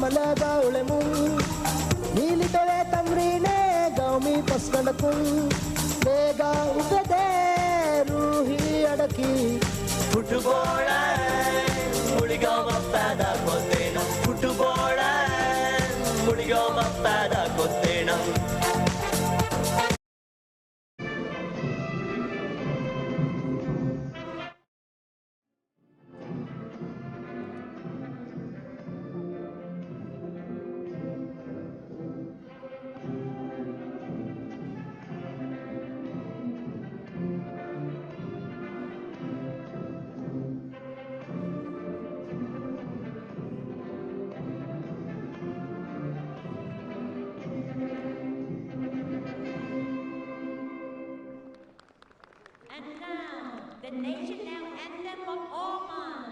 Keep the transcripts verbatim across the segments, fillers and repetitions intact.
ބަލާގާ އުޅެމުން، ނީލި ދޮވެ ތަމްރީނެއް ގައުމީ ޕަސްގަނޑަކުން، ބޭގާ އުފެދޭ ރޫހީ އަޑަކީ، ފުޓުބޯޅައިން މުޅި ގައުމަށް ފައިދާ ކޮށްދޭނަން، ފުޓުބޯޅައިން މުޅި ގައުމަށް ފައިދާ ކޮށްދޭނަން. And now, the national anthem of Oman.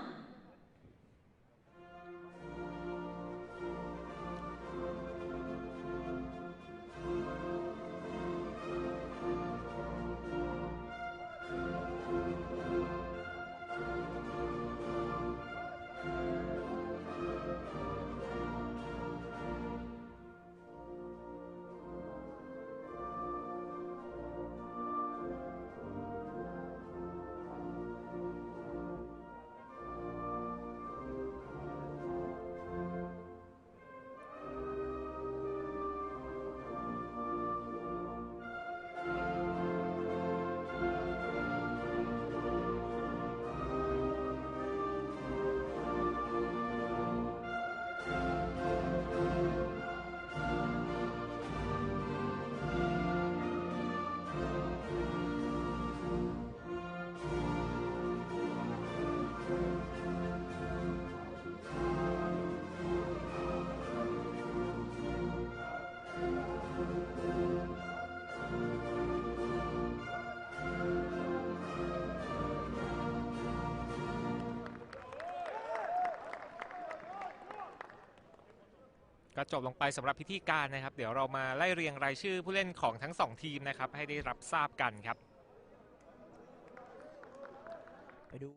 ก็จบลงไปสำหรับพิธีการนะครับ เดี๋ยวเรามาไล่เรียงรายชื่อผู้เล่นของทั้งสองทีมนะครับ ให้ได้รับทราบกันครับ ไปดู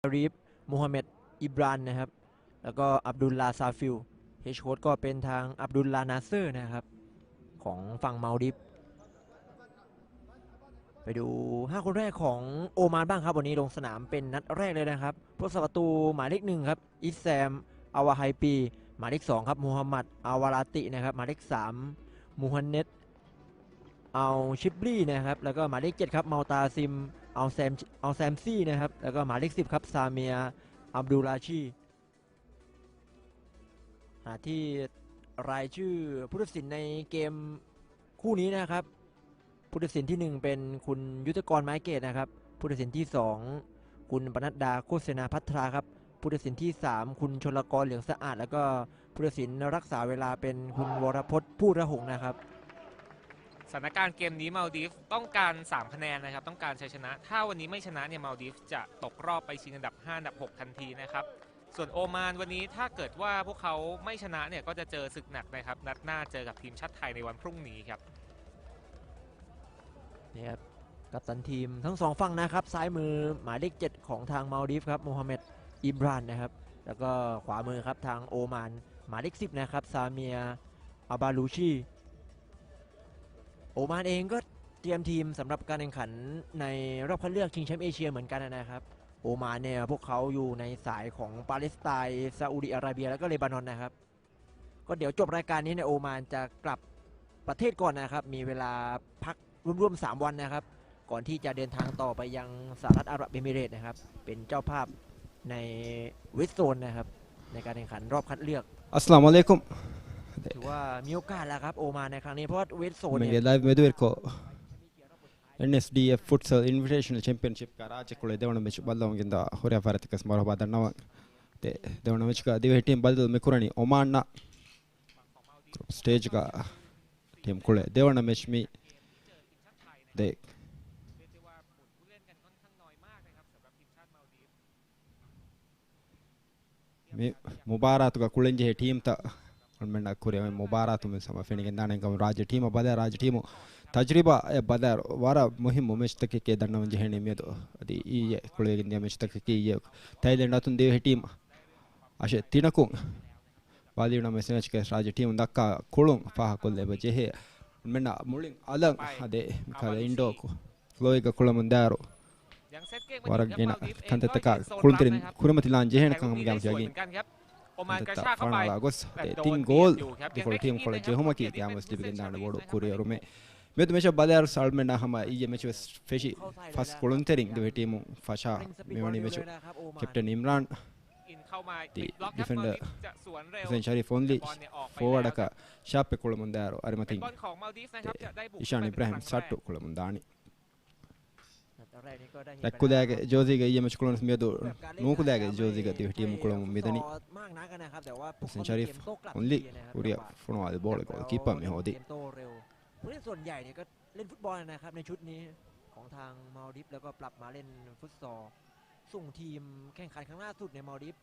อารีฟ มูฮัมเหม็ด อิบรานนะครับ แล้วก็อับดุลลาห์ ซาฟิล เฮดโค้ชก็เป็นทางอับดุลลาห์ นาเซอร์นะครับ ของฝั่งมัลดิฟ ไปดู ห้า คนแรกของโอมานบ้างครับ วันนี้ลงสนามเป็นนัดแรกเลยนะครับ ผู้รักษาประตูหมายเลขหนึ่งครับ อิสแซม อาวาไฮปี หมายเลขสองครับ มูฮัมหมัด อาวาลาตินะครับ หมายเลขสาม มูฮันเน็ด อัลชิบลีนะครับ แล้วก็หมายเลขเจ็ดครับ เมาตาซิม อัลแซม อัลแซมซีนะครับ แล้วก็หมายเลขสิบครับ ซาเมีย อับดุลราชี ขณะที่รายชื่อผู้ตัดสินในเกมคู่นี้นะครับ ผู้ตัดสินที่หนึ่งเป็นคุณยุทธกร ไม้เกตนะครับ ผู้ตัดสินที่สองคุณปนัดดา โคเสนาภัทราครับ ผู้ตัดสินที่สามคุณชลกร เหลืองสะอาด แล้วก็ผู้ตัดสินรักษาเวลาเป็นคุณวรพจน์ ผู้ระหงนะครับ สถานการณ์เกมนี้มัลดีฟต้องการสามคะแนนนะครับ ต้องการชัยชนะ ถ้าวันนี้ไม่ชนะเนี่ย มัลดีฟจะตกรอบไปชิงอันดับห้า อันดับหกทันทีนะครับ ส่วนโอมานวันนี้ถ้าเกิดว่าพวกเขาไม่ชนะเนี่ย ก็จะเจอศึกหนักนะครับ นัดหน้าเจอกับทีมชาติไทยในวันพรุ่งนี้ครับ นี่ครับ กัปตันทีมทั้งสองฝั่งนะครับ ซ้ายมือหมายเลขเจ็ดของทางมัลดีฟครับ มูฮัมเหม็ด อิบรานนะครับ แล้วก็ขวามือครับทางโอมาน หมายเลขสิบนะครับ ซาเมีย อาบาลูชี โอมานเองก็เตรียมทีมสำหรับการแข่งขันในรอบคัดเลือกชิงแชมป์เอเชียเหมือนกันนะครับ โอมานเนี่ยพวกเขาอยู่ในสายของปาเลสไตน์ ซาอุดิอาระเบีย แล้วก็เลบานอนนะครับ ก็เดี๋ยวจบรายการนี้เนี่ย โอมานจะกลับประเทศก่อนนะครับ มีเวลาพักร่วมๆ สามวันนะครับ ก่อนที่จะเดินทางต่อไปยังสหรัฐอาหรับเอมิเรตส์นะครับ เป็นเจ้าภาพในเวสโซนนะครับ ในการแข่งขันรอบคัดเลือก އައްސަލާމު ޢަލައިކުމް. ถือว่ามีโอกาสแล้วครับ โอมานในครั้งนี้ เพราะว่าเวสโซนเนี่ย މިގެ ލައިވް މެދުވެރިކޮށް، އެންއެސްޑީއެފް ފުޓްސަލް އިންވިޓޭޝަނަލް ޗެމްޕިއަންޝިޕްގަ ރާއްޖެކޮޅު ދެވަނަ މެޗު ބައްލަވަން ގެންދާ ހުރިހާ ފަރާތަކަށް މަރުޙަބާ ދަންނަވަން. ދެ-، ދެވަނަ މެޗުގަ ދިވެހި ޓީމް ބައްލަވުން މިކުރަނީ އޮމާންއަށް. ގްރޫޕް ސްޓޭޖްގަ ޓީމް ކުޅޭ ދެވަނަ މެޗް މި ދެ މި މުބާރާތުގަ ކުޅެންޖެހޭ ޓީމްތައް އަޅުމެންނަށް ކުރިއަށް މި މުބާރާތު މި ހަމަ ފެނިގެންދާނެ. އެންގަމު ރާއްޖެ ޓީމަށް ބަލާ، ރާއްޖެ ޓީމު ތަޖްރިބާ އެ ބަލާ ވަރަށް މުހިއްމު މެޗްތަކެކޭ ދަންނަވަން ޖެހޭނީ މިއަދު. އަދި އިއްޔެ ކުޅެވިގެން ދިޔަ މެޗްތަކަކީ އިއްޔެ ތައިލެންޑް އަތުން ދިވެހި ޓީމް އަށެއް ތިނަކުން ބާލީ ވަނަ މެޗަކަށް ރާއްޖެ ޓީމު ދައްކާ ކުޅުން ފާހަގަކޮށްލެވި ޖެހޭ. މެންނަށް މުޅިން އަލަށް އަދެ މިކަހަލަ އިންޑޯ ފްލޯއެއްގަ ކުޅަމުން ދާއިރު ވަރަށް ގިނަ ކަންތައްތަކާ ކުޅުންތެރިން ކުރިމަތިލާން ޖެހޭނެ ކަމަށް ގާމް ޔަގީން. ކަންތައްތައް ފަނަޅާ ގޮސް އަދެ ތިން ގޯލް ދެކޮޅު ޓީމް ކޮޅަށް ޖެހުމަކީ ގާމް ވެސް ލިބިގެންދާނެ ބޮޑު ކުރިއެރުމެއް. މިއަދު މެޗަށް ބަލާއިރު އަޅުމެންނަށް ހަމަ އިއްޔެ މެޗު ވެސް ފެށި ފަސް ކުޅުންތެރިން ދިވެހި ޓީމު ފަށާ މިވަނީ މެޗު ކެޕްޓަން އިމްރާން ދި ޑިފެންޑަރ ހުސެން ޝަރީފް އޮންލީ ފޯވާޑަކަށް ޝާޕެއް ކުޅަމުންދާއިރު އަރިމަތިން އިޝާން އިބްރާހިމް ސައްޓު ކުޅަމުންދާނީ. ރަތްކުލައިގެ ޖޯޒީގެ އިއްޔެ މެޗު ކުޅުނަސް މިއަދު ނޫކުލައިގެ ޖޯޒީގަ ދިވެހި ޓީމު ކުޅަމުން މިދަނީ. ހުސެން ޝަރީފް އޮންލީ ކުރިއަށް ފޮނުވާލި ބޯޅަ ގޯލް ކީޕަރ މި ހޯދީ. ކުރިން ސޮން ޖައިނިކަ ލެން ފުޓްބޯޅަ ނަކަ މި ޗުޓްނީ ކޮންތާން މައުޑިޕް ލަކަ ޕްލަބް މާލެން ފުޓްސޯ ސުން ޓީމް ކެން ކަން ކަން ސުޓް ނެ މައުޑިޕް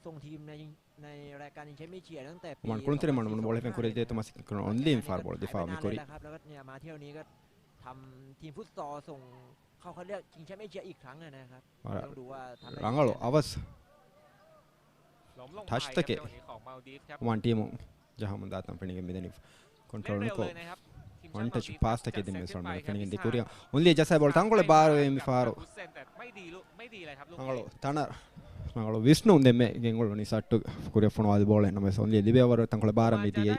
ސުން ޓީމް ނައި ނައި ރަކަނި ޗެމިޗި އެން ތެ މަން ކުންތެރި މަން މަން ބޯޅަ ފެން ކުރެ ދޭތު މަސި ކުރަން އޮންލީ ފާރ ބޯޅަ ދިފާ މި ކުރި. މާތިޔޯ ނީގަ ތަމް ތީން ފުސް ތޯސުން ކައުކަލި ކިން ޗެމިޗި އިކް ރަނގަ ނަކަ ރަނގަޅު އަވަސް ޓަޗްތަކެއް އޮމާން ޓީމު ޖަހަމުން ދާތަން ފެނިގެން މިދަނީ. ކޮންޓްރޯލް ނުކޮށް ވަން ޓަޗް ޕާސްތަކެއް ދިން މިސް ވަން ފެނިގެން ދި ކުރިއަށް އޮންލީ ޖަސާ ބޯޅަ ތަންކޮޅެއް ބާރުވެ މި ފާރު. ރަނގަޅު ތަނަ ރަނގަޅު ވިސްނުން ދެންމެ ގެންގޮޅުނީ ސައްޓު ކުރިއަށް ފޮނުވާލި ބޯޅަ ނަމަވެސް އޮންލީ ލިބޭ ވަރު ތަންކޮޅެއް ބާރަށް މި ދިޔައީ.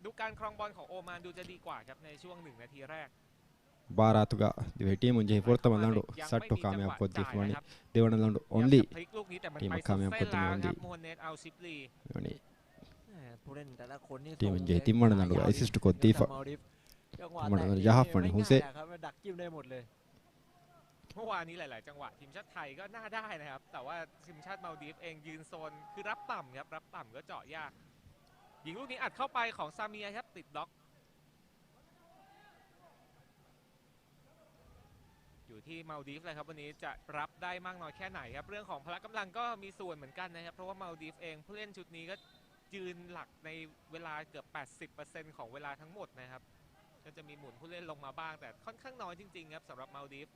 ดูการครองบอลของโอมานดูจะดีกว่าครับในช่วงหนึ่งนาทีแรก ބާރާތުގަ ދިވެހި ޓީމުން ޖެހި ފުރަތަމަ ލަނޑު ސައްޓު ކާމިޔާބު ކޮށްދީފަ ވަނީ. ދެވަނަ ލަނޑު އޮންލީ ޓީމަށް ކާމިޔާބު ކޮށްދިނީ އޮންލީ. ވަނީ ޓީމުން ޖެހި ތިންވަނަ ލަނޑުގަ އެސިސްޓް ކޮށްދީފަ. ތިންވަނަ ލަނޑު ޖަހާފަ ވަނީ ހުސެ. เมื่อวานนี้หลายๆ จังหวะทีมชาติไทยก็น่าได้นะครับ แต่ว่าทีมชาติมาลดีฟเองยืนโซนคือรับต่ำครับ รับต่ำก็เจาะยาก ยิงลูกนี้อัดเข้าไปของซาเมียครับ ติดบล็อก อยู่ที่มาลดีฟเลยครับ วันนี้จะรับได้มากน้อยแค่ไหนครับ เรื่องของพละกำลังก็มีส่วนเหมือนกันนะครับ เพราะว่ามาลดีฟเองผู้เล่นชุดนี้ก็ยืนหลักในเวลาเกือบ แปดสิบเปอร์เซ็นต์ ของเวลาทั้งหมดนะครับ ก็จะมีหมุนผู้เล่นลงมาบ้าง แต่ค่อนข้างน้อยจริงๆ ครับสำหรับมาลดีฟ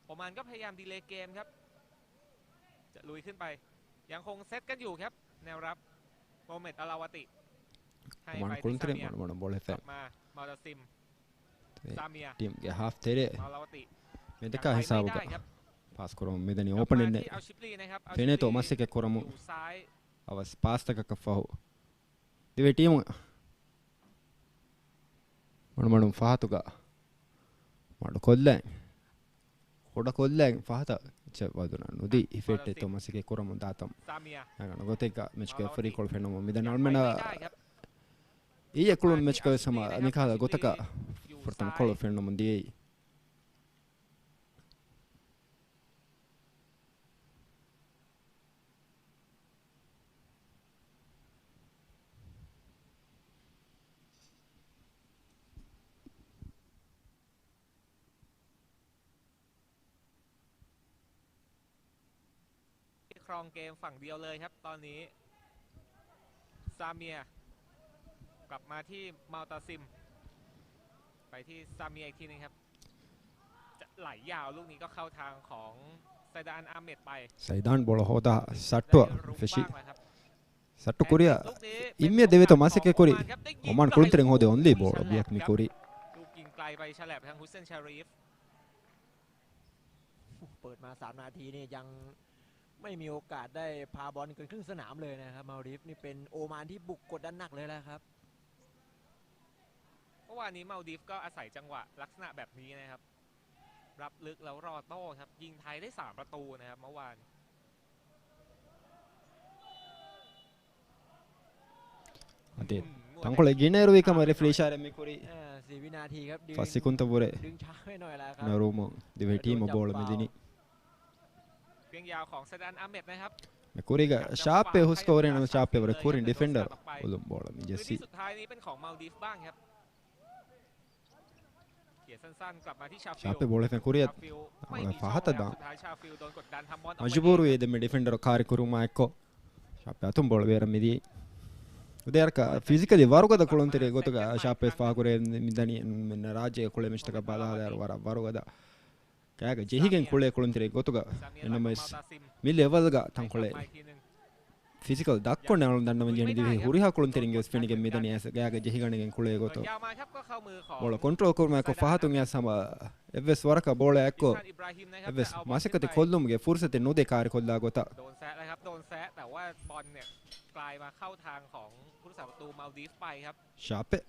โอมานก็พยายามดีเลย์เกมครับ จะลุยขึ้นไป ยังคงเซตกันอยู่ครับ แนวรับ โมฮัมเหม็ด อัลลาวาติ ให้ไปที่ซาเมีย ކުޅުންތެރި މަން ބޯޅަ ފެން กลับมา เมาตาซิม เอ้ย ซาเมีย ޓީމްގެ ހާފް ތެރޭ เมาตาวาติ މެދަކާ ހިސާބުގަ ޕާސް ކުރަމުން މިދަނީ އޯޕަނިން ފެނޭތޯ މަސައްކަތް ކުރަމުން އަވަސް ޕާސްތަކަކަށް ފަހު ދިވެހި ޓީމު މަޑުމަޑުން ފަހަތުގަ މަޑުކޮށްލައި ކުޑަކޮށްލައި ފަހަތަށް އެއްޗެއް ވަދުނަ ނުދީ ހިފެއްޓެތޯ މަސައްކަތް ކުރަމުން ދާތަން އަނގަނު ގޮތެއްގަ މެޗުގެ ރެފަރީ ކޯލް ފެންނަމުން މިދަނީ އަޅުމެންނަށް އިއްޔެ ކުޅުނު މެޗުގަ ވެސް ހަމަ މިކަހަލަ ގޮތަކަށް ފުރަތަމަ ކޯލް ފެންނަމުން ދިޔައީ.ครองเกมฝั่งเดียวเลยครับตอนนี้ ซาเมีย กลับมาที่เมาตาซิม ไปที่ซาเมียอีกทีนึงครับ จะไหลยาวลูกนี้ก็เข้าทางของไซดานอาเมดไป ސައިދާން ބޯޅަ ހޯދާ ސައްޓު ފެށި. ސައްޓު ކުރިއަށް އިންމެ ދެވޭތޯ މަސައްކަތް ކުރި. އޮމާން ކުޅުންތެރިން ހޯދި އޮންލީ ބޯޅަ ބްލޮކް މި ކުރި. ลูกยิงไกลไปฉลับทางฮุสเซน ชารีฟ เปิดมา สาม นาทีนี่ยังไม่มีโอกาสได้พาบอลเกินครึ่งสนามเลยนะครับ มาลดีฟนี่เป็นโอมานที่บุกกดดันหนักเลยนะครับ เมื่อวานนี้มาลดีฟก็อาศัยจังหวะลักษณะแบบนี้นะครับ รับลึกแล้วรอโต้ครับ ยิงไทยได้สามประตูนะครับเมื่อวาน އަދި ތަންކޮޅެއް ގިނައިރުވި ކަމަށް ރެފްރީ އިޝާރާތް މި ކުރީ. ފަސް ސެކުންތަށް ވުރެ ނެރުމުން ދިވެހި ޓީމަށް ބޯޅަ މިދިނީ. เพียงยาวของไซดาน อาเมดนะครับ ކުރީގަ ޝާޕެ ހުސްކޮށް ހުރޭ ނަމަ ޝާޕެ ވަރަށް ކުރިން ޑިފެންޑަރ އުޅުން ބޯޅަ މި ޖެއްސީ. ޝާޕެ ބޯޅަ ފެން ކުރިއަށް ފަހަތަށް ދާން މަޖުބޫރުވި ދެމެ ޑިފެންޑަރ ކާރި ކުރުމާ އެއްކޮށް ޝާޕެ އަތުން ބޯޅަ ބޭރަށް މިދިޔައީ. އުދޭ އަރަކަ ފިޒިކަލީ ވަރުގަދަ ކުޅުންތެރި ގޮތުގަ ޝާޕެ ފާހަގުރޭ މިދަނީ މެން ރާއްޖޭގެ ކުޅޭ މެޗްތަކަށް ބަލާލާއިރު ވަރަށް ވަރުގަދަ ގާގަ ޖެހިގެން ކުޅޭ ކުޅުންތެރި ގޮތުގަ އެނަމަވެސް މި ލެވަލްގަ ތަންކޮޅެއް ފިޒިކަލް ދައްކޮން އަޅުން ދަންނަވަން ޖެހެނީ ދިވެހި ހުރިހާ ކުޅުންތެރިންގެ ވެސް ފެނިގެން މިދަނީ އައިސް ގާގަ ޖެހިގަނެގެން ކުޅޭ ގޮތު. ބޯޅަ ކޮންޓްރޯލް ކުރުމާއެކު ފަހަތުން އައިސް ހަމަ އެއްވެސް ވަރަކަށް ބޯޅައެއްކޮށް އެއްވެސް މަސައްކަތެއް ކޮށްލުމުގެ ފުރުސަތެއް ނުދޭ ކާރިކޮށްލާ ގޮތަށް. ޝާޕެ.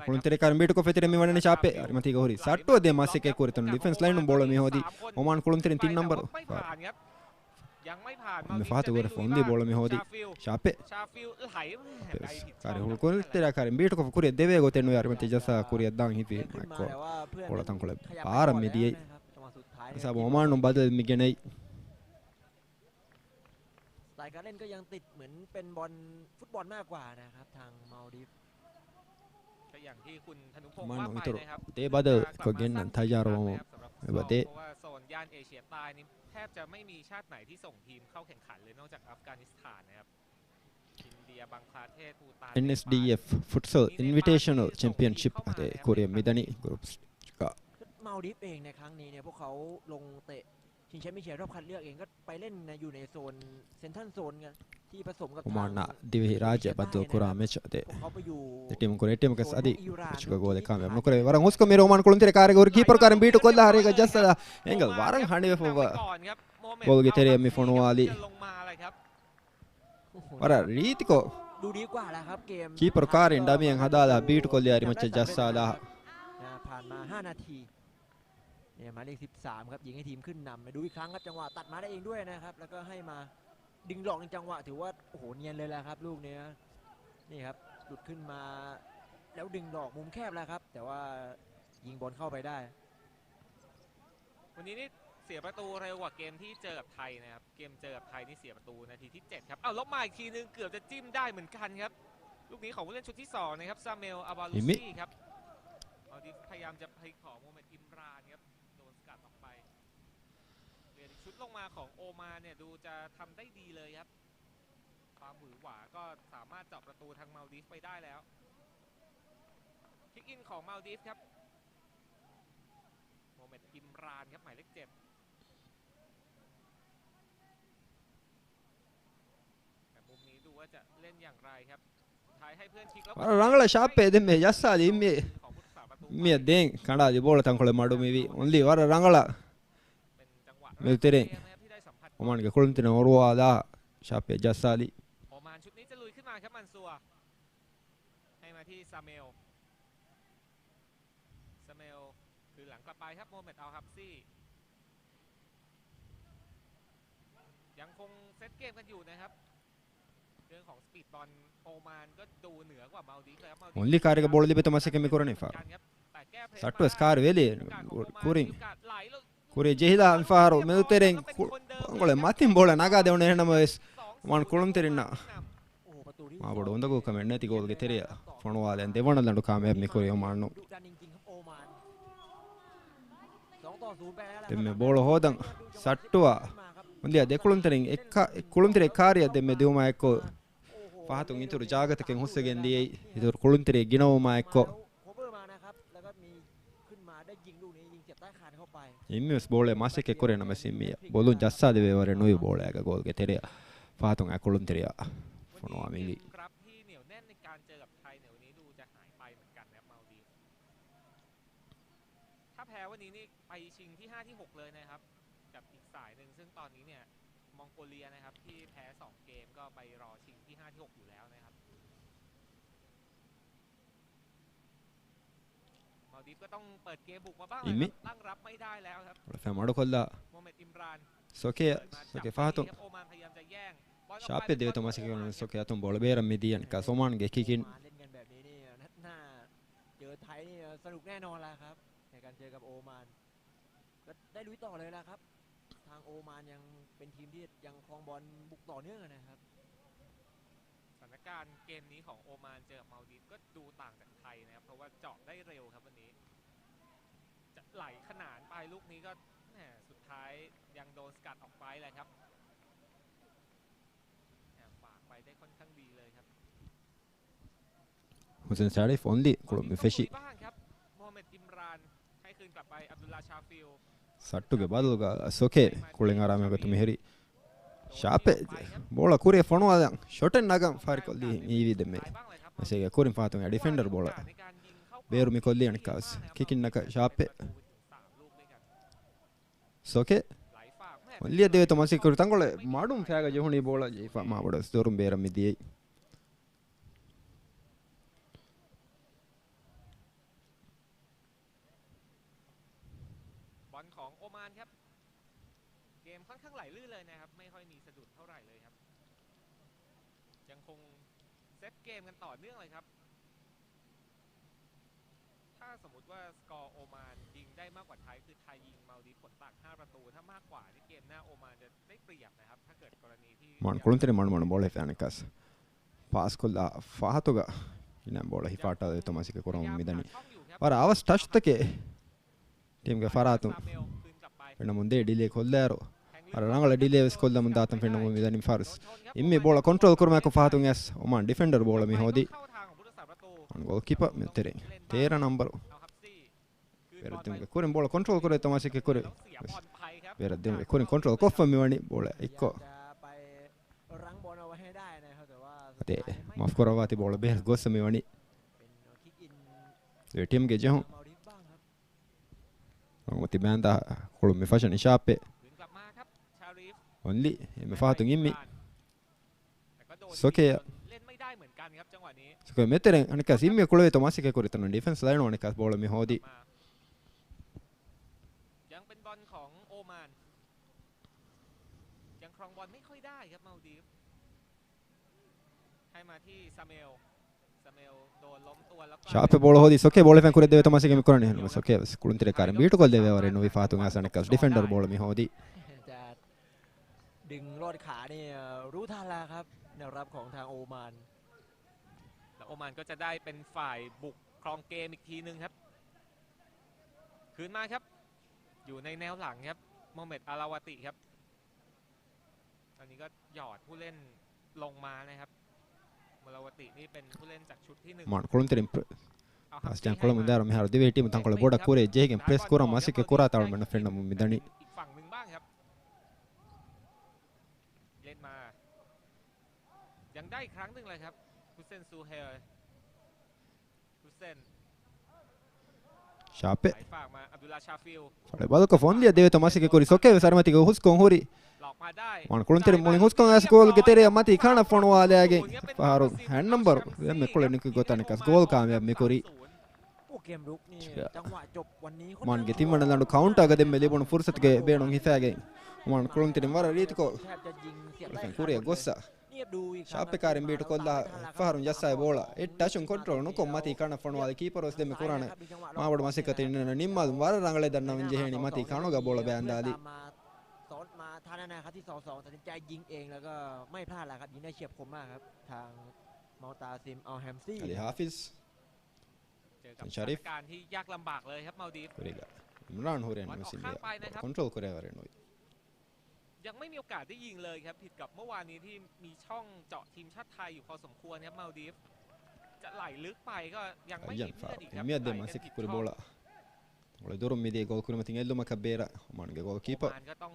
ކުޅުންތެރިކާރުން ބީޓުކޮށް ފެތިރެ މި ވަނަނީ ޝާޕެ. އަރިމަތީގަ ހުރި ސައްޓު އަދޭ މަސައްކަތް ކުރިތަން ޑިފެންސް ލައިނުން ބޯޅަ މި ހޯދީ. އޮމާން ކުޅުންތެރިން ތިން ނަންބަރު. މި ފަހަތު ގުރެ ފޮންދި ބޯޅަ މި ހޯދީ. ޝާޕެ. ކާރި ހުޅު ކުޅުންތެރިކާރުން ބީޓުކޮށް ކުރިއަށް ދެވޭ ގޮތެއް ނުވެ އަރިމަތީ ޖައްސާ ކުރިއަށް ދާން ހިފީމަ އެއްކޮށް ބޯޅަ ތަންކޮޅެއް ބާރަށް މި ދިޔައީ. ސަބަބު އޮމާނުން ބަދަލެއް މި ގެނައީ. สไตล์การเล่นก็ยังติดเหมือนเป็นบอลฟุตบอลมากกว่านะครับ ทางมาลดีฟ ก็อย่างที่คุณธนุพงศ์ว่าไปนะครับ މާނު އިތުރު ދޭ ބަދަލު ކޮށް ގެންނަން ތައްޔާރުވަމުން އެބަދޭ. เพราะว่าโซนย่านเอเชียใต้นี่แทบจะไม่มีชาติไหนที่ส่งทีมเข้าแข่งขันเลยนอกจากอัฟกานิสถานนะครับ އެންއެސްޑީއެފް ފުޓްސަލް އިންވިޓޭޝަނަލް ޗެމްޕިއަންޝިޕް އަދެ ކުރިއަށް މިދަނީ ގްރޫޕްސްގަ. މާލްޑިވްސް އޭގެ ในครั้งนี้เนี่ย พวกเขาลงเตะ ชิงแชมป์เอเชียรอบคัดเลือกเองก็ไปเล่นใน อยู่ในโซน เซ็นทรัลโซน ไง ที่ผสมกับ އޮމާންއާ ދިވެހި ރާއްޖެ ބައްދަލު ކުރާ މެޗް އަދެ ދެ ޓީމުން ކުރި އެއް ޓީމަކަސް އަދި ކުރިއަށް ގޯލެއް ކާމިޔާބު ނުކުރެވި. ވަރަށް ހުސްކޮށް މިރަށް އޮމާން ކުޅުންތެރި ކާރި ހުރި ކީޕަރު ކާރިން ބީޓު ކޮށްލާ ހަރީގަ ޖައްސާލާ އެނގަލް ވަރަށް ހަނިވެފަ ގޯލްގެ ތެރެއަށް މި ފޮނުވާލީ. ވަރަށް ރީތިކޮށް ކީޕަރު ކާރިން ޑަމިއެއް ހަދާލާ ބީޓު ކޮށްލި އަރިމައްޗަށް ޖައްސާލާ. ผ่านมา ห้า นาที เนี่ย หมายเลข สิบสาม ครับ ยิงให้ทีมขึ้นนำ ดูอีกครั้งครับ จังหวะตัดมาได้เองด้วยนะครับ แล้วก็ให้มาดึงหลอกในจังหวะ ถือว่า โอ้โห เนียนเลยแหละครับ ลูกเนี้ย นี่ครับ หลุดขึ้นมา แล้วดึงหลอกมุมแคบแล้วครับ แต่ว่ายิงบอลเข้าไปได้ วันนี้นี่เสียประตูเร็วกว่าเกมที่เจอกับไทยนะครับ เกมเจอกับไทยนี่เสียประตูนาทีที่ เจ็ด ครับ เอาแล้วมาอีกทีนึง เกือบจะจิ้มได้เหมือนกันครับ ลูกนี้ของผู้เล่นชุดที่ สอง นะครับ ซาเมล อาบาลู อิมิ ซี่ครับ มาลดีฟพยายามจะพลิกของโมฮัมเหม็ด อิมรานครับ โดนสกัดออกไป เปลี่ยนอีกชุดลงมาของโอมานเนี่ย ดูจะทำได้ดีเลยครับ ความหวือหวาก็สามารถเจาะประตูทางมาลดีฟไปได้แล้ว คิกอินของมาลดีฟครับ โมฮัมเหม็ด อิมรานครับ หมายเลข เจ็ด แต่มุมนี้ดูว่าจะเล่นอย่างไรครับ สุดท้ายให้เพื่อนคิกแล้ว ވަރަށް ރަނގަޅަށް ޝާޕެ ދެންމެ ޖައްސާލީ މި، މިއަށް ދޭން ކަނޑާލި ބޯޅަ ތަންކޮޅެއް މަޑުމިވީ. އޮންލީ ވަރަށް ރަނގަޅަށް މެދުތެރެއިން އޮމާންގެ ކުޅުންތެރިން އޮރުވާލާ ޝާޕެ ޖައްސާލީ. އޮމާން ޝުޓް ނީ ޗަލުވި ކިމާ ކަމަން ސުވާ. ހައިމަތީ ސަމެއޯ. ސަމެއޯ. คืนหลังกลับไปครับ โมฮัมเหม็ด อัลฮับซี ยังคงเซตเกมกันอยู่นะครับ เรื่องของสปีดบอล โอมานก็ดูเหนือกว่ามาลดีฟเลยครับ มาลดีฟ އޮންލީ ކާރިގަ ބޯޅަ ލިބިތަ މަސައްކަތް މި ކުރަނީ ފާ. ސައްޓުވެސް ކާރި ވެލި ކުރިން. ކުރި ޖެހިލާ މިފަހަރު މެދުތެރެއިން ކު-، ކޮންކޮޅެއް މަތިން ބޯޅަ ނަގާދެވުނު އެހެންނަމަވެސް، އޮމާން ކުޅުންތެރިންނަށް މާބޮޑު އުނދަގޫކަމެއް ނެތި ގޯލްގެ ތެރެއަށް ފޮނުވާލަން ދެވަނަ ލަނޑު ކާމިޔާބު މިކުރީ އޮމާން. ދެންމެ ބޯޅަ ހޯދަން ސައްޓުވާ އޮންލިއާ ދެކުޅުންތެރިން އެއްކާ-، ކުޅުންތެރި ކާރިއަށް ދެންމެ ދިއުމާ އެއްކޮށް، ފަހަތުން އިތުރު ޖާގަތަކެއް ހުސްވެގެން ދިޔައީ، އިތުރު ކުޅުންތެރިއެއް ގިނަވުމާ އެއްކޮށް. އިންމިވެސް ބޯޅައެއް މަސައްކަތް ކުރޭ ނަމަ ސިންމިޔަށް ބޮލުން ޖައްސާދެވޭ ވަރެއް ނުވި ބޯޅައެއްގަ ގޯލްގެ ތެރެއަށް ފަހަތުން އަތް ކުޅުންތެރިޔާ ފޮނުވާ މިވީ. ޓަޕް ހައިވަނީ ޕައި ޝިން ހި ހާ ހި ހޮކް ލައިން ހަ ކަޕް އިސާއިން ސިން ތާނީ ނިޔަ މޮންގޯލިއާ ހަ ހި ހަ ސޮ ކޭމް ކަޕް ބައި ރޯ ޝިން ހި ހާ ހި ހޮކް ލައިން ހަ އިމި. ފައި މަޑުކޮށްލާ. ސޮކޭ، ސޮކޭ ފަހަތުން. ޝާޕެ ދެވިތަ މަސަކެ ސޮކޭ އަތުން ބޯޅަ ބޭރަށް މިދިޔަން ކަސް އޮމާންގެ ކިކިން. เจอไทยนี่สนุกแน่นอนแล้วครับ ในการเจอกับโอมาน ก็ได้ลุยต่อเลยแล้วครับ ทางโอมานยังเป็นทีมที่ยังครองบอลบุกต่อเนื่องนะครับ สถานการณ์เกมนี้ของโอมานเจอกับมาลดีฟก็ดูต่างจากไทยนะครับ เพราะว่าเจาะได้เร็วครับวันนี้ จะไหลขนานไปลูกนี้ก็แหมสุดท้ายยังโดนสกัดออกไปแหละครับแหมฝากไปได้ค่อนข้างดีเลยครับ ހުސެން ޝަރީފް އޮންލީ ކުޅުން މި ފެށި. โมฮัมเหม็ดอิมราน ให้คืนกลับไปอับดุลลาห์ชาฟิล ސައްޓުގެ ބަދަލުގަ ސޮކޭ ކުޅެން އަރާމެ ގޮތު މިހިރި. ޝާޕެ ބޯޅަ ކުރިއަށް ފޮނުވާލަން ޝޮޓެއް ނަގަން ފާރިކޮށްލީ ހީވީ ދެންމެ. މެސޭގެ ކުރިން ފާތުން ޑިފެންޑަރ ބޯޅަ ބޭރު މިކޮށްލީ އަނެއްކާސް ކިކިންނަކަށް ޝާޕެ. ސޮކޭ އޮންލީއަށް ދެވޭތޯ މަސިކުރި ތަންކޮޅެއް މަޑުން ފައިގަ ޖެހުނީ ބޯޅަ ޖެހިފަ މާބޮޑަސް ދޮރުން ބޭރަށް މިދިޔައީ. บอลของโอมานครับ เกมค่อนข้างไหลลื่นเลยนะครับ ไม่ค่อยมีสะดุดเท่าไหร่เลยครับ ยังคงเซตเกมกันต่อเนื่องเลยครับ ถ้าสมมุติว่าสกอร์โอมานยิงได้มากกว่าไทย คือไทยยิงมาลดีฟผลต่างห้าประตู ถ้ามากกว่านี่เกมหน้าโอมานจะได้เปรียบนะครับ ถ้าเกิดกรณีที่ މާން ކުޅުންތެރި މަޑުމަޑު ބޯޅަ ފެނިކަސް ފާސްކޮށްލާ ފަހަތުގަ އިނާ ބޯޅަ ހިފާއްޓާ ދެތޯ މަސިކެ ކުރަމުން މިދަނީ. ވަރަށް އަވަސް ޓަޗްތަކެއް ޓީމްގެ ފަރާތުން ފެންނަމުން ދޭ ޑިލޭ ކޮށްލާއިރު ވަރަށް ރަނގަޅަށް ޑިލޭ ވެސް ކޮށްލަމުން ދާތަން ފެންނަމުން މިދަނީ ފާރިސް. އިންމި ބޯޅަ ކޮންޓްރޯލް ކުރުމާއެކު ފަހަތުން އައިސް އޮމާން ޑިފެންޑަރ ބޯޅަ މި ހޯދީ. ގޯލްކީޕަ މެތެރެ ތޭރަ ނަންބަރު. ބޭރަށްދިނުމުގެ ކުރިން ބޯޅަ ކޮންޓްރޯލް ކުރޭ ތޯ މަސިކެ ކުރި. ބޭރަށްދިނުމުގެ ކުރިން ކޮންޓްރޯލް ކޮށްފަ މިވަނީ ބޯޅަ އެއްކޮށް. އަދެ މަފް ކުރައްވާތި ބޯޅަ ބޭރަށް ގޮއްސަ މިވަނީ ދެ ޓީމްގެ ޖެހުން. އަނގުމަތި ބޭންދާ ކުޅުން މި ފަށަނީ ޝާޕެ. އޮންލީ އެންމެ ފަހަތުން އިންމި. ސޮކޭ. ސޮކޭ މެތެރެ އަނެއްކާ ސިންމި ކުޅެވޭތޯ މަސިކެ ކުރި ތަނު ޑިފެންސް ލައިނު އަނެއްކާ ބޯޅަ މި ހޯދީ. ยังเป็นบอลของโอมาน ยังครองบอลไม่ค่อยได้ครับมาลดีฟ ให้มาที่ซาเมล ซาเมลโดนล้มตัวแล้วก็ ޝާޕެ ބޯޅަ ހޯދީ ސޮކޭ ބޯޅަ ފެން ކުރެއްދެވޭތޯ މަސިކެ މި ކުރަނީ. ސޮކޭ ވެސް ކުޅުންތެރި ކާރިން ބީޓުކޮށްލެވޭ ވަރެއް ނުވި ފަހަތުން އަސް އަނެއްކާސް ޑިފެންޑަރ ބޯޅަ މި ހޯދީ.จะดึงลอดขานี่รู้ทันแล้วครับแนวรับของทางโอมาน แล้วโอมานก็จะได้เป็นฝ่ายบุกครองเกมอีกทีนึงครับ คืนมาครับ อยู่ในแนวหลังครับโมฮัมเหม็ด อาราวาติครับ อันนี้ก็หยอดผู้เล่นลงมานะครับ อาราวาตินี่เป็นผู้เล่นจากชุดที่หนึ่ง މާން ކުޅުންތެރިން ޕްރެ- ޕާސް ޖާން ކުޅަމުން ދާއިރު މިހާރު ދިވެހި ޓީމު ތަންކޮޅެއް ބޮޑަށް ކުރިއަށް ޖެހިގެން ޕްރެސް ކުރަން މަސިކެ ކުރާ ތަޅުމެން ފެންނަމުން މިދަނީ. อีกฝั่งหนึ่งบ้างครับ เล่นมา ยังได้อีกครั้งหนึ่งเลยครับ ฮุเซน ซูเฮล ޝާޕެ. ފަޅެ ބަލަކޮށް ފޮންލިއަށް ދެވޭތޯ މަސިކެ ކުރި ސޮކޭ ވެސް އަރިމަތީގަ ހުސްކޮން ހުރި. މާން ކުޅުންތެރިން މުޅިން ހުސްކޮން އައިސް ގޯލްގެ ތެރެއަށް މަތީ ކާނަ ފޮނުވާލައިގެން ފަހަރު ހެން ނަންބަރު ދެންމެ ކުޅެ ނިކުތް ގޮތަށް އަނެއްކާސް ގޯލް ކާމިޔާބު މިކުރީ. މާންގެ ތިންވަނަ ލަނޑު ކައުންޓާގަ ދެންމެ ލިބުނު ފުރުސަތުގެ ބޭނުން ހިފައިގެން މާން ކުޅުންތެރިން ވަރަށް ރީތިކޮށް ކުރިއަށް ގޮއްސަ. ޝާޕެ ކާރިން ބީޓު ކޮށްލާ ފަހަރުން ޖައްސާ ބޯޅަ އެއް ޓަޗުން ކޮންޓްރޯލް ނުކޮށް މަތީ ކާނަ ފޮނުވާލި ކީޕަރު ވެސް ދެންމެ ކުރާނެ މާބޮޑު މަސައްކަތެއް ނިންމާލުން ވަރަށް ރަނގަޅަށް ދަންނަވަން ޖެހޭނީ މަތީ ކާނުގަ ބޯޅަ ބޭންދާލީ. มาท่านั้นนะครับที่สองสองตัดสินใจยิงเองแล้วก็ไม่พลาดแล้วครับยิงได้เฉียบคมมากครับทางเมาตาซิม อัลแฮมซี އަލީ ހާފިޒް. เจอกับสถานการณ์ที่ยากลำบากเลยครับมาลดีฟ ކުރީގަ އިމްރާން ހުރެން މިސިން ކޮންޓްރޯލް ކުރެވޭ ވަރެއް ނުވި. ยังไม่มีโอกาสได้ยิงเลยครับ ผิดกับเมื่อวานนี้ที่มีช่องเจาะทีมชาติไทยอยู่พอสมควรครับมาลดีฟ จะไหลลึกไปก็ยังไม่ އައްޔަން มีเพื่อนอีกครับ ފާ އެންމެ ދެ މަސިކި ކުރި ބޯޅަ އޮޅެ ދުރުން މިދިޔަ ގޯލް ކުރިމަތިން އެއްލުމަކަށް ބޭރަށް އޮމާންގެ ގޯލް ކީޕަރ. โอมานก็ต้อง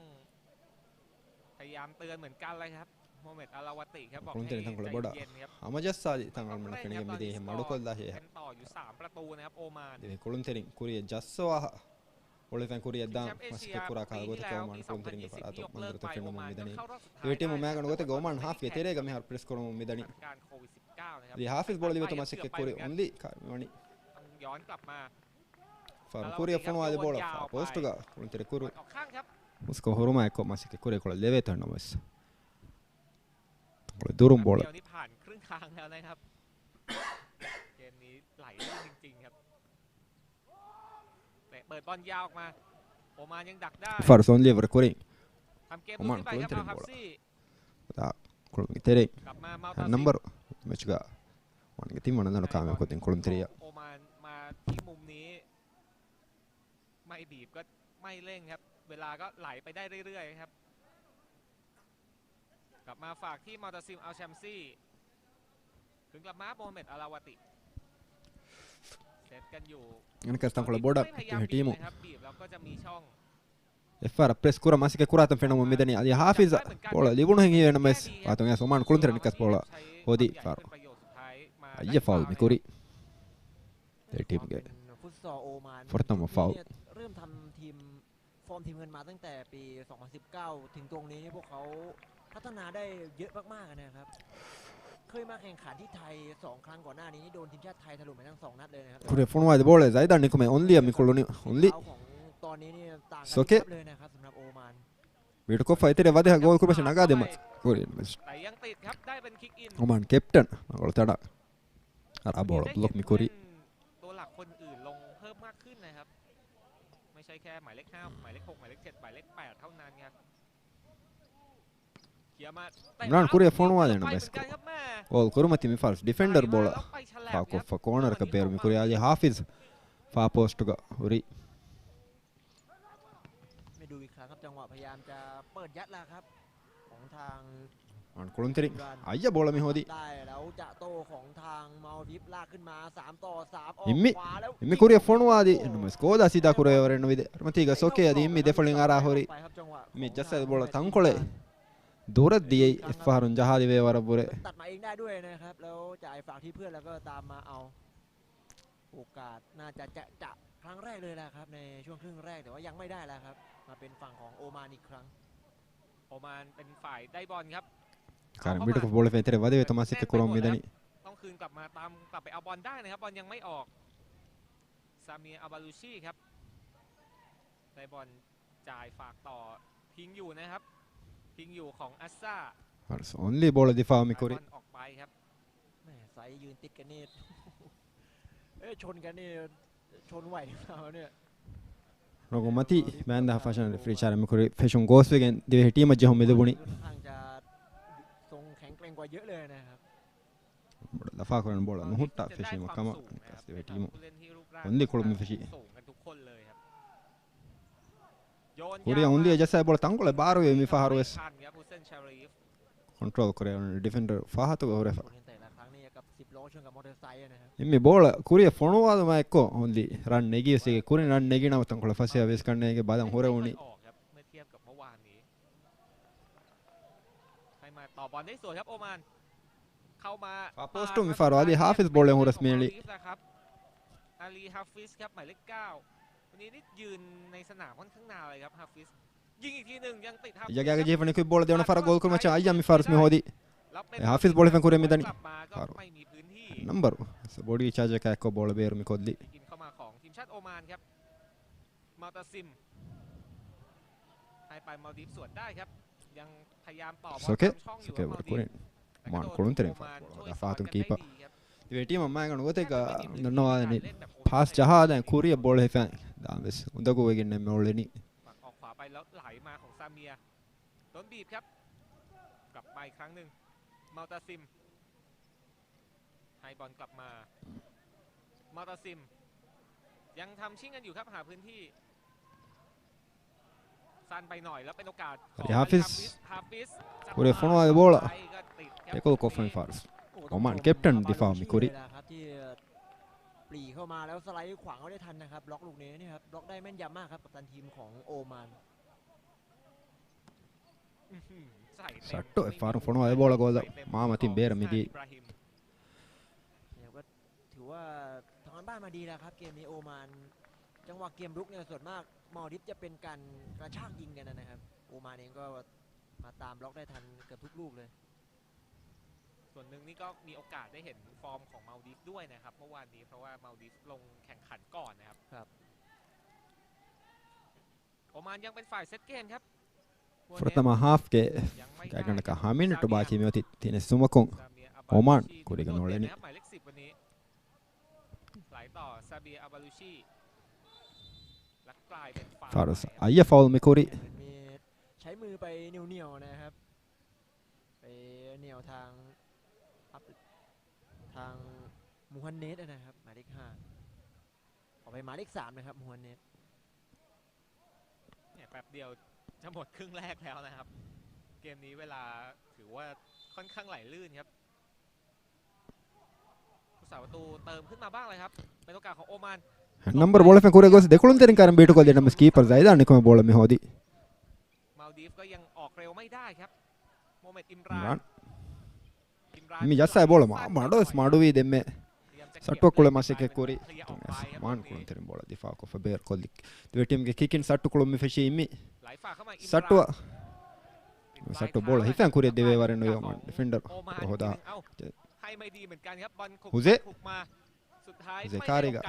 พยายามเตือนเหมือนกันเลยครับ โมฮัมเหม็ด อาราวาติครับ บอกให้ ކުޅުންތެރިން ތަންކޮޅެއް ބޮޑަށް ހަމަޖައްސާލި ތަން އަޅުމެން ފެނިގެން މިދިޔަ މަޑުކޮށްލާ ހޭ. กันต่ออยู่สามประตูนะครับโอมาน ދިވެހި ކުޅުންތެރިން ކުރިއަށް ޖައްސަވާ އޮޅިފައިން ކުރިއަށް ދާން މަސައްކަތް ކުރާ ކަހަލަ ގޮތަކަށް އޮމާން ކުޅުންތެރިންގެ ފަރާތުން މަންޒަރުތައް ފެންނަމުން މިދަނީ. ދިވެހި ޓީމު މައިގަނޑު ގޮތެއްގަ އޮމާން ހާފްގެ ތެރޭގަ މިހާރު ޕްރެސް ކުރަމުން މިދަނީ. ދިވެހި ހާފިޒް ބޯޅަ ލިބޭތޯ މަސައްކަތް ކުރި އޮންލީ ކާރި ވަނީ. ފަރު ކުރިއަށް ފޮނުވާލި ބޯޅަ ފާ ޕޯސްޓުގަ ކުޅުންތެރި ކުރު. މުސްކޮ ހުރުމާ އެއްކޮށް މަސައްކަތް ކުރި ކޮޅަށް ލެވޭތޯ ނަމަވެސް. ދުރުން ބޯޅަ. นี่ผ่านครึ่งทางแล้วนะครับ เกมนี้ไหลลื่นจริงๆครับ เตะเปิดบอลยาวออกมา โอมานยังดักได้ ފަރު ސޮންލިއަށް ވުރެ ކުރިން. އޮމާން ކުޅުންތެރިން ބޯޅަ. އަދާ ކުޅުންތެރި ނަމްބަރު މެޗުގަ އޮމާންގެ ތިން ވަނަ ދަނޑު ކާމިޔާބު ކޮށްދިން ކުޅުންތެރިޔާ. އޮމާން މާ ތި މުމްނީ މައި ބީބްގަ މައި ލެން ހެ ވެލާގަ ލާއި ޕައި ދާއި ރި ރި އައި ހެ. ކަމާ ފާކީ މުއައްސިމް އަލްޝަމްސީ. ކުންގަ މާ މުހައްމަދު އަލާވަތީ. ސެޓްކަން ޔޫ. އަނެކަސް ތަންކޮޅެއް ބޯޑަ ތިހެ ޓީމު. އެއްފަހަރަށް ޕްރެސް ކުރަން މަސައްކަތް ކުރާތަން ފެނުމުން މިދަނީ. އަދި ހާފިޒަށް ބޯޅަ ލިބުނު ހެން ހީވޭ ނަމަވެސް ފާތުން އެސް އޮމާން ކުޅުންތެރިން އަނެކަސް ބޯޅަ ހޯދީ ފާރު. އައްޔަ ފައުލް މިކުރީ. ދެ ޓީމްގެ ފުރަތަމަ ފައުލް. ฟอร์มทีมเงินมาตั้งแต่ปี สองพันสิบเก้า ถึงตรงนี้นี่พวกเขาพัฒนาได้เยอะมากๆนะครับ เคยมาแข่งขันที่ไทยสองครั้งก่อนหน้านี้นี่โดนทีมชาติไทยถล่มไปทั้งสองนัดเลยนะครับ ކުރިއަށް ފޮނުވާދި ބޯޅަ ޒައިދާން ނިކުމެ އޮންލީއަށް މި ކުޅުނީ އޮންލީ. ของตอนนี้นี่ต่างกัน ސޮކޭ. ยับเลยนะครับสำหรับโอมาน ވީޑިއޯ ކޮށްފަ އެތެރެ ވަދެހަ ގޯލް ކުރުމަށް ނަގާދެމަސް ކުރި އޮމާން ކެޕްޓަން އަޅުގަނޑު ތަނާ އަރާ ބޯޅަ ބްލޮކް މި ކުރީ. ตัวหลักคนอื่นลงเพิ่มมากขึ้นนะครับ ไม่ใช่แค่หมายเลขห้า หมายเลขหก หมายเลขเจ็ด หมายเลขแปด เท่านั้นครับ އިމްރާން ކުރިއަށް ފޮނުވާލެއް ނަމަވެސް ގޯލް ކުރުމަތި މި ފާސް ޑިފެންޑަރ ބޯޅަ ފާކޮށްފަ ކޯނަރަކަށް ބޭރު މި ކުރި އަލީ ހާފިޒް ފާ ޕޯސްޓުގަ ހުރި. ไม่ดูอีกครั้งครับ จังหวะพยายามจะเปิดยัดแล้วครับ ของทาง އަން ކުޅުންތެރި އައްޔަ ބޯޅަ މި ހޯދީ. ได้แล้วจะโต้ของทางมาลดิฟลากขึ้นมา สามต่อสาม ออก އިންމި ขวาแล้ว އިންމި ކުރިއަށް ފޮނުވާދީ. ނަމަވެސް ކޯދާ ސީދާ ކުރެވޭ ވަރެއް ނުވިދެ. އަރިމަތީގަ ސޮކޭ އަދި އިންމި ދެ ފަޅިން އަރާ ހުރި. މި ޖައްސަ ބޯޅަ ތަންކޮޅެއް ދުރަށް ދިޔައީ އެއްފަހަރުން ޖަހާލިވޭ ވަރަށް ބުރޭ. ตัดมาเองได้ด้วยนะครับ แล้วจ่ายฝากที่เพื่อนแล้วก็ตามมาเอา โอกาสน่าจะจะจะครั้งแรกเลยแหละครับ ในช่วงครึ่งแรก แต่ว่ายังไม่ได้แล้วครับ มาเป็นฝั่งของโอมานอีกครั้ง โอมานเป็นฝ่ายได้บอลครับ ކާރިން ބިޑަކު ބޯޅަ ފެތެރެ ވަދެވޭ ތަމާސިކަ ކުރަމުން މިދަނީ. ต้องคืนกลับมาตามกลับไปเอาบอลได้นะครับ บอลยังไม่ออก ސާމީ އަބަލުޝީ ครับ ได้บอล จ่ายฝากต่อ พิงอยู่นะครับ พิงอยู่ของอัสซ่า ފާސް އޮންލީ ބޯޅަ ދިފާ މި ކުރި. ออกไปครับ แม่ไซส์ยืนติดกันนี่ เอ้ย ชนกันนี่ ชนไหวหรือเปล่าเนี่ย ރޮގު މަތީ ބައިންދާ ފަށަން ރެފްރީ އިޝާރާތް މި ކުރި. ފެށުން ގޯސްވެގެން ދިވެހި ޓީމަށް ޖެހުން މި ލިބުނީ. ค่อนข้างจะทรงแข็งแกร่งกว่าเยอะเลยนะครับ ބޮޑަށް ލަފާކުރަން ބޯޅަ ނުހުއްޓާ ފެށީމަ ކަމަށް އަނެކަސް ދިވެހި ޓީމު އޮންލީ ކުޅުން މި ފެށީ. ކުރިއަށް އޮންލީ ޖައްސާ ބޯޅަ ތަންކޮޅެއް ބާރުވޭ މި ފަހަރު ވެސް. ކޮންޓްރޯލް ކުރެވުނު ޑިފެންޑަރ ފާހަތުގަ ހުރެފަ. އިންމި ބޯޅަ ކުރިއަށް ފޮނުވާލުމާ އެއްކޮށް އޮންލީ ރަން ނެގި ވެސް އޭގެ ކުރިން ރަން ނެގިނަމަ ތަންކޮޅެއް ފަސޭހަ ވެސް ކަންނޭގެ ބަލަން ހުރެވުނީ. ފާ ޕޯސްޓު މި ފާރު އަލީ ހާފިޒް ބޯޅަ ހުރަސް މޭޅި. อาลี ฮาฟิซ ครับ หมายเลขเก้า วันนี้นี่ยืนในสนามค่อนข้างนานเลยครับ ฮาฟิซ ยิงอีกทีหนึ่ง ยังติด ฮาฟิซ ޔަގާގެ ޖެހިފަނި ކުއި ބޯޅަ ދެވަނަ ފަރަށް ގޯލް ކުރުމަށް އައްޔާ މި ފާރުސް މި ހޯދީ. ހާފިޒް ބޯޅަ ފެން ކުރި މިދަނީ. ފާރު ނަމްބަރު ބޮޑީ ޗާޖަކާ އެއްކޮށް ބޯޅަ ބޭރު މި ކޮށްލީ. ของทีมชาติโอมานครับ มาลตาซิม ให้ไป มาลดิฟ สวนได้ครับ ยังพยายามต่อบอล ސޮކޭ. ຕามช่องอยู่ ސޮކޭ ครับ ވަރަށް ކުރިން. މާން ކުޅުންތެރިން ފާ ބޯޅަ ދާ ފާތުން ކީޕަ. ދިވެހި ޓީމަށް މާގަނޑު ގޮތެއްގަ ދަންނަވާލަނީ ޕާސް ޖަހާލަން ކުރިއަށް ބޯޅަ ހިފަން ދާން ވެސް އުނދަގޫވެގެން ނެއް މިއުޅެނީ. ออกขวาไปแล้วไหลมาของซาเมีย โดนบีบครับ กลับมาอีกครั้งหนึ่ง มาลตาซิม ให้บอลกลับมา มาลตาซิม ยังทำชิ่งกันอยู่ครับ หาพื้นที่ สั้นไปหน่อย แล้วเป็นโอกาสของ ހާފިޒް. ฮาฟิซ ކުރި ފޮނުވާލި ބޯޅަ ޓެކްލް ކޮށްފަން ފާސް. އޮމާން ކެޕްޓަން ދިފާއު މި ކުރި. ที่ปรีเข้ามาแล้วสไลด์ขวางเขาได้ทันนะครับ บล็อกลูกนี้นี่ครับ บล็อกได้แม่นยำมากครับ กัปตันทีมของโอมาน ސައްޓު އެއްފަހަރު ފޮނުވާ އެ ބޯޅަ ގޯލަށް މާ މަތިން ބޭރަށް މިދިޔައީ. เนี่ยก็ถือว่าทำการบ้านมาดีแล้วครับ เกมนี้โอมาน จังหวะเกมรุกเนี่ยส่วนมากมาลดิฟจะเป็นการกระชากยิงกันนะครับ โอมานเองก็มาตามบล็อกได้ทันเกือบทุกลูกเลย ส่วนหนึ่งนี่ก็มีโอกาสได้เห็นฟอร์มของมาลดิฟด้วยนะครับ เมื่อวานนี้ เพราะว่ามาลดิฟลงแข่งขันก่อนนะครับ ครับ އޮމާން ยังเป็นฝ่ายเซตเกมครับ ފުރަތަމަ ހާފްގެ ގާތްގަނޑަކަށް ހަ މިނެޓު ބާކީ މިއޮތީ ތިނެއް ސުމަކުން އޮމާން ކުރިގަ ނުޅެނީ. ފާރުސް އައްޔަ ފައުލް މި ކުރީ. ใช้มือไปเหนี่ยวๆนะครับ ไปเหนี่ยวทางครับ ทางมูฮันเนสนะครับ หมายเลขห้า ออกไปหมายเลขสามนะครับ มูฮันเนส เนี่ยแป๊บเดียวจะหมดครึ่งแรกแล้วนะครับ เกมนี้เวลาถือว่าค่อนข้างไหลลื่นครับ ผู้สาประตูเติมขึ้นมาบ้างเลยครับ เป็นโอกาสของโอมาน ނަމްބަރު ބޯޅަފެން ކުރިއަށް ގޮސް ދެކުޅުންތެރިން ކަރަން ބީޓުކޮށްލި ނަމަސް ކީޕަރ ޒައިދާން ނިކުމެ ބޯޅަ މި ހޯދި. މާލްދީފްގަ އޮކްރެއޯ މައިދާ ކެޕް މުހައްމަދު އިމްރާން. މި ޖައްސާ ބޯޅަ މާ މަޑުވެސް މަޑުވީ ދެންމެ ސައްޓުއަށް ކުޅެ މަސައްކަތް ކުރި. މާން ކުޅުންތެރިން ބޯޅަ ދިފާ ކޮށްފަ ބޭރު ކޮށްލި. ދެވޭ ޓީމްގެ ކިކިން ސައްޓު ކުޅުން މި ފެށީ މި ސައްޓުއަށް. ސައްޓު ބޯޅަ ހިފެން ކުރިއަށް ދެވޭ ވަރެއް ނުވޭ އޮމާން ޑިފެންޑަރު ހޯދާ. ހުޒޭ. ހުޒޭ ކާރީގަ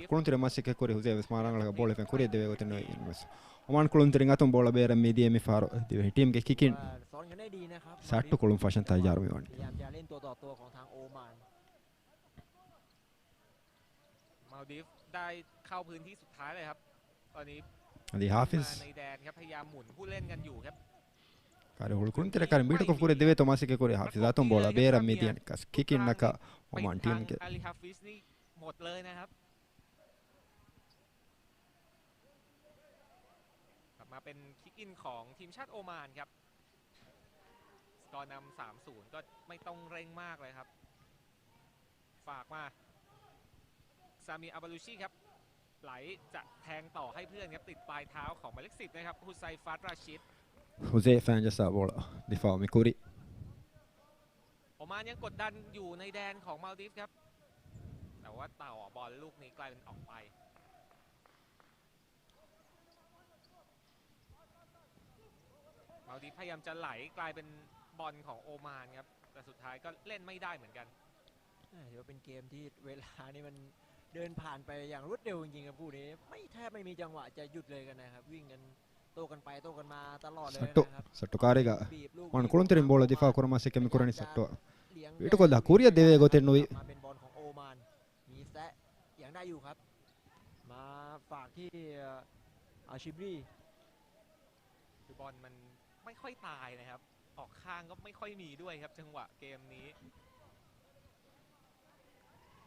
ކުޅުންތެރި މަސައްކަތް ކުރި ހުޒޭ ވެސް މާ ރަނގަޅަކަށް ބޯޅަ ހިފެން ކުރިއަށް ދެވޭ ގޮތެއް ނުވޭ އިންވެސް. އޮމާން ކުޅުންތެރިން އަތުން ބޯޅަ ބޭރަށް މިދިޔަ މި ފަހަރު ދިވެހި ޓީމްގެ ކިކިން ސައްޓު ކުޅުން ފަށަން ތައްޔާރު މިވަނީ. މާލްދީފް ދާއި ކާ ޕޮއިންޓް ސުއްތާލެ ހަ. އަދި ހާފިޒް. މާނައިދޭން ހަ ހަޔާ މުން ހުލެންގަން ޔޫ ހަ. ކާރި ހުޅު ކުޅުންތެރި ކާރި ބީޓުކޮށް ކުރި ދެވޭތޯ މަސައްކަތް ކުރި ހާފިޒް އަތުން ބޯޅަ ބޭރަށް މިދިޔަނި ކަސް ކިކިން ނަކަ އޮމާން ޓީމްގެ. หมดเลยนะครับ กลับมาเป็นคิกอินของทีมชาติโอมานครับ สกอร์นำ สามศูนย์ ก็ไม่ต้องเร่งมากเลยครับ ฝากมา ซามี อาบาลูชีครับ ไหลจะแทงต่อให้เพื่อนครับ ติดปลายเท้าของหมายเลขสิบนะครับ ฮุไซฟาตราชิด ހުޒޭ ފަންޖަސާ ބޯޅަ ދިފާ މި ކުރި. โอมานยังกดดันอยู่ในแดนของมาลดีฟครับ แต่ว่าเต่าบอลลูกนี้กลายเป็นออกไป มาลดีฟพยายามจะไหลกลายเป็นบอลของโอมานครับ แต่สุดท้ายก็เล่นไม่ได้เหมือนกัน อ่าถือว่าเป็นเกมที่เวลานี่มันเดินผ่านไปอย่างรวดเร็วจริงๆครับคู่นี้ ไม่แทบไม่มีจังหวะจะหยุดเลยกันนะครับ วิ่งกันโต้กันไปโต้กันมาตลอดเลย ސައްޓު. นะครับ ސައްޓު ކާރީގަ.บีบลูก މާން ކުޅުންތެރިން ބޯޅަ ދިފާ ކުރަމާ ސެކެމި ކުރަނީ ސައްޓު. เลี้ยง ވީޓުކޮށްލާ ކުރިއަށް ދެވޭ ގޮތެއް ނުވި. มาเป็นบอลของโอมาน มีแซะยังได้อยู่ครับ มาฝากที่เอ่ออาชิบรี คือบอลมันไม่ค่อยตายนะครับ ออกข้างก็ไม่ค่อยมีด้วยครับ จังหวะเกมนี้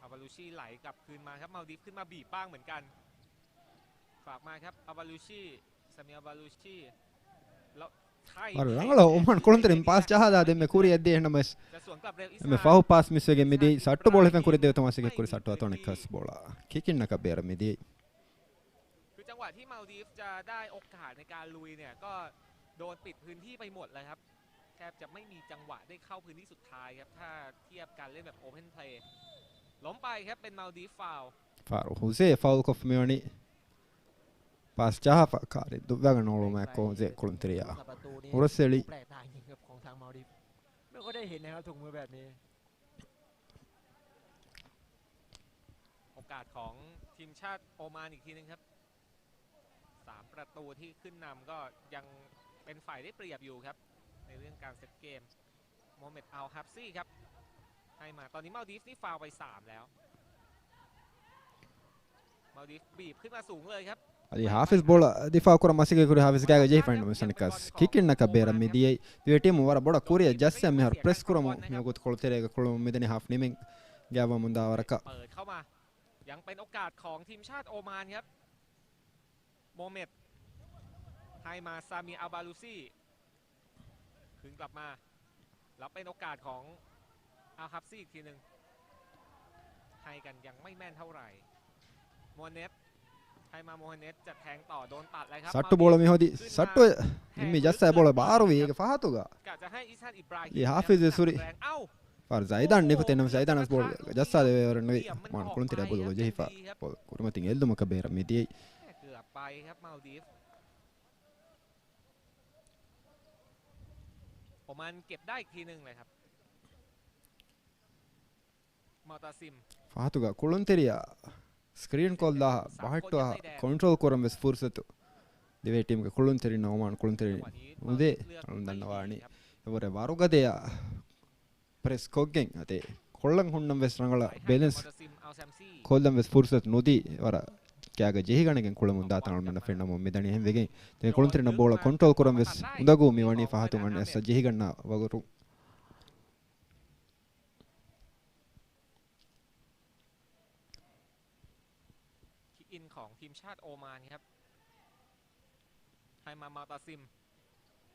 อาบาลูชีไหลกลับคืนมาครับ มาลดีฟขึ้นมาบีบบ้างเหมือนกัน ฝากมาครับ อาบาลูชี ซามี อาบาลูชี แล้วไถ่ ވަރަށް ރަނގަޅަށް އޮމާން ކުޅުންތެރިން ޕާސް ޖަހާލާ ދެންމެ ކުރިއަށް ދޭ ނަމަސް จะสวนกลับเร็ว އެމެ ފަހު ޕާސް މިސްވެގެން މިދިޔައީ ސައްޓު ބޯޅަ ހިފެން ކުރި ދެވޭތޯ މަސައްކަތް ކުރި ސައްޓު އަތޮޅު ކަސް ބޯޅަ ކިކިން ނަކަ ބޭރަށް މިދިޔައީ. คือจังหวะที่มาลดีฟจะได้โอกาสในการลุยเนี่ย ก็โดนปิดพื้นที่ไปหมดเลยครับ แทบจะไม่มีจังหวะได้เข้าพื้นที่สุดท้ายครับ ถ้าเทียบการเล่นแบบโอเพนเพลย์ ล้มไปครับ เป็นมาลดีฟฟาวล์ ފާރު ހުސޭ ފައުލްކޮށްފަ މިވަނީ. ޕާސް ޖަހާފަ ކާރި ދުއްވާގަން އޮޅުމާ ކޯޒެ ކުޅުންތެރިޔާ. ประตูนี้ ހުރަސްއެޅި. แปลกตาจริงครับของทางมาลดีฟ ไม่ค่อยได้เห็นนะครับถุงมือแบบนี้ โอกาสของทีมชาติโอมานอีกทีนึงครับ สามประตูที่ขึ้นนำก็ยังเป็นฝ่ายได้เปรียบอยู่ครับ ในเรื่องการเซตเกม โมฮัมเหม็ด อัลฮัฟซีครับ ให้มา ตอนนี้มาลดีฟนี่ฟาวล์ไปสามแล้ว มาลดีฟบีบขึ้นมาสูงเลยครับ އަދި ހާފިޒް ބޯޅަ ދިފާ ކުރަން މަސައްކަތް ކުރި ހާފިޒް ގާގަ ޖެހިފައިން މިސަން ކަސް ކިކިން ނަކަ ބޭރަށް މިދިޔައީ. ދިވެހި ޓީމު ވަރަށް ބޮޑަށް ކުރިއަށް ޖައްސަ މިހާރު ޕްރެސް ކުރަމު މިވަގުތު ކޮޅުތެރޭގަ ކުޅަމުން މިދަނީ ހާފް ނިމެން ގާވަމުންދާ ވަރަކަށް. เปิดเข้ามา ยังเป็นโอกาสของทีมชาติโอมานครับ โมฮัมเหม็ด ให้มา ซามี อาบาลูซี คืนกลับมา แล้วเป็นโอกาสของ อัลฮัฟซีอีกทีหนึ่ง ให้กันยังไม่แม่นเท่าไหร่ โมฮัมเหม็ด ให้มา โมฮัมเหม็ด จะแทงต่อ โดนตัดเลยครับ ސައްޓު ބޯޅަ މި ހޯދި. ސައްޓު އެ މި ޖައްސަ ބޯޅަ ބާރުވި އޭގެ ފަހަތުގަ. กะจะให้ އިސާން އިބްރާހިމް ເއި ހާފިޒް ސުރި. เอ้า ފާރު ޒައިދާން ނިކުތެ ނަމަ ޒައިދާން ބޯޅަ ޖައްސާ ދެވޭ ވަރަށް ނުވި. މާން ކުޅުންތެރި ބޮލުގަ ޖެހިފަ ބޯޅަ ކުރިމަތިން އެއްލުމަކަށް ބޭރަށް މިދިޔައީ. เกือบไปครับ มาลดีฟ โอมานเก็บได้อีกทีหนึ่งเลยครับ เมาตาซิม ފަހަތުގަ ކުޅުންތެރިޔާ ސްކްރީން ކޮށްލާ ބަހައްޓުވާ ކޮންޓްރޯލް ކުރަން ވެސް ފުރުސަތު ދިވެހި ޓީމްގެ ކުޅުންތެރިންނަށް އޮމާން ކުޅުންތެރިން ނުދޭ. އަޅުން ދަންނަވާނީ އެވަރެ ވަރުގަދަޔާ ޕްރެސް ކޮށްގެން އަދި ކޮށްލަން ހުންނަން ވެސް ރަނގަޅަށް ބެލެންސް ކޮށްލަން ވެސް ފުރުސަތު ނުދީ. ވަރަށް ކެއާގަ ޖެހިގަނެގެން ކުޅެމުން ދާތަން އަޅުމެންނަށް ފެންނަމުން މިދަނީ އެހެން ވެގެން. ދެން ކުޅުންތެރިންނަށް ބޯޅަ ކޮންޓްރޯލް ކުރަން ވެސް އުނދަގޫ މިވަނީ ފަހަތުން އަންނަ ޖެހިގަންނަ ވަގުތު. ކިއިން ޚޮން ޓީމް ޝާޓް އޯމާން ހަ. ހައިމާ މާތާސިމް.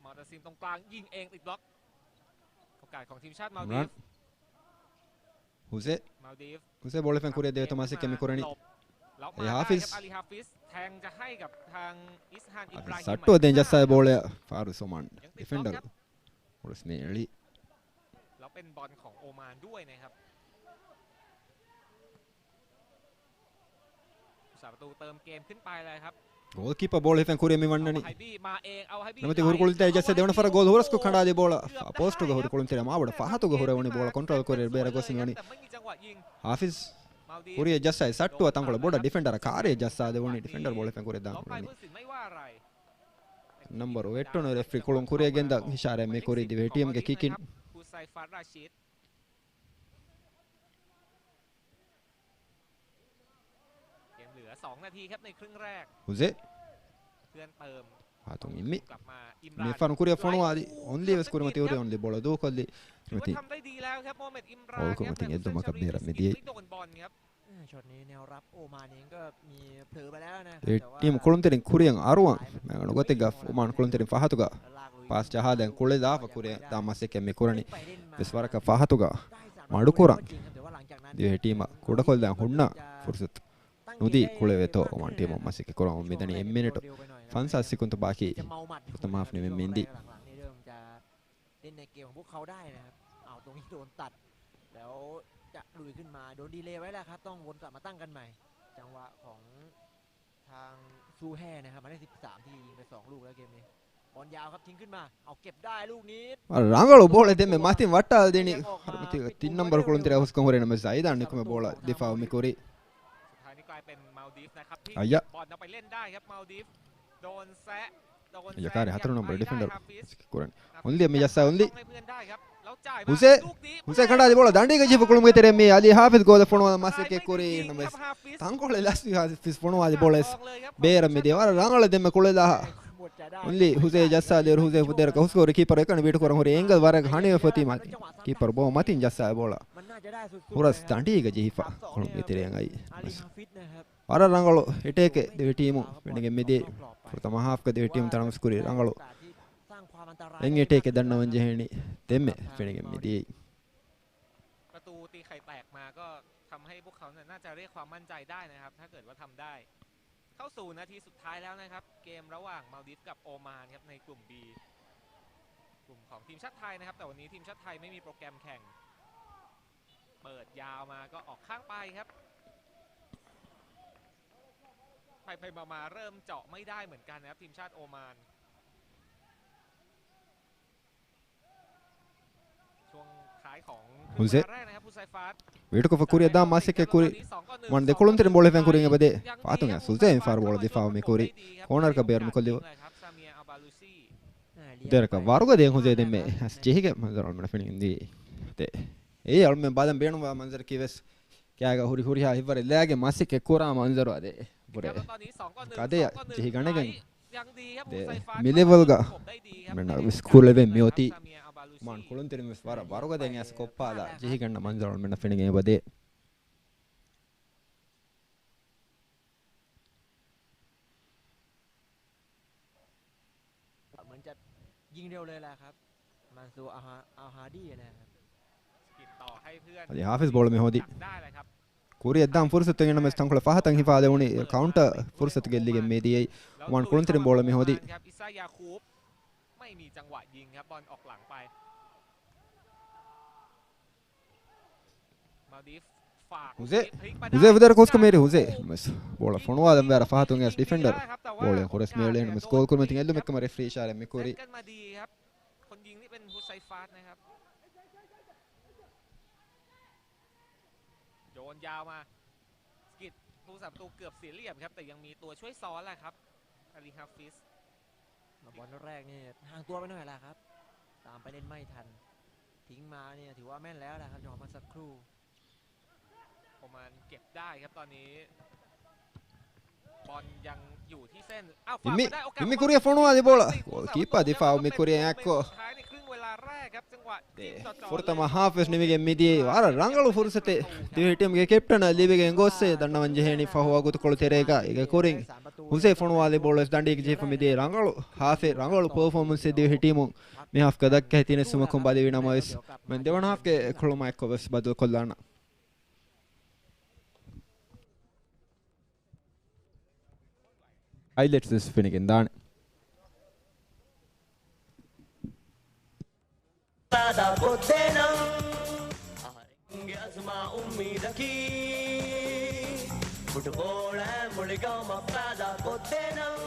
މާތާސިމް ތޮން ކްލާން އިން އޭން ލިބްލޮކް. ކޮކާ ޚޮން ޓީމް ޝާޓް މާލްޑިވް. ހުސެ. މާލްޑިވް. ހުސެ ބޯޅަ ފެން ކުރިޔަށް ދެވޭތޯ މާސެކެ މި ކުރަނީ. އެ ހާފިޒް. ސައްޓު ދެން ޖައްސާ ބޯޅަ ފާރު ސޮމާން. ޑިފެންޑަރ. ހުރަސް މި އެޅި. ލޮޕެން ބޯން ޚޮން އޯމާން ދުވައި ނޭ ހަ. ގޯލްކީޕަ ބޯޅަ ހިފެން ކުރިޔަށް މި ވަންނަނީ. ނަމަތި ހުރިކުޅުންތެރި ޖައްސަ ދެވަނަ ފަރަށް ގޯލް ހުރަސްކޮށް ކަނޑާލި ބޯޅަ ފޯސްޓުގަ ހުރިކުޅުންތެރި މާބޮޑަށް ފަހަތުގަ ހުރެވުނީ ބޯޅަ ކޮންޓްރޯލް ކުރި ބޭރަށް ގޮސް މިވަނީ. ހާފިޒް ކުރިޔަށް ޖައްސައި ސައްޓުއަށް ތަންކޮޅެއް ބޮޑަށް ޑިފެންޑަރ ކާރިޔަށް ޖައްސާ ދެވުނީ ޑިފެންޑަރ ބޯޅަ ހިފެން ކުރިޔަށް ދާން ނަންބަރު ވެއްޓުނު ރެފްރީ ކުޅުން ކުރިޔަށް ގެންދަން އިޝާރާތް މި ކުރީ ދިވެހި ޓީމްގެ ކިކިން. ހުސެ. ހާތުން އިންމި. މި ފަރުން ކުރިޔަށް ފޮނުވާލި. އޮންލީ ވެސް ކުރިމަތި ހުރި އޮންލީ ބޯޅަ ދޫކޮށްލި. ކުރިމަތި. ގޯލް ކުރިމަތިން އެއްދުމަކަށް ބޭރަށް މިދިޔައީ. ޝޮޓް ނީ ނެއުރަޕް އޯމާނީންގ މި ޕްލޭ ބަލާނެ. އެ ޓީމް ކުޅުންތެރިން ކުރިޔަށް އަރުވާ މެގަނު ގޮތެއްގަ އޯމާން ކުޅުންތެރިން ފަހަތުގަ ޕާސް ޖަހާލަން ކުޅެލާފަ ކުރިޔަށް ދާ މަސައްކަތް މި ކުރަނީ. ވެސް ވަރަކަށް ފަހަތުގަ މަޑުކުރަން ދިވެހި ޓީމަށް ކުޑަކޮށްލަން ހުންނަ ފުރުސަތު ނުދީ ކުޅެވޭތޯ އޯމާން ޓީމު މަސައްކަތް ކުރަމުން މިދަނީ އެއް މިނެޓު ފަންސާސް ސެކުންތު ބާކީ ފުރަތަމަ ހާފް ނިމެން މިންދީ. เล่นในเกมของพวกเขาได้นะครับ เอาตรงนี้โดนตัด แล้วจะลุยขึ้นมา โดนดีเลย์ไว้แล้วครับ ต้องวนกลับมาตั้งกันใหม่ จังหวะของทางซูแฮนะครับ หมายเลขสิบสาม ที่ยิงไปสองลูกแล้วเกมนี้ บอลยาวครับ ทิ้งขึ้นมา เอาเก็บได้ลูกนี้ ރަނގަޅު ބޯޅަ ދެމެ މަތިން ވައްޓާލަދިނީ. ހަރުމަތި ތިން ނަންބަރު ކުޅުންތެރި އަހުސްކަން ހުރޭ ނަމަ ޒައިދާން ނިކުމެ ބޯޅަ ދިފާއު މި ކުރީ. އައްޔަ. އައްޔަ ކާރި ހަތަރު ނަންބަރު ޑިފެންޑަރު ކުރަން. އޮންލީ މި ޖައްސާ އޮންލީ. ހުސެ. ހުސެ ކަނޑާލި ބޯޅަ ދަނޑީގަ ޖެހިފަ ކުޅުމުގެ ތެރެ މި އަލީ ހާފިޒް ގޯލަށް ފޮނުވާ މަސައްކަތް ކުރީ ނަމަވެސް ތަންކޮޅެއް ލަސްވި ހާފިޒް ފޮނުވާލި ބޯޅަ ވެސް ބޭރަށް މިދިޔަ ވަރަށް ރަނގަޅަށް ދެންމެ ކުޅެލާ. އޮންލީ ހުސެ ޖައްސާލި ހުސެ ފުދޭރަކަ ހުސްކޮރި ކީޕަރ އެކަނި ބީޓް ކުރަން ހުރި އެންގަލް ވަރަށް ހަނިވެފަ ތީ މަތި. ކީޕަރ ބޯ މަތިން ޖައްސާ ބޯޅަ ހުރަސް ދަނޑީގަ ޖެހިފަ ކުޅުމުގެ ތެރެއަށް އައި. ވަރަށް ރަނގަޅު އެޓޭކެއް ދިވެހި ޓީމު ފެނިގެން މިދިޔައީ. ފުރަތަމަ ހާފްގަ ދިވެހި ޓީމު ތަނަވަސް ކުރި ރަނގަޅު އެން އެޓޭކެއް ދަންނަވަން ޖެހޭނީ ދެންމެ ފެނިގެން މިދިޔައީ. ประตูตีไข่แตกมาก็ทำให้พวกเขาเนี่ยน่าจะเรียกความมั่นใจได้นะครับ ถ้าเกิดว่าทำได้ เข้าสู่นาทีสุดท้ายแล้วนะครับ เกมระหว่างมาลดิฟกับโอมานครับ ในกลุ่ม B กลุ่มของทีมชาติไทยนะครับ แต่วันนี้ทีมชาติไทยไม่มีโปรแกรมแข่ง เปิดยาวมาก็ออกข้างไปครับ ไปไปมามาเริ่มเจาะไม่ได้เหมือนกันนะครับ ทีมชาติโอมาน ช่วงท้ายของครึ่งเวลาแรกนะครับ ހުސެ. ހުސައިފާ ވީޓުކޮށްފަ ކުރިއަށް ދާ މަސައްކަތް ކުރި. މަން ދެ ކުޅުންތެރިން ބޯޅަ ފެން ކުރިން އެބަދޭ. ފާތުން ހުސެ މި ފާރު ބޯޅަ ދިފާއު މި ކުރި. ކޯނަރަކަށް ބޭރު މި ކޮށްލި. ދެރަކަށް ވަރުގަ ދޭން ހުސެ ދެންމެ ޖެހިގެ މަންޒަރު އަޅުމެން ފެނިގެން ދިޔައީ. އެއީ އަޅުމެން ބާދަން ބޭނުންވާ މަންޒަރަކީ ވެސް ކެއާގަ ހުރި ހުރިހާ ހިތްވަރެއް ލައިގެން މަސައްކަތް ކުރާ މަންޒަރު އަދެ. ބުރެ. ކަދެއަށް ޖެހިގަނެގެން ދެ މި ލެވެލްގަ މެންނަށް ވެސް ކުޅެވެން މިއޮތީ. މާން ކުޅުންތެރިން ވެސް ވަރަށް ވަރުގަދައިން އައިސް ކޮށްޕާލާ ޖެހިގަންނަ މަންޒަރު އަޅުމެންނަށް ފެނިގެން އެބަދޭ. މަންޗަށް ޖިން ރެއުޅޭލާ ކަ މަންސޫ އަހާ-، އަހާޑީ އެލާ ކަ. އަދި ހާފިޒް ބޯޅަ މި ހޯދި. ކުރިއަށް ދާން ފުރުސަތު އެނގެނަމަވެސް ތަންކޮޅެއް ފަހަތަށް ހިފާ ދެވުނީ ކައުންޓަ ފުރުސަތު ގެއްލިގެން މި ދިޔައީ. އޮމާން ކުޅުންތެރިން ބޯޅަ މި ހޯދި. ހުސެ. ހުސެ ފުދޭރަ ކޯސްކަ މޭރި ހުސެ. މެސް ބޯޅަ ފޮނުވާލަން ވޭރަ ފަހަތުން އެސް ޑިފެންޑަރ. ބޯޅަ ހުރެސް މޭޅޭން މެސް ގޯލް ކުރުމަތިން އެއްލުމެއްކަމަށް ރެފްރީ އިޝާރަތް މި ކުރި. ސްކިޓް ผู้สาประตูเกือบเสียเหลี่ยมครับ แต่ยังมีตัวช่วยซ้อนแหละครับ อาลี ฮาฟิซ บอลแรกนี่ห่างตัวไปหน่อยแล้วครับ ตามไปเล่นไม่ทัน ทิ้งมาเนี่ยถือว่าแม่นแล้วแหละครับ จังหวะเมื่อสักครู่ โอมานเก็บได้ครับตอนนี้ ނިންމި، ނިންމި ކުރިއަށް ފޮނުވާލި ބޯޅަ. ގޯލް ކީޕާ ދިފާއު މި ކުރިއަށް އެއްކޮށް. ދެ، ފުރަތަމަ ހާފް ވެސް ނިމިގެން މިދިޔައީ ވަރަށް ރަނގަޅު ފުރުސަތެއް ދިވެހި ޓީމުގެ ކެޕްޓަނަށް ލިބިގެން ގޮއްސޭ. ދަންނަވަން ޖެހޭނީ ފަހު ވަގުތުކޮޅު ތެރޭގަ އޭގެ ކުރިން ހުސެ ފޮނުވާލި ބޯޅަ ވެސް ދަނޑިއެއްގަ ޖެހިފަ މިދިޔައީ ރަނގަޅު ހާފެއް، ރަނގަޅު ޕަރފޯމަންސެއް ދިވެހި ޓީމުން މި ހާފްގަ ދައްކައި ތިނެއް ސުމަކުން ބަލިވި ނަމަވެސް، މި ދެވަނަ ހާފްގެ ކުޅުމާ އެއްކޮށް ވެސް ބަދަލުކޮށްލާނަން. ހައިލައިޓްސް ވެސް ފެނިގެން ދާނެ. ފައިދާ ކޮށްދޭނަން. އަހަރެންގެ އަޒުމާ އުއްމީދަކީ، ފުޓުބޯޅައިން މުޅި ގައުމަށް ފައިދާ ކޮށްދޭނަން.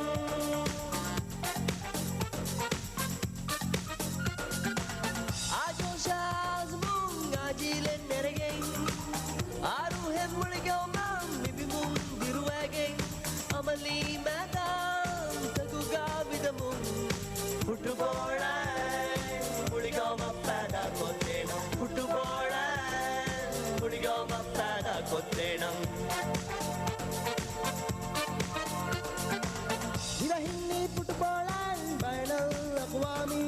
އާ ޖޯޝާ އަޒުމުން އާ ޖީލެއް ނެރެގެން، އާ ރޫހެއް މުޅި ގައުމަށް މި ބިމުން ދިރުވައިގެން، އަމަލީ މައިދާންތަކުގަ ވިދަމުން. ފުޓުބޯޅައިން މުޅި ގައުމަށް ފައިދާ ކޮށްދޭނަން. ފުޓުބޯޅައިން މުޅި ގައުމަށް ފައިދާ ކޮށްދޭނަން. ދިވެހިންނީ ފުޓުބޯޅައިން ބައިނަލް އަޤްވާމީ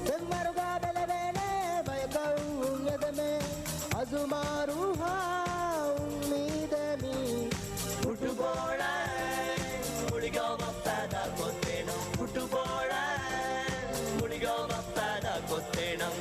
ފެންވަރުގަ ބެލެވޭނެ ބަޔަކަށް އުނގެދެމޭ. އަޒުމާ ރޫހާ އުއްމީދެއް މީ. ފުޓުބޯޅައިން މުޅި ގައުމަށް ފައިދާ ކޮށްދޭނަން. ފުޓުބޯޅައިން މުޅި ގައުމަށް ފައިދާ ކޮށްދޭނަން.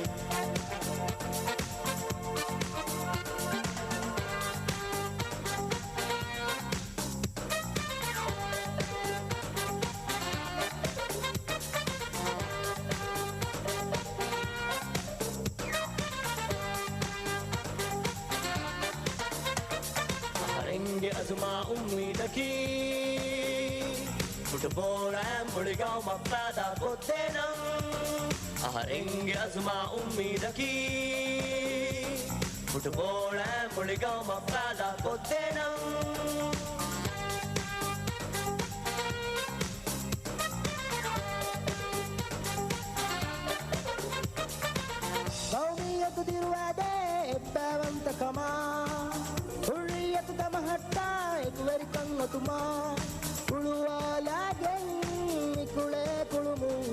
އަހަރެންގެ އަޒުމާ އުއްމީދަކީ، ފުޓުބޯޅައިން މުޅި ގައުމަށް ފައިދާ ކޮށްދޭނަން. އަހަރެންގެ އަޒުމާ އުއްމީދަކީ، ފުޓުބޯޅައިން މުޅި ގައުމަށް ފައިދާ ކޮށްދޭނަން. ގައުމިއްޔަތު ދިރުވާދޭ އެއްބައިވަންތަކަމާ، ހުއްރިއްޔަތު ދަމަހައްޓާ އެކުވެރިކަން އޮތުމާ، ހުޅުވާލާގެން މި ކުޅޭ ކުޅުމުން.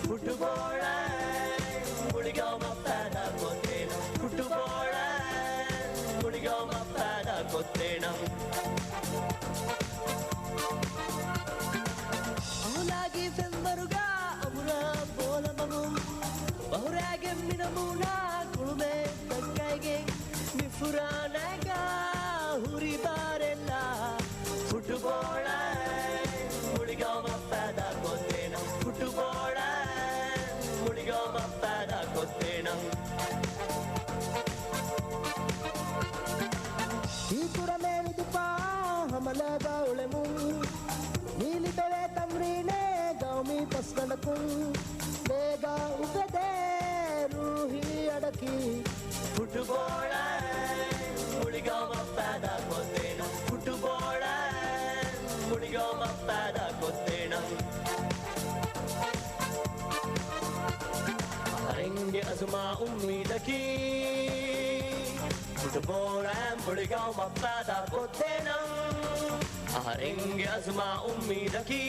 ފުޓުބޯޅައިން މުޅި ގައުމަށް ފައިދާ ކޮށްދޭނަން. ފުޓުބޯޅައިން މުޅި ގައުމަށް ފައިދާ ކޮށްދޭނަން. އަހުލާގީ ފެންވަރުގަ އަމުރާ ބޯލަމަހުން، ބަހުރާގެން މި ނަމޫނާ ކުޅުމެއް ދައްކައިގެން، މި ފުރާނައިގަ ހުރި ބާރެއްލާ. ފުޓުބޯޅައިން މުޅި ގައުމަށް ފައިދާ ކޮށްދޭނަން. ފުޓުބޯޅައިން މުޅި ގައުމަށް ފައިދާ ކޮށްދޭނަން. ހީކުރަމޭ މި ދިފާއާ ހަމަލާގަ އުޅެމުން. މި ލިބެވޭ ތަމްރީނެއް ގައުމީ ފަސްގަނޑަކުން. ލޭގަ އުފެދޭ ރޫހީ އަޑަކީ. ފުޓުބޯޅައިން މުޅި ގައުމަށް ފައިދާ ކޮށްދޭނަން. ފުޓުބޯޅައިން މުޅި ގައުމަށް ފައިދާ ކޮށްދޭނަން. އަހަރެންގެ އަޒުމާ އުއްމީދަކީ، ފުޓުބޯޅައިން މުޅި ގައުމަށް ފައިދާ ކޮށްދޭނަން. އަހަރެންގެ އަޒުމާ އުއްމީދަކީ،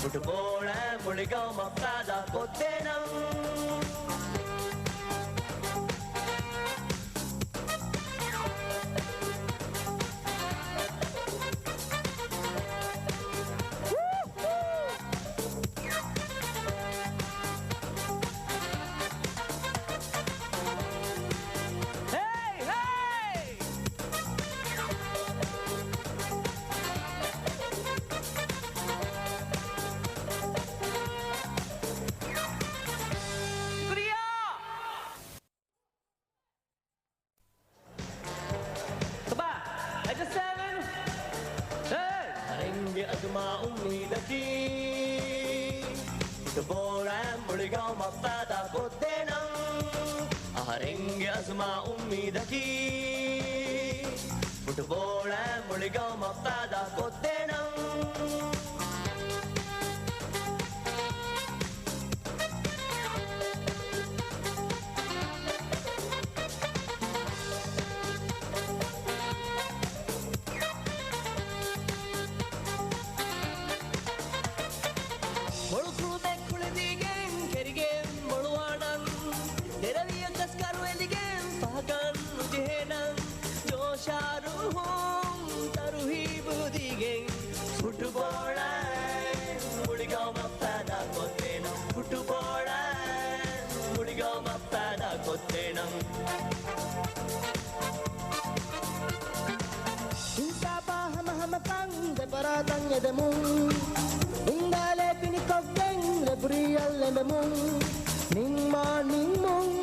ފުޓުބޯޅައިން މުޅި ގައުމަށް ފައިދާ ކޮށްދޭނަން. ކަބާ، އެއް ސެވެން. އަހަރެންގެ އަޒުމާ އުއްމީދަކީ، ފުޓުބޯޅައިން މުޅި ގައުމަށް ފައިދާ ކޮށްދޭނަން. އަހަރެންގެ އަޒުމާ އުއްމީދަކީ، ފުޓުބޯޅައިން މުޅި ގައުމަށް ފައިދާ ކޮށްދޭނަން. ފުޓުބޯޅައިން މުޅި ގައުމަށް ފައިދާ ކޮށްދޭނަން. ފުޓުބޯޅައިން މުޅި ގައުމަށް ފައިދާ ކޮށްދޭނަން. އިންސާފާ ހަމަހަމަކަން ދެފަރާތަށް އެދެމުން، އިންދާލެ ފިނިކޮށްގެން ރެފްރީއަށް އެނބެމުން، ނިންމާ ނިންމުން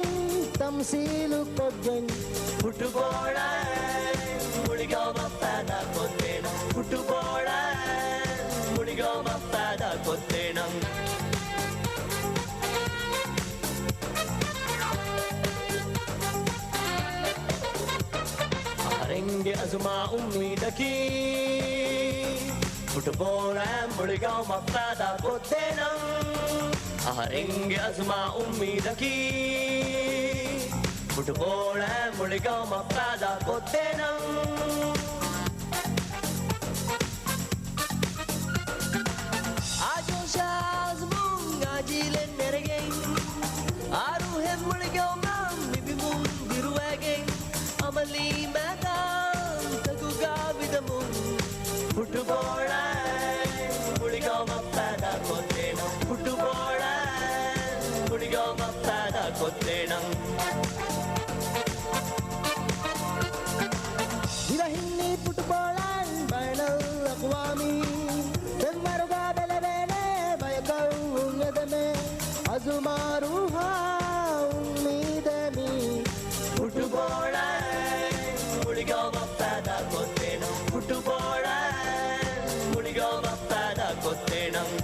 ތަމްސީލު ކޮށްގެން. ފުޓުބޯޅައިން މުޅި ގައުމަށް ފައިދާ ކޮށްދޭނަން. ފުޓުބޯޅައިން މުޅި ގައުމަށް ފައިދާ ކޮށްދޭނަން. އަހަރެންގެ އަޒުމާ އުއްމީދަކީ، ފުޓުބޯޅައިން މުޅި ގައުމަށް ފައިދާ ކޮށްދޭނަން. އަހަރެންގެ އަޒުމާ އުއްމީދަކީ، ފުޓުބޯޅައިން މުޅި ގައުމަށް ފައިދާ ކޮށްދޭނަން. އާ ޖޯޝާ އަޒުމުން އާ ޖީލެއް ނެރެގެން، އާ ރޫހެއް މުޅި ގައުމަށް މި ބިމުން ދިރުވައިގެން، އަމަލީ މައިދާންތަކުގަ ވިދަމުން. ފުޓުބޯޅައިން މުޅި ގައުމަށް ފައިދާ ކޮށްދޭނަން. ފުޓުބޯޅައިން މުޅި ގައުމަށް ފައިދާ ކޮށްދޭނަން. ދިވެހިންނީ ފުޓުބޯޅައިން ބައިނަލް އަޤްވާމީ. ފެންވަރުގަ ބެލެވޭނެ ބަޔަކަށް އުނގެދެމޭ. އަޒުމާ ރޫހާ އުއްމީދެއް މީ. ފުޓުބޯޅައިން މުޅި ގައުމަށް ފައިދާ ކޮށްދޭނަން. ފުޓުބޯޅައިން މުޅި ގައުމަށް ފައިދާ ކޮށްދޭނަން.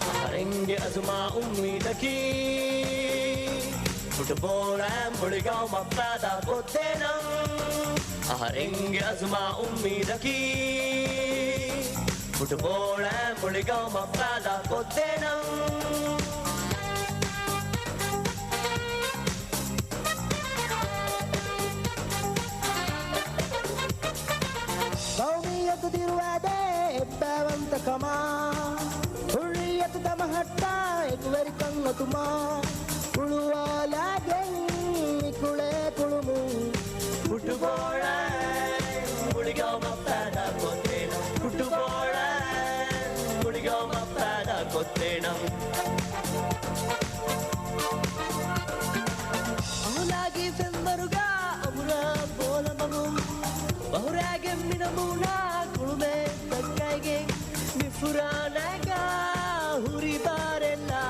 އަހަރެންގެ އަޒުމާ އުއްމީދަކީ، ފުޓުބޯޅައިން މުޅި ގައުމަށް ފައިދާ ކޮށްދޭނަން. އަހަރެންގެ އަޒުމާ އުއްމީދަކީ، ފުޓުބޯޅައިން މުޅި ގައުމަށް ފައިދާ ކޮށްދޭނަން. ގައުމިއްޔަތު ދިރުވާދޭ އެއްބައިވަންތަކަމާ، ހުއްރިއްޔަތު ދަމަހައްޓާ އެކުވެރިކަން އޮތުމާ، ކުޅުވާލާގެން މި ކުޅޭ ކުޅުމުން. ފުޓުބޯޅައިން މުޅި ގައުމަށް ފައިދާ ކޮށްދޭނަން. ފުޓުބޯޅައިން މުޅި ގައުމަށް ފައިދާ ކޮށްދޭނަން. އަހުލާގީ ފެންވަރުގަ އަނބުރާ ބޯލަމަމުން، ބަހުރާގެން މި ނަމޫނާ ކުޅުމެއް ދައްކައިގެން، މި ފުރާނައިގަ ހުރި ބާރެއްލާ.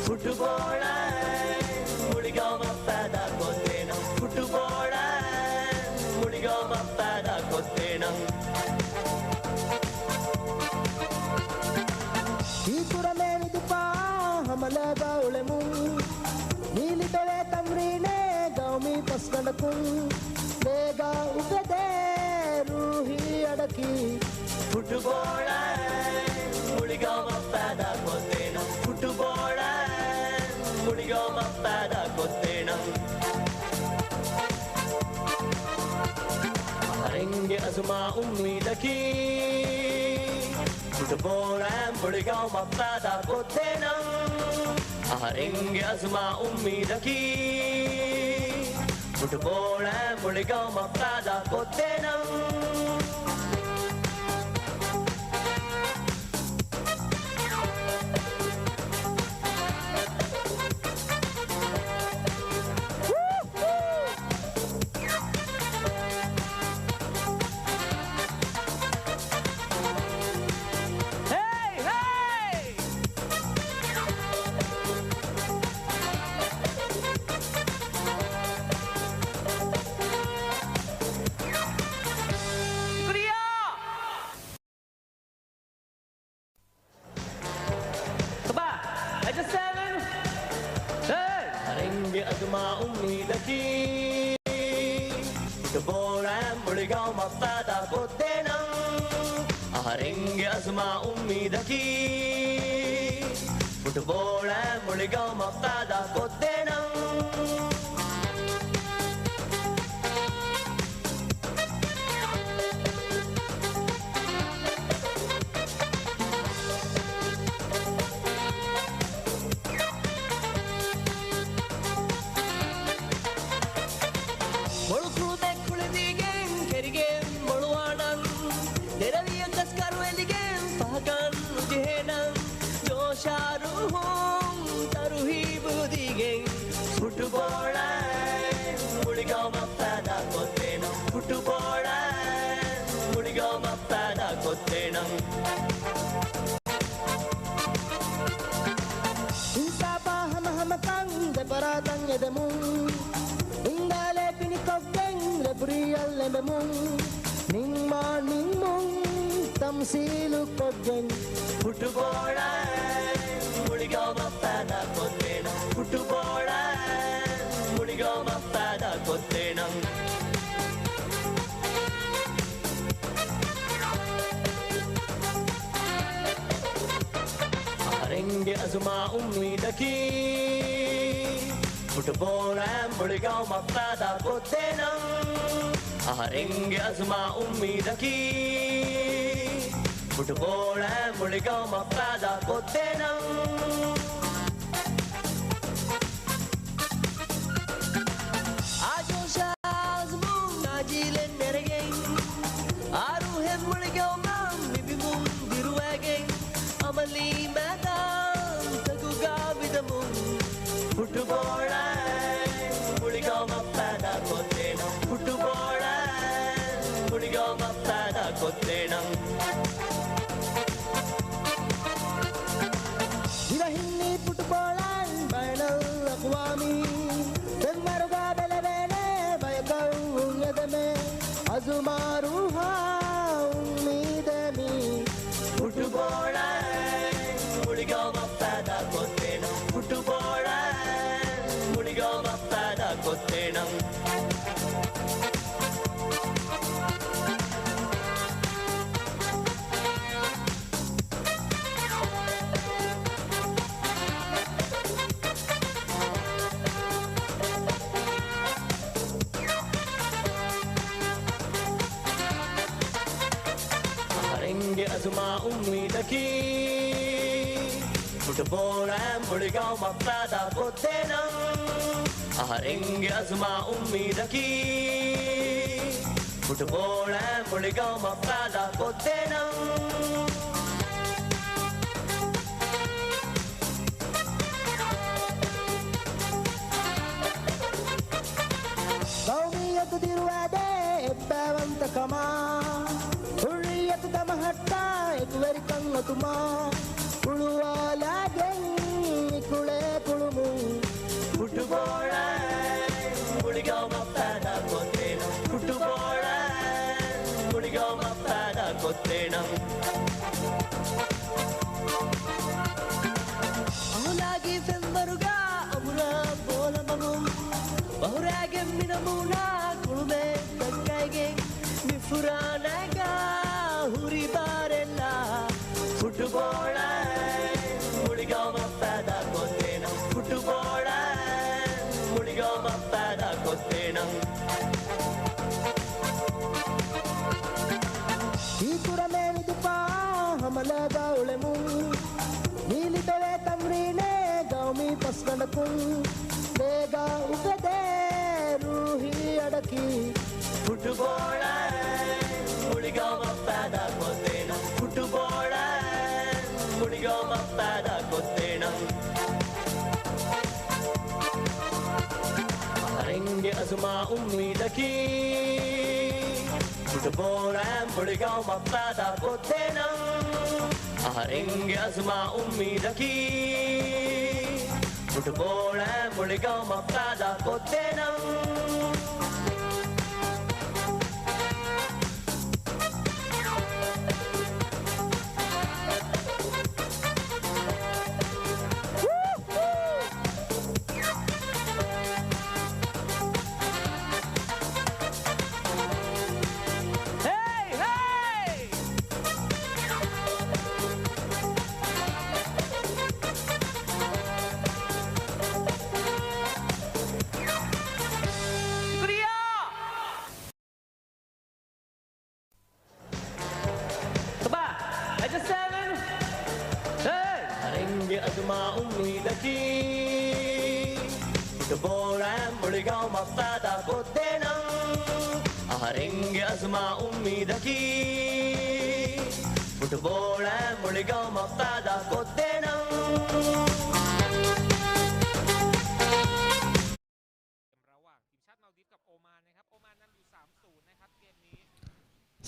ފުޓުބޯޅައިން މުޅި ގައުމަށް ފައިދާ ކޮށްދޭނަން. ފުޓުބޯޅައިން މުޅި ގައުމަށް ފައިދާ ކޮށްދޭނަން. ކީކުރަމޭ މި ދިފާއާ ހަމަލާގަ އުޅެމުން. ނީލި ދޮވޭ ތަމްރީނެއް ގައުމީ ފަސްގަނޑަކުން. ލޭގަ އުފެދޭ ރޫހީ އަޑަކީ. ފުޓުބޯޅައިން މުޅި ގައުމަށް ފައިދާ ކޮށްދޭނަން. ފުޓުބޯޅައިން މުޅި ގައުމަށް ފައިދާ ކޮށްދޭނަން. އަހަރެންގެ އަޒުމާ އުއްމީދަކީ، ފުޓުބޯޅައިން މުޅި ގައުމަށް ފައިދާ ކޮށްދޭނަން. އަހަރެންގެ އަޒުމާ އުއްމީދަކީ، ފުޓުބޯޅައިން މުޅި ގައުމަށް ފައިދާ ކޮށްދޭނަން. ހޭ، ހޭ! ޝުކުރިއްޔާ! ބާ، އެއްޗެސް ސެވެން. ހޭ! އަހަރެންގެ އަޒުމާ އުއްމީދަކީ، ފުޓުބޯޅައިން މުޅި ގައުމަށް ފައިދާ ކޮށްދޭނަން. އަހަރެންގެ އަޒުމާ އުއްމީދަކީ، ފުޓުބޯޅައިން މުޅި ގައުމަށް ފައިދާ ކޮށްދޭނަން. ނަން ޖޯޝާ ރޫހުން ތަރުހީބު ދީގެން، ފުޓުބޯޅައިން މުޅި ގައުމަށް ފައިދާ ކޮށްދޭނަން، ފުޓުބޯޅައިން މުޅި ގައުމަށް ފައިދާ ކޮށްދޭނަން. އިންސާފާ ހަމަހަމަކަން ދެފަރާތަށް އެދެމުން، އިންދާލެ ފިނިކޮށްގެން ރެފްރީއަށް އެނބެމުން، ނިންމާ ނިންމުން ތަމްސީލު ކޮށްގެން، ފުޓުބޯޅައިން މުޅި ގައުމަށް ފައިދާ ކޮށްދޭނަން، ފުޓުބޯޅައިން މުޅި ގައުމަށް ފައިދާ ކޮށްދޭނަން. އަހަރެންގެ އަޒުމާ އުއްމީދަކީ، ފުޓުބޯޅައިން މުޅި ގައުމަށް ފައިދާ ކޮށްދޭނަން. އަހަރެންގެ އަޒުމާ އުއްމީދަކީ، ފުޓުބޯޅައިން މުޅި ގައުމަށް ފައިދާ ކޮށްދޭނަން. އާ ޖޯޝާ އަޒުމުން އާ ޖީލެއް ނެރެގެން، އާ ރޫހެއް މުޅި ގައުމަށް މި ބިމުން ދިރުވައިގެން، އަމަލީ މައިދާންތަކުގަ ވިދަމުން، ފުޓުބޯޅައިން މުޅި ގައުމަށް ފައިދާ ކޮށްދޭނަން، ފުޓުބޯޅައިން މުޅި ގައުމަށް ފައިދާ ކޮށްދޭނަން. ދިވެހިންނީ ފުޓުބޯޅައިން ބައިނަލްއަޤްވާމީ ފެންވަރުގަ ބެލެވޭނެ ބަޔަކަށް އުނގެދެމޭ، އަޒުމާ ރޫހާ އުއްމީދެއް މީ. ފުޓުބޯޅައިން މުޅި ގައުމަށް ފައިދާ ކޮށްދޭނަން، ފުޓުބޯޅައިން މުޅި ގައުމަށް ފައިދާ ކޮށްދޭނަން. އަހަރެންގެ އަޒުމާ އުއްމީދަކީ، ފުޓުބޯޅައިން މުޅި ގައުމަށް ފައިދާ ކޮށްދޭނަން. އަހަރެންގެ އަޒުމާ އުއްމީދަކީ، ފުޓުބޯޅައިން މުޅި ގައުމަށް ފައިދާ ކޮށްދޭނަން. ގައުމިއްޔަތު ދިރުވާދޭ އެއްބައިވަންތަކަމާ، ޙުއްރިއްޔަތު ދަމަހައްޓާ އެކުވެރިކަން އޮތުމާ، ހުޅުވާލާގެން މި ކުޅޭ ކުޅުމުން، ފުޓުބޯޅައިން މުޅި ގައުމަށް ފައިދާ ކޮށްދޭނަން، ފުޓުބޯޅައިން މުޅި ގައުމަށް ފައިދާ ކޮށްދޭނަން. އަހުލާގީ ފެންވަރުގަ އަނބުރާ ބޯލަމަމުން، ބަހުރާގެން މި ނަމޫނާ ކުޅުމެއް ދައްކައިގެން، މި ފުރާނައިގަ ހުރި ބާރެއްލާ، ފުޓުބޯޅައިން މުޅި ގައުމަށް ފައިދާ ކޮށްދޭނަން، ފުޓުބޯޅައިން މުޅި ގައުމަށް ފައިދާ ކޮށްދޭނަން. ހީކުރަމޭ މި ދިފާއާ ހަމަލާގަ އުޅެމުން، ނީލި ދޮވެ ތަމްރީނެއް ގައުމީ ފަސްގަނޑަކުން، ލޭގަ އުފެދޭ ރޫހީ އަޑަކީ، ފުޓުބޯޅައިން މުޅި ގައުމަށް ފައިދާ ކޮށްދޭނަން، ފުޓުބޯޅައިން މުޅި ގައުމަށް ފައިދާ ކޮށްދޭނަން. އަހަރެންގެ އަޒުމާ އުއްމީދަކީ، ފުޓުބޯޅައިން މުޅި ގައުމަށް ފައިދާ ކޮށްދޭނަން. އަހަރެންގެ އަޒުމާ އުއްމީދަކީ، ފުޓުބޯޅައިން މުޅި ގައުމަށް ފައިދާ ކޮށްދޭނަން. އަހަރެންގެ އަޒުމާ އުއްމީދަކީ، ފުޓުބޯޅައިން މުޅި ގައުމަށް ފައިދާ ކޮށްދޭނަން. އަހަރެންގެ އަޒުމާ އުއްމީދަކީ، ފުޓުބޯޅަ މުޅި ގައުމަށް ފައިދާ ކޮށްދޭނަން.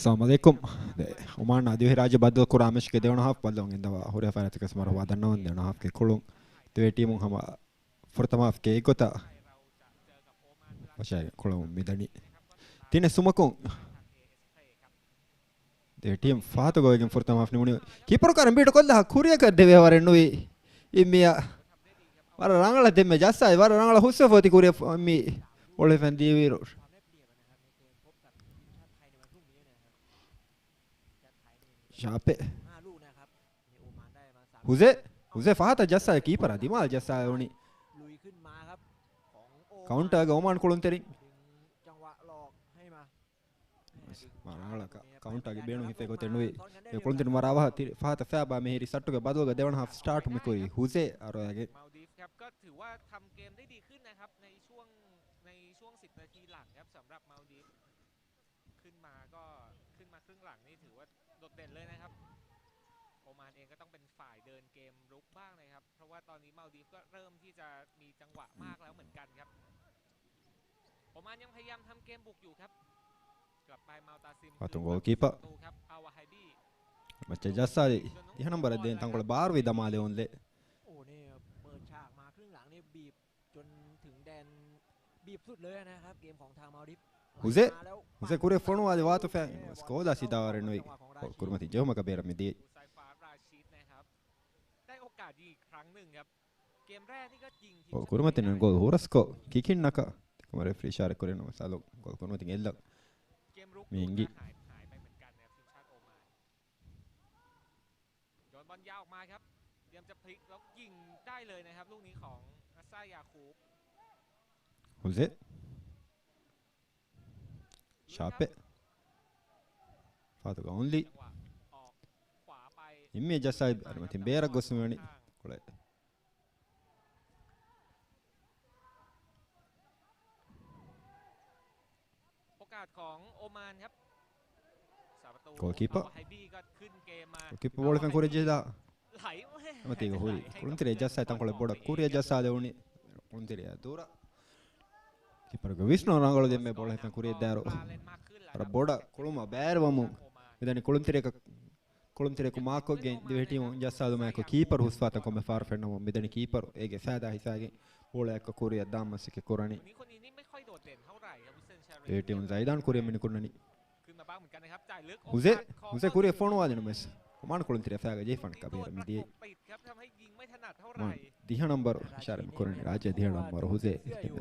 ສະލާމް ޢަލައިކުމް. އޮމާން ދިވެހިރާއްޖެ ބައްދަލު ކުރާ މެޗްގެ ދެވަނަ ހާފް ބައްލަވަން ގެންދަވާ ހުރިހާ ފަރާތްތަކަށް މަރުޙަބާ ދަންނަވަން. ދެވަނަ ހާފްގެ ކުޅުން ދިވެހި ޓީމުން ހަމަ ފުރަތަމަ ހާފްގެ އެއްގޮތަށް ވަށާގެ ކުޅަމުން މިދަނީ. ތިނެއް ސުމަކުން ދިވެހި ޓީމް ފަހަތުގަ ވެގެން ފުރަތަމަ ހާފް ނިމުނީ. ކީޕަރު ކަރަން ބީޓް ކޮށްލާ ކުރިއަކަށް ދެވޭ ވަރެއް ނުވި. އިއްމިއާ ވަރަށް ރަނގަޅަށް ދެންމެ ޖައްސާ ވަރަށް ރަނގަޅަށް ހުސްވެފަ އޮތީ ކުރިއަށް މި ބޯޅަ ހިފަން ދީވިއިރު. ޝާޕެ. ހުސެ. ހުސެ ފަހަތަށް ޖައްސާ ކީޕަރާ ދިމާލަށް ޖައްސާ ވަނީ. ކައުންޓާގެ އޮމާން ކުޅުންތެރިން. މާ ރަނގަޅަކަށް ކައުންޓާގެ ބޭނުން ހިފޭ ގޮތެއް ނުވި. އެ ކުޅުންތެރިން ވަރަށް އަވަހަށް ތި-، ފަހަތަށް ފައިބާ މިހިރީ ސައްޓުގެ ބަދަލުގަ ދެވަނަ ހާފް ސްޓާޓް މިކުރީ ހުސެ އަރޮއާގެ. ขึ้นมาก็ ขึ้นมาครึ่งหลังนี่ถือว่าโดดเด่นเลยนะครับ โอมานเองก็ต้องเป็นฝ่ายเดินเกมรุกบ้างนะครับ เพราะว่าตอนนี้มาลดีฟก็เริ่มที่จะมีจังหวะมากแล้วเหมือนกันครับ โอมานยังพยายามทำเกมบุกอยู่ครับ กลับไปมาลตาซิม ފަހަތުން ގޯލްކީޕަރ. ประตูครับ อัลวาไฮบี މައްޗަށް ޖައްސާލި އިހަނަމް ބަރަށް ދޭން ތަންކޮޅެއް ބާރުވި ދަމާލެވުން ލެ. โอ้เนี่ย เปิดฉากมาครึ่งหลังนี่บีบ จนถึงแดนบีบสุดเลยนะครับ เกมของทางมาลดีฟ ހުސެ. ހުސެ ކުރިއަށް ފޮނުވާލި ވާތުފައި ސްކޯލާ ސީދާވާރެއް ނުވި. ކުރިމަތި ޖެހުމަކަށް ބޭރަށް މިދިޔައީ. ได้โอกาสยิงอีกครั้งหนึ่งครับ เกมแรกนี่ก็ยิงทีมชาติ ކުރިމަތިން ގޯލް ހުރަސްކޮށް ކިކިންނަކަށް ކަމަށް ރެފްރީ އިޝާރަތް ކުރެއްވި ނަމަ ސާލޯ ގޯލް ކުރިމަތިން އެއްލަ. ގޭމް ރުކުން މި ހިނގި. ހާއި، ހާއި ބައި މެން ގަންނަ ޓީމް ޝާޓް އޮމާން. ޖޯން ބޮން ޔާ އޮމާ ކަޕް. เตรียมจะพลิกแล้วยิงได้เลยนะครับ ลูกนี้ของอัสซ่า ยาคูบ ހުސެ. ޝާޕެ. ފާތުގަ އޮންލީ. އިންމި ޖައްސާލި އަރިމަތިން ބޭރަށް ގޮސް މިވަނީ. ކުޅެ. ގޯލްކީޕަރ. ގޯލްކީޕަރ ބޯޅަ ހިފަން ކުރިއަށް ޖެހިލާ. އެމަތީގަ ހުރި ކުޅުންތެރިއަށް ޖައްސާ ތަންކޮޅެއް ބޮޑަށް ކުރިއަށް ޖައްސާލެވުނީ. ކުޅުންތެރިއާ ދުރަށް. ކީޕަރުގެ ވިސްނުން ރަނގަޅު ދެންމެ ބޯޅަ ހިފަން ކުރިއަށް ދާއިރު. ވަރަށް ބޮޑަށް ކުޅުމަށް ބައިވެރިވަމުން މިދަނީ ކުޅުންތެރިއަކަށް، ކުޅުންތެރިއަކު މާކްކޮށްގެން ދިވެހި ޓީމު ޖައްސާލުމާއެކު ކީޕަރު ހުސްވާތަން ކޮންމެ ފަހަރު ފެންނަމުން މިދަނީ ކީޕަރު އޭގެ ފައިދާ ހިފާގެން ބޯޅަ އެއްކޮށް ކުރިއަށް ދާން މަސައްކަތް ކުރަނީ. ދިވެހި ޓީމުން ޒައިދާން ކުރިއަށް މިނިކުންނަނީ. ހުސެ، ހުސެ ކުރިއަށް ފޮނުވާލި ނަމަވެސް، އޮމާން ކުޅުންތެރިއަށް ފައިގަ ޖެހިފާނެ ކަބީރަށް މިދިޔައީ. ދިހަ ނަންބަރު އިޝާރާތް ކުރަނީ ރާއްޖެ ދިހަ ނަންބަރު ހުސެ،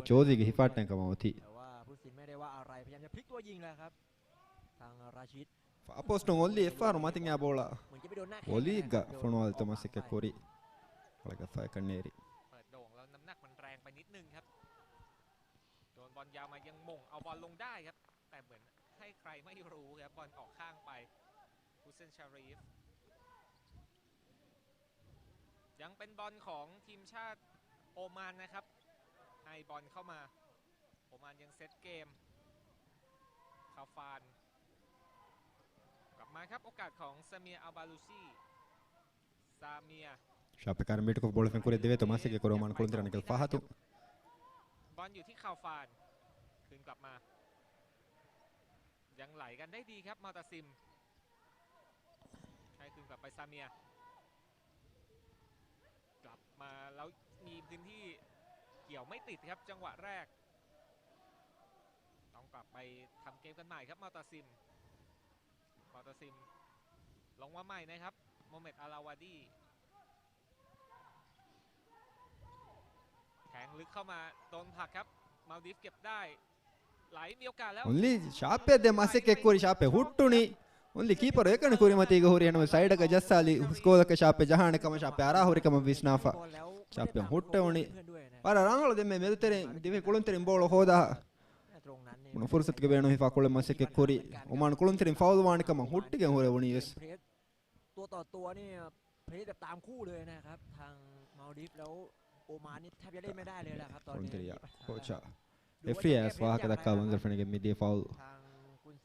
ޖޯޒީގެ ހިފާއްޓަން ކަމަށް އޮތީ. ފާ ޕޯސްޓުން އޮލީ އެއްފަހަރު މަތިން އާ ބޯޅަ ވޮލީގަ ފޮނުވާލިތަ މަސައްކަތް ކުރި. އަޅަގަފާ ކަންނޭރި.โดนบอลยาวมายังหม่งเอาบอลลงได้ครับ แต่เหมือนให้ใครไม่รู้ครับ บอลออกข้างไป ฮุสเซน ชารีฟ ยังเป็นบอลของทีมชาติโอมานนะครับ ให้บอลเข้ามา โอมานยังเซตเกม คาฟาน กลับมาครับ โอกาสของซาเมีย อัลบาลูชี ޝާޕެ ކާރިން ބީޓްކޮށް ބޯޅަ ފެން ކުރިއަށް ދެވޭތޯ މަސައްކަތް ކުރަމުން ކުޅުންތެރި އަނެކަލަ ފަހަތު. บอลอยู่ที่คาฟาน คืนกลับมา ยังไหลกันได้ดีครับ มาตาซิม ให้คืนกลับไปซาเมีย กลับมาแล้วมีพื้นที่เกี่ยวไม่ติดครับ จังหวะแรก ต้องกลับไปทำเกมกันใหม่ครับ มาตาซิม มาตาซิม ลงมาใหม่นะครับ โมเมด อาลาวาดี แทงลึกเข้ามา โดนผลักครับ มาลดีฟเก็บได้ ไหล มีโอกาสแล้ว އޮންލީ ޝާޕެ ދެ މަސައްކަތް ކުރި ޝާޕެ ހުއްޓުނީ. އޮންލީ ކީޕަރު އެކަނި ކުރިމަތީގަ ހުރި އެނަމެ ސައިޑަކަށް ޖައްސާލި ސްކޯލަކަށް ޝާޕެ ޖަހާނެ ކަމަށް ޝާޕެ އަރާ ހުރި ކަމަށް ވިސްނާފަ. ޝާޕެ ހުއްޓެވުނީ. ވަރަށް ރަނގަޅު ދެންމެ މެދުތެރެއިން ދިވެހި ކުޅުންތެރިން ބޯޅަ ހޯދާ ކުނު ފުރުސަތުގެ ބޭނުން ހިފާ ކުޅެ މަސައްކަތް ކުރި. އޮމާން ކުޅުންތެރިން ފައުލު ވާނެ ކަމަށް ހުއްޓިގެން ހުރެވުނީ ވެސް. ตัวต่อตัวนี่ เพลย์แบบตามคู่เลยนะครับ ทางมาลดีฟแล้วโอมานนี่แทบจะเล่นไม่ได้เลยนะครับ ตอนนี้ ކުޅުންތެރިޔާ ކޯޗާ އެފްއޭއާ ވެސް ވާހަކަ ދައްކާ މަންޒަރު ފެނިގެން މިދިޔަ ފައުލް. ทางกุนซ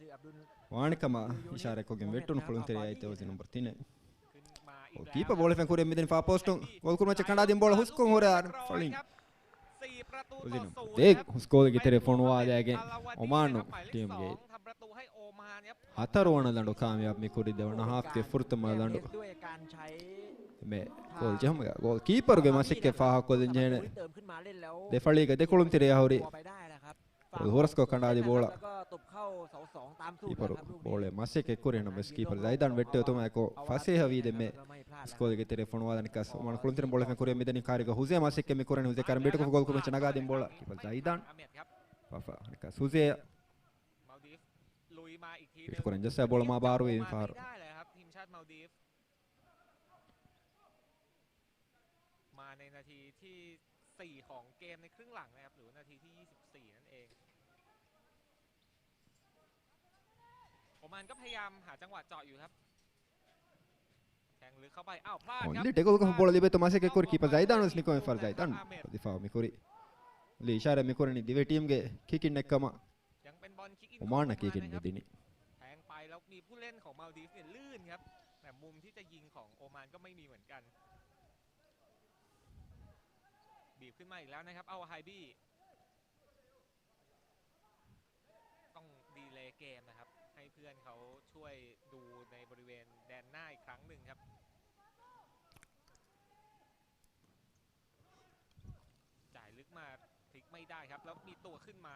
ވާނެ ކަމަށް އިޝާރާތްކޮށްގެން ވެއްޓުނު ކުޅުންތެރިޔާ އިތު ޖެރްސީ ނަމްބަރު ތިނެއް. ގޯލްކީޕަރ ބޯޅަ ފެން ކުރިއަށް މިދަނީ ފާ ޕޯސްޓުން. ގޯލް ކުރުމަށް ކަނޑާދިން ބޯޅަ ހުސްކޮށް ހުރެ އާރް ފަޅިން. އުޒިނު ދޭ ހުސްކޯލުގެ ތެރެ ފޮނުވާލައިގެން އޮމާނު ޓީމްގެ ހަތަރު ވަނަ ލަނޑު ކާމިޔާބު މި ކުރި ދެވަނަ ހާފްގެ ފުރަތަމަ ލަނޑު. މެ ގޯލް ޖެހުމުގެ ގޯލް ކީޕަރުގެ މަސައްކަތް ފާހަގަކޮށްލަން ޖެހޭނެ. ދެ ފަޅީގަ ދެ ކުޅުންތެރިޔާ ހުރި ހުރަސްކޮށް ކަނޑާލި ބޯޅަ. ކީޕަރު ބޯޅަ މަސައްކަތް ކުރި ނަމަވެސް ކީޕަރު ޒައިދާން ވެއްޓެވި އޮތުމާއެކު ފަސޭހަވީ ދެންމެ ސްކޯލްގެ ތެރެ ފޮނުވާލަނިކަސް އޮމާން ކުޅުންތެރިން ބޯޅަ ފެން ކުރިއަށް މިދަނީ ކާރިގަ ހުޒޭ މަސައްކަތް މި ކުރަނީ ހުޒޭ ކާރިން ބީޓުކޮށްފަ ގޯލް ކުރުމަށް ނަގާދިން ބޯޅަ ކީޕަރު ޒައިދާން. ފާފަ ނިކަސް ހުޒޭ ބީޓު ކުރަން ޖައްސާ ބޯޅަ މާ ބާރުވީ މި ފަހަރު.มาในนาทีที่สี่ของเกมในครึ่งหลังนะครับ หรือว่านาทีที่ยี่สิบสี่นั่นเอง โอมานก็พยายามหาจังหวะเจาะอยู่ครับ แทงลึกเข้าไป อ้าว พลาดครับ އޮންލީ ޓެކަލްކޮށް ބޯޅަ ލިބޭތޯ މަސައްކަތް ކުރި ކީޕަރު ޒައިދާން ވެސް ނިކުމެ ފަރު ޒައިދާން ދިފާއު މި ކުރި. އޮންލީ އިޝާރާތް މި ކުރަނީ ދިވެހި ޓީމްގެ ކިކިން އެއްކަމަށް.ยังเป็นบอลคิกอินของ އޮމާނަށް ކިކިން މިދިނީ. แทงไปแล้วมีผู้เล่นของมาลดีฟเนี่ยลื่นครับ แต่มุมที่จะยิงของโอมานก็ไม่มีเหมือนกัน บีบขึ้นมาอีกแล้วนะครับ อัลฮายบี ต้องดีเลย์เกมนะครับ ให้เพื่อนเขาช่วยดูในบริเวณแดนหน้าอีกครั้งหนึ่งครับ จ่ายลึกมาพลิกไม่ได้ครับ แล้วมีตัวขึ้นมา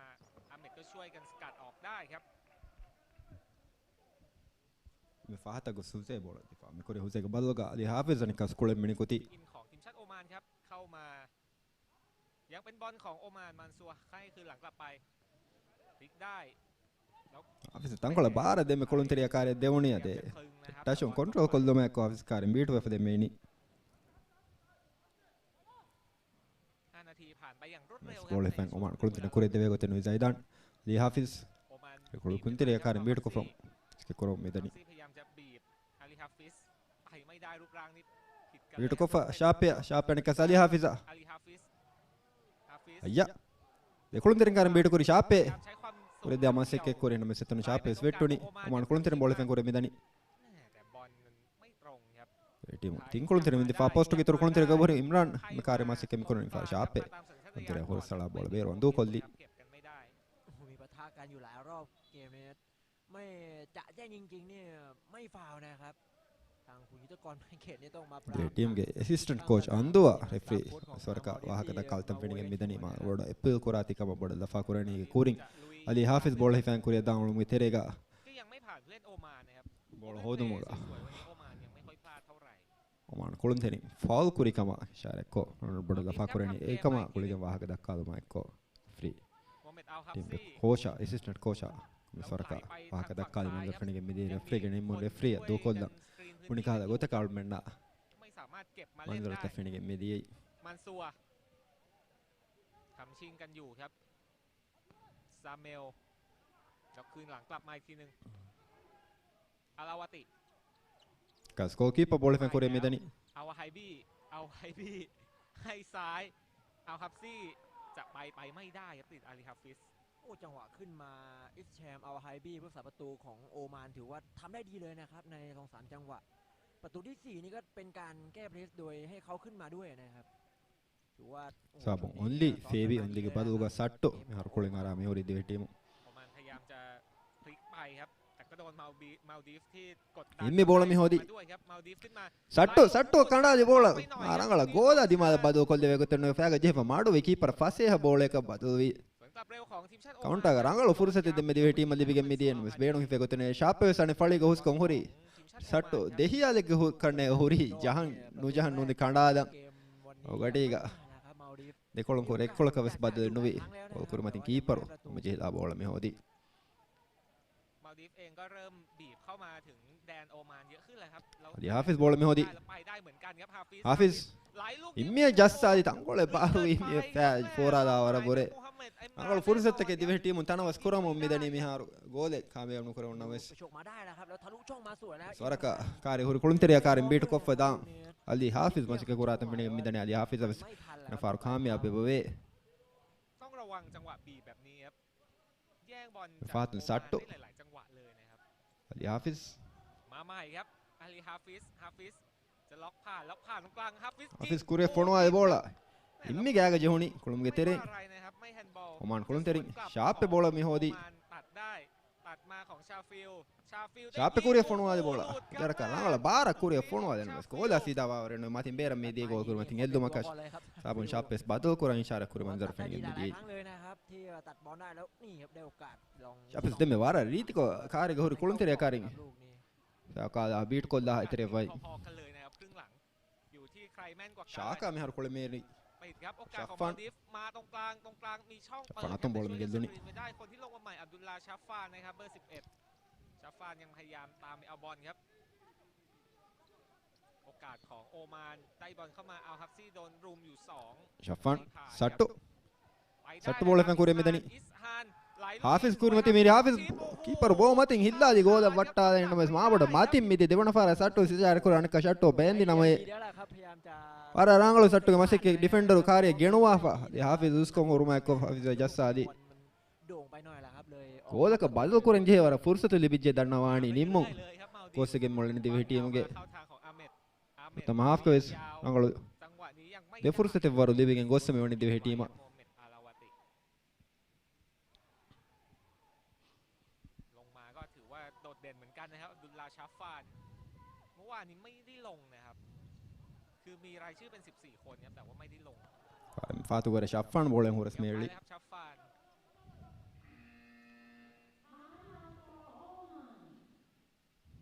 อาเหม็ดก็ช่วยกันสกัดออกได้ครับ މި ފަހަތަށް ގޮސް ހުސޭ ބޯޅަ ދިފާ މި ކުރި ހުސޭގެ ބަދަލުގަ އަލީ ހާފިޒް އަނެއްކާ ސްކުޅެއް މިނިކުތީ. ของทีมชาติโอมานครับ เข้ามา ยังเป็นบอลของโอมาน มันซัวให้คืนหลังกลับไป พลิกได้ ހާފިޒް ތަންކޮޅެއް ބާރަށް ދެންމެ ކުޅުންތެރިޔާ ކާރިއަށް ދެވުނީ އަދި ޓަޝުން ކޮންޓްރޯލް ކޮށްލުމާއެކު ހާފިޒް ކާރިން ބީޓުވެފަ ދެންމެ އިނީ. ގޯލް ހިފަން އޮމާން ކުޅުންތެރިން ކުރި ދެވޭ ގޮތެއް ނުވި ޒައިދާން. އަލީ ހާފިޒް ކުޅުންތެރިޔާ ކާރިން ބީޓުކޮށްފަ ކުރަމުން މިދަނީ. ބީޓުކޮށްފަ ޝާޕެ، ޝާޕެ ނިކަސް އަލީ ހާފިޒަށް. އައްޔަ. ދެ ކުޅުންތެރިން ކާރިން ބީޓުކުރި ޝާޕެ. ކުރި ދެ މަސައްކަތް ކުރި ނަމަ ސެތުނު ޝާޕެ ވެސް ވެއްޓުނީ. އޮމާން ކުޅުންތެރިން ބޯޅަ ފެން ކުރި މިދަނީ. ޓީމު ތިން ކުޅުންތެރިން ވިންދި ފާ ޕޯސްޓުގެ އިތުރު ކުޅުންތެރި ގަބުރި އިމްރާން މި ކާރި މަސައްކަތް މި ކުރަނީ ފާ ޝާޕެ. ކުޅުންތެރި ހުރަސްއަޅާ ބޯޅަ ބޭރު އަނދޫކޮށްލީ. มีปะทะกันอยู่หลายรอบเกมนี้ ไม่จะแย่งจริงๆนี่ไม่ฟาวล์นะครับ ทางคุณยุทธกร ไมเกตนี่ต้องมาปราม ދެ ޓީމްގެ އެސިސްޓެންޓް ކޯޗް އަންދުއަށް ރެފްރީ ސަރަކަށް ވާހަކަ ދައްކާލަތަން ފެނިގެން މިދަނީ. މާ ބޮޑަށް އެޕީލް ކުރާތީ ކަމަށް ބޮޑަށް ލަފާ ކުރަނީ ކުރިން އަލީ ހާފިޒް ބޯޅަ ހިފައިން ކުރިއަށް ދާން އުޅުމުގެ ތެރޭގަ ބޯޅަ ހޯދުމުގަ އޮމާން ކުޅުންތެރިން ފައުލް ކުރި ކަމަށް އިޝާރަތްކޮށް، ބޮޑަށް ލަފާ ކުރަނީ އެކަމަށް ގުޅިގެން ވާހަކަ ދައްކާލުމާ އެއްކޮށް، ރެފްރީ ޓީމްގެ ކޯޗާ، އެސިސްޓެންޓް ކޯޗާ މި ސަރަކަށް ވާހަކަ ދައްކާލި މަންޒަރު ފެނިގެން މިދިޔަ ރެފްރީގެ ނިންމުން ރެފްރީއަށް ދޫކޮށްލަން ބުނި ކަހަލަ ގޮތަކަށް އަޅުމެންނަށް މަންޒަރުތައް ފެނިގެން މިދިޔައީ. ทำชิงกันอยู่ครับ ซาเมล แล้วคืนหลังกลับมาอีกทีหนึ่ง อาราวาติ ކަސް ގޯލްކީޕަރ ބޯޅަ ފެން ކުރިއަށް މިދަނީ. เอาไฮบี้ เอาไฮบี้ ให้ซ้าย เอาฮับซี่ จะไป ไปไม่ได้ครับ ติดอาลีฮัฟฟิส โอ้ จังหวะขึ้นมา อิสแชม อัลไฮบี ผู้รักษาประตูของโอมาน ถือว่าทำได้ดีเลยนะครับ ในสองสามจังหวะ ประตูที่สี่นี่ก็เป็นการแก้เพรสโดยให้เขาขึ้นมาด้วยนะครับ ސާބުން އޮންލީ ފޭބި އޮންލީގެ ބަދަލުގަ ސައްޓު މިހާރު ކުޅެން އަރާ މިހުރީ ދިވެހި ޓީމު. โอมานพยายามจะพลิกไปครับ แต่ก็โดนมาลดีฟที่กดดัน އެންމެ ބޯޅަ މި ހޯދީ. ด้วยครับ มาลดีฟขึ้นมา ސައްޓު، ސައްޓު ކަނޑާލި ބޯޅަ. މާ ރަނގަޅަށް ގޯލާ ދިމާލަށް ބަދަލު ކޮށްލެވޭ ގޮތެއް ނުވެ ފައިގަ ޖެހިފަ މަޑުވި ކީޕަރ ފަސޭހަ ބޯޅައަކަށް ބަދަލުވީ. ކައުންޓާގަ ރަނގަޅު ފުރުސަތެއް ދެންމެ ދިވެހި ޓީމަށް ލިބިގެން މިދިޔައިން ވެސް ބޭނުން ހިފޭ ގޮތެއް ނެތް. ޝާޕެ ވެސް އަނެއް ފަޅީގަ ހުސްކޮށް ހުރީ. ސައްޓު ދެހިޔާލެއްގެ ކަންނޭ ހުރީ. ޖަހަން ނުޖަހަން ނޫނީ ކަނޑާލަން. އޮގަޑީގަ ދެކޮޅުން ކުރެ އެއްކޮޅަކަށް ވެސް ބަދަލެއް ނުވި. ގޯލް ކުރިމަތިން ކީޕަރު ހަމަޖެހިލާ ބޯޅަ މި ހޯދީ. އަލީ ހާފިޒް ބޯޅަ މި ހޯދީ. ހާފިޒް އިންމިއަށް ޖައްސާލި ތަންކޮޅެއް ބާރު އިންމިއަށް ފައި ފޯރާލާ ވަރަށް ބުރޭ. ރަނގަޅު ފުރުސަތަކެއް ދިވެހި ޓީމުން ތަނަވަސް ކުރަމުން މިދަނީ މިހާރު. ގޯލެއް ކާމިޔާބު ނުކުރެވުނަމަވެސް. ސަރަކަށް ކާރި ހުރި ކުޅުންތެރިޔާ ކާރިން ބީޓުކޮށްފަ ދާން. އަލީ ހާފިޒް މަސައްކަތް ކުރާތަން ފެނިގެން މިދަނީ. އަލީ ހާފިޒަށް ވެސް ފާރު ކާމިޔާބެއް ވޭ. ފާތުން ސައްޓު. ހާފިޒް. มาใหม่ครับ อาลี ฮาฟิซ ฮาฟิซ จะล็อกผ่าน ล็อกผ่านตรงกลาง ฮาฟิซ ހާފިޒް ކުރިއަށް ފޮނުވާލި ބޯޅަ އިންމި ގާގަ ޖެހުނީ ކުޅުމުގެ ތެރެއިން. އޮމާން ކުޅުންތެރިން ޝާޕް ބޯޅަ މި ހޯދީ. ޝާޕް ކުރިއަށް ފޮނުވާލި ބޯޅަ. ދެރަކަށް ރަނގަޅަށް ބާރަށް ކުރިއަށް ފޮނުވާލި ނަމަވެސް ކޯލާ ސީދާ ވާވަރެއް ނުވެ މަތިން ބޭރަށް މިދިޔަ ގޯލް ކުރިމަތިން އެއްލުމަކަށް. ސާބުން ޝާޕް ވެސް ބަދަލު ކުރަން އިޝާރާތް ކުރި މަންޒަރު ފެނިގެން މިދިޔައީ. ޝާޕް ވެސް ދެންމެ ވަރަށް ރީތިކޮށް ކާރިގަ ހުރި ކުޅުންތެރިއަކާ ރިނގި. ސާކާލާ ބީޓް ކޮށްލާ އެތެރެއަށް ވައި. ޝާކާ މިހާރު ކުޅެމޭރި. ޝަފާން. ޝަފާން އަތުން ބޯޅަ މި ގެއްލުނީ. โอกาสของโอมานได้บอลเข้ามา อัล ฮัฟซี โดนรุมอยู่สอง ޝަފާން ސައްޓު. ސައްޓު ބޯޅަ ފެން ކުރި މިދަނީ. ހާފިޒް ކުރިމަތި މިރި ހާފިޒް ކީޕަރު ބޯ މަތިން ހިއްލާލި ގޯލަށް ވައްޓާލެން ނަމަވެސް މާބޮޑަށް މަތިން މިދި ދެވަނަ ފަހަރަށް ސައްޓު ސިޖާރަ ކުރި އަނެއްކާ ޝައްޓު ބޭންދި ނަމަވެ. ވަރަށް ރަނގަޅު ސައްޓުގެ މަސައްކަތް ޑިފެންޑަރު ކާރިއަށް ގެނުވާފަ. ހާފިޒް އުސްކޮށް ހުރުމާއެކު ހާފިޒް ޖައްސާލި. ގޯލަކަށް ބަދަލު ކުރަން ޖެހޭ ވަރަށް ފުރުސަތު ލިބިއްޖެ ދަންނަވާނީ ނިންމުން. ގޯސްގެ މޮޅެން ދިވެހި ޓީމުގެ ތަމަ ހާފްގެ ވެސް ރަނގަޅު ދެ ފުރުސަތެއް ވަރު ލިބިގެން ގޮއްސަ މިވަނީ ދިވެހި ޓީމަށް. ลงมาก็ถือว่าโดดเด่นเหมือนกันนะครับ อับดุลลาห์ ชาฟฟาน เมื่อวานนี้ไม่ได้ลงนะครับ คือมีรายชื่อเป็น สิบสี่ คนครับ แต่ว่าไม่ได้ลง ފާތުގަރެ ޝައްފާން ބޯޅަ ހުރަސް މޭޅި. ครับ ชาฟฟาน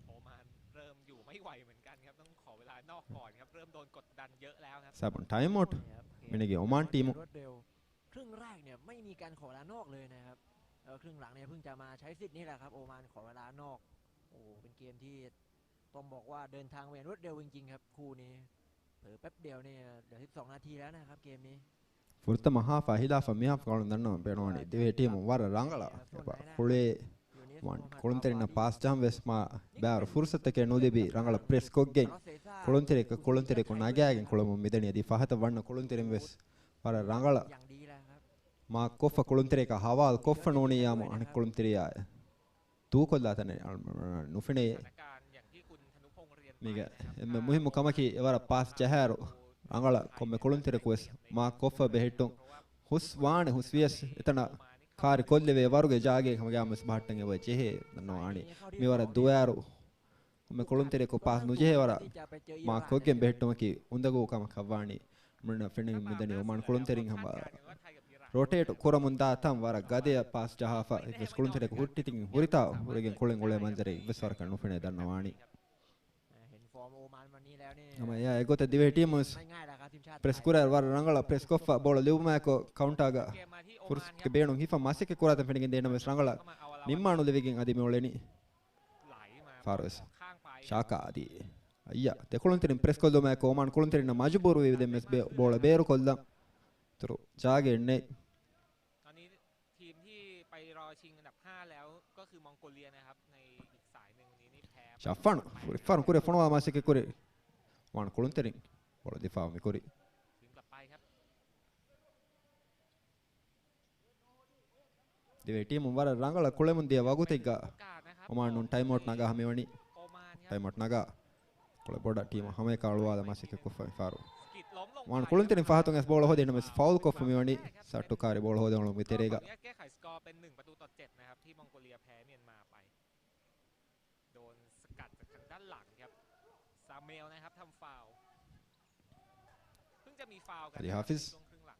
โอมานเริ่มอยู่ไม่ไหวเหมือนกันครับ ต้องขอเวลานอกก่อนครับ เริ่มโดนกดดันเยอะแล้วครับ ސާބުން ޓައިމްއައުޓް މިނެގެ އޮމާން ޓީމު. ครึ่งแรกเนี่ยไม่มีการขอเวลานอกเลยนะครับ แล้วครึ่งหลังเนี่ยเพิ่งจะมาใช้สิทธิ์นี่แหละครับ โอมานขอเวลานอก โอ้โห เป็นเกมที่ต้องบอกว่าเดินทางไปอย่างรวดเร็วจริงๆครับ คู่นี้ เผลอแป๊บเดียวเนี่ยเหลือ สิบสอง นาทีแล้วนะครับ เกมนี้ ފުރަތަމަ ހާފާ ހިލާފަށް މި ހާފް ގަޅުން ދަންނަވަން ބޭނުންވަނީ ދިވެހި ޓީމު ވަރަށް ރަނގަޅަށް އެބަ ކުޅޭ. ކުޅުންތެރިންނަށް ޕާސް ޖަހަން ވެސް މާ ބާރު ފުރުސަތަކެއް ނުލިބި ރަނގަޅަށް ޕްރެސް ކޮށްގެން ކުޅުންތެރިއަކަށް ކުޅުންތެރިއަކު ނަގާގެން ކުޅަމުން މިދަނީ. އަދި ފަހަތަށް ވަންނަ ކުޅުންތެރިން ވެސް ވަރަށް ރަނގަޅަށް މާކް ކޮށްފަ ކުޅުންތެރިއަކަށް ހަވާލު ކޮށްފަ ނޫނިއްޔާމު އަނެއް ކުޅުންތެރިޔާ ދޫކޮށްލާ ތަނެއް ނުފެނޭ. މީގަ އެންމެ މުހިއްމު ކަމަކީ އެވަރަށް ޕާސް ޖަހާއިރު ރަނގަޅަށް ކޮންމެ ކުޅުންތެރިއަކު ވެސް މާކް ކޮށްފަ ބެހެއްޓުން. ހުސް ވާނެ ހުސް ވިޔަސް އެތަނަށް ކާރި ކޮށްލެވޭ ވަރުގެ ޖާގައެއް ހަމަގައިމުވެސް ބަހައްޓަން އެބަ ޖެހޭ ދަންނަވާނީ. މިވަރަށް ދުވާއިރު ކޮންމެ ކުޅުންތެރިއަކު ޕާސް ނުޖެހޭ ވަރަށް މާކް ކޮށްގެން ބެހެއްޓުމަކީ އުނދަގޫ ކަމަކަށްވާނީ. މުޅިން ފެނިގެން މިދަނީ އޮމާން ކުޅުންތެރިން ހަމަ ރޮޓޭޓް ކުރަމުންދާ ތަން ވަރަށް ގަދަޔަށް ޕާސް ޖަހާފަ އެއްވެސް ކުޅުންތެރިއަކު ހުއްޓިތިން ހުރިތާ ހުރެގެން ކުޅެން އުޅޭ މަންޒަރެއް އެއްވެސް ވަރަކަށް ނުފެނޭ ދަންނަވާނީ. ހަމަ އެއާ އެގޮތަށް ދިވެހި ޓީމު ވެސް ޕްރެސް ކުރާއިރު ވަރަށް ރަނގަޅަށް ޕްރެސް ކޮށްފަ ބޯޅަ ލިބުމާއެކު ކައުންޓާގަ ފުރުސަތުގެ ބޭނުން ހިފަ މަސައްކަތް ކުރާތަން ފެނިގެން ދޭނަމަވެސް ރަނގަޅަށް ނިންމާނުލެވިގެން އަދި މިއުޅެނީ. ފާރުވެސް ޝާކާ އަދި އައްޔާ ދެކުޅުންތެރިން ޕްރެސްކޮށްލުމާއެކު އޮމާން ކުޅުންތެރިންނަށް މަޖުބޫރުވެވި ދެން ވެސް ބޯޅަ ބޭރުކޮށްލަން. ތުރު ޖާގައެއް ނެތް. ตอนนี้ทีมที่ไปรอชิงอันดับ ห้า แล้วก็คือมองโกเลียนะครับ ในอีกสายหนึ่งนี้นี่แพ้ ޝައްފާން ފުރިފާރު ކުރި ފޮނުވާ މަސައްކަތް ކުރި އޮމާން ކުޅުންތެރިން ބޯޅަ ދިފާއު މިކުރި. ถึงกลับไปครับ ދިވެހި ޓީމުން ވަރަށް ރަނގަޅަށް ކުޅެމުން ދިޔަ ވަގުތެއްގަ އޮމާނުން ޓައިމްއައުޓް ނަގާ ހަމަވަނީ. ޓައިމްއައުޓް ނަގާ ކުޅެ ބޮޑަށް ޓީމު ހަމައެކަނި އަޅުވާލަ މަސައްކަތް ކޮށްފަ މިފާރު. އޮމާން ކުޅުންތެރިން ފަހަތުން އެސް ބޯޅަ ހޯދި ނަމަވެސް ފައުލް ކޮށްފަ މިވަނީ. ސައްޓު ކާރި ބޯޅަ ހޯދައި އުޅުމުގެ ތެރޭގަ. แก้ไขสกอร์เป็นหนึ่งประตูต่อเจ็ดนะครับ ที่มองโกเลียแพ้เมียนมาไป โดนสกัดจากทางด้านหลังครับ ซาเมลนะครับทำฟาวล์ เพิ่งจะมีฟาวล์กัน އަދި ހާފިޒް ช่วงครึ่งหลัง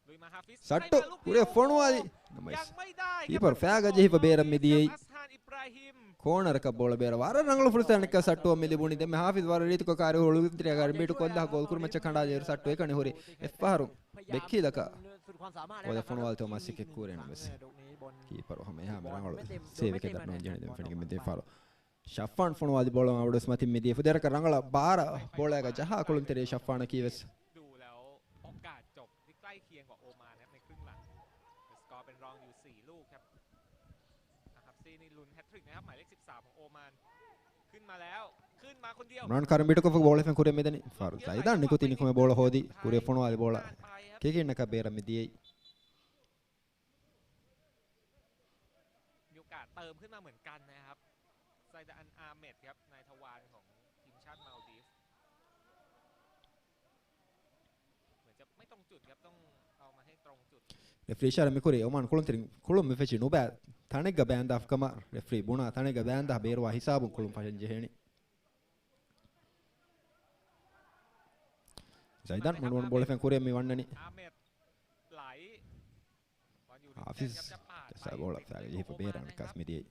ลุยมา ฮาฟิซ ސައްޓު ކުރިއަށް ފޮނުވާލި ނަމަވެސް ยังไม่ได้ครับ ކީޕަރު ފައިގަ ޖެހިފަ ބޭރަށް މިދިޔައީ. อัสฮัน อิบราฮิม ކޯނަރަކަށް ބޯޅަ ބޭރަށް ވަރަށް ރަނގަޅު ފުރުސަތެއް އަނެއްކާ ސައްޓުއަށް މި ލިބުނީ. ދެންމެ ހާފިޒް ވަރަށް ރީތިކޮށް ކާރި ހުޅުވި ކުޅުންތެރިއަކާ ރިބީޓު ކޮށްލާ ގޯލް ކުރިމައްޗަށް ކަނޑާލިއިރު ސައްޓު އެކަނި ހުރި އެއްފަހަރު ބެއްކީލަކަށް ގޯލަށް ފޮނުވާލިތޯ މަސައްކަތް ކުރޭ ނަމަވެސް ކީޕަރު ހަމަ އެހާމެ ރަނގަޅު ސޭވެކެއް ދަންނަވަން ޖެހުނީ ދެން ފެނިގެން މިދިޔަ ފަހަރު. ޝައްފާން ފޮނުވާލި ބޯޅަ އަވަޑުވެސް މަތިން މިދިޔަ ފުދޭރަކަށް ރަނގަޅަށް ބާރަށް ބޯޅައިގަ ޖަހާ ކުޅުންތެރި ޝައްފާނަކީ ވެސް ดูแล้วโอกาสจบที่ใกล้เคียงกว่าโอมานนะครับในครึ่งหลัง สกอร์เป็นรองอยู่สี่ลูกครับ นะครับ ซีนี่ลุ้นแฮตทริกนะครับ หมายเลข สิบสาม ของโอมาน ขึ้นมาแล้ว ขึ้นมาคนเดียว އޮމާން ކާރި ބީޓުކޮށްފަ ބޯޅަ ފެން ކުރިއަށް މިދަނީ. ފާރު ޒައިދާން ނިކުތީ ނިކުމެ ބޯޅަ ހޯދި ކުރިއަށް ފޮނުވާލި ބޯޅަ ކިކިންނަކަށް ބޭރަށް މިދިޔައީ. มีโอกาสเติมขึ้นมาเหมือนกันนะครับ ส ރެފްރީ އިޝާރާތް މިކުރީ އޮމާން ކުޅުންތެރިން ކުޅުން މި ފެށި ނުބައި ތަނެއްގަ ބޭންދާފަ ކަމަށް. ރެފްރީ ބުނާ ތަނެއްގަ ބޭންދާ ބޭރުވާ ހިސާބުން ކުޅުން ފަށަން ޖެހޭނެ. ޒައިދާން މަޑުވަން ބޯޅަ ފެން ކުރިއަށް މި ވަންނަނީ. ހާފިޒް ޖައްސާ ބޯޅަ ފައިގަ ޖެހިފަ ބޭރަށް އަނެއްކާސް މިދިޔައީ.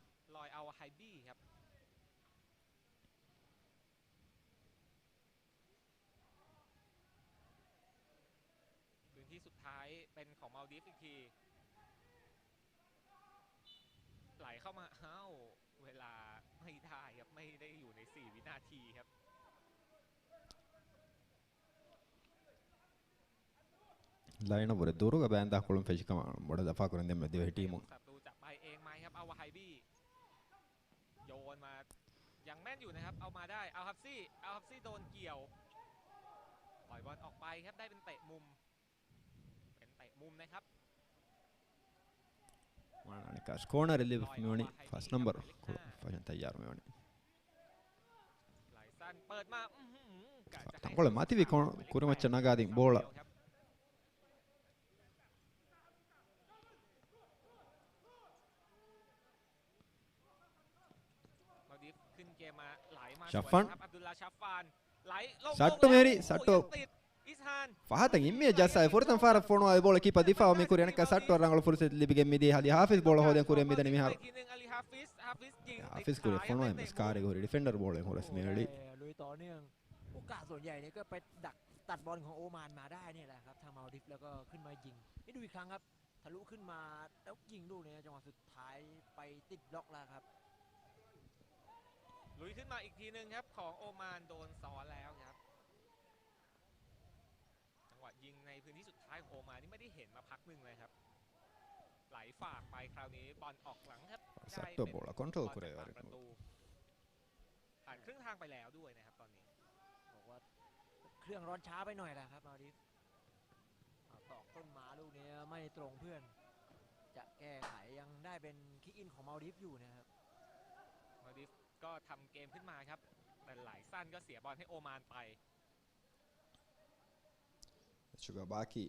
พื้นที่สุดท้ายเป็นของมาลดีฟอีกที ไหลเข้ามา อ้าว เวลาไม่ได้ครับ ไม่ได้อยู่ในสี่วินาทีครับ ލައިނަށް ވުރެ ދުރުގަ ބޭންދާ ކުޅުން ފެށި ކަމަށް ބޮޑަށް ދަފާކުރަން ދެންމެ ދިވެހި ޓީމުން. ศัตรูจะไปเองไหมครับ เอาวาไฮบี้ โยนมา ยังแม่นอยู่นะครับ เอามาได้ เอาฮัฟซี่ เอาฮัฟซี่โดนเกี่ยว ปล่อยบอลออกไปครับ ได้เป็นเตะมุม เป็นเตะมุมนะครับ މާނަ އަނެއްކާސް ކޯނަރެއް ލިބިފަ މިވަނީ ފަސް ނަމްބަރު ކުޅުން ފަށަން ތައްޔާރު މިވަނީ. ތަންކޮޅެއް މަތިވި ކޯ-، ކުރިމައްޗަށް ނަގާދިން ބޯޅަ. ޝަފާން. ޝައްޓު މެހެރި، ޝައްޓު. ފަހަތަށް އިންމިއަށް ޖައްސާ ފުރަތަމަ ފަހަރަށް ފޮނުވާ ބޯޅަ ކީޕަރ ދިފާއު މި ކުރި އަނެއްކާ ޝައްޓު ރަނގަޅު ފުރުސަތެއް ލިބިގެން މިދިޔަ އަލީ ހާފިޒް ބޯޅަ ހޯދަން ކުރިއަށް މިދަނީ މިހާރު. ހާފިޒް ކުރި ފޮނުވާ މިސް ކާރި ހުރި ޑިފެންޑަރ ބޯޅަ ހުރަސް މިއެޅި. โอกาสส่วนใหญ่เนี่ยก็ไปดักตัดบอลของโอมานมาได้เนี่ยแหละครับ ทางมาลดิฟส์แล้วก็ขึ้นมายิง นี่ดูอีกครั้งครับ ทะลุขึ้นมาแล้วยิงลูกนี้ จังหวะสุดท้ายไปติดบล็อกแล้วครับ ลุยขึ้นมาอีกทีนึงครับ ของโอมานโดนซ้อนแล้วครับ จังหวะยิงในพื้นที่สุดท้ายของโอมานนี่ไม่ได้เห็นมาพักหนึ่งเลยครับ ไหลฝากไปคราวนี้บอลออกหลังครับ ސައްޓޯ ބޯޅަ ކޮންޓްރޯލް ކުރެވޭ ވަރެއް ނޫން. ผ่านครึ่งทางไปแล้วด้วยนะครับตอนนี้ บอกว่าเครื่องร้อนช้าไปหน่อยแหละครับ มาลดิฟส์ เอาตอกต้นไม้ลูกนี้ไม่ตรงเพื่อน จะแก้ไขยังได้เป็นคิกอินของมาลดิฟส์อยู่นะครับ มาลดิฟส์ก็ทำเกมขึ้นมาครับ แต่ไหลสั้นก็เสียบอลให้โอมานไป މެޗުގަ ބާކީ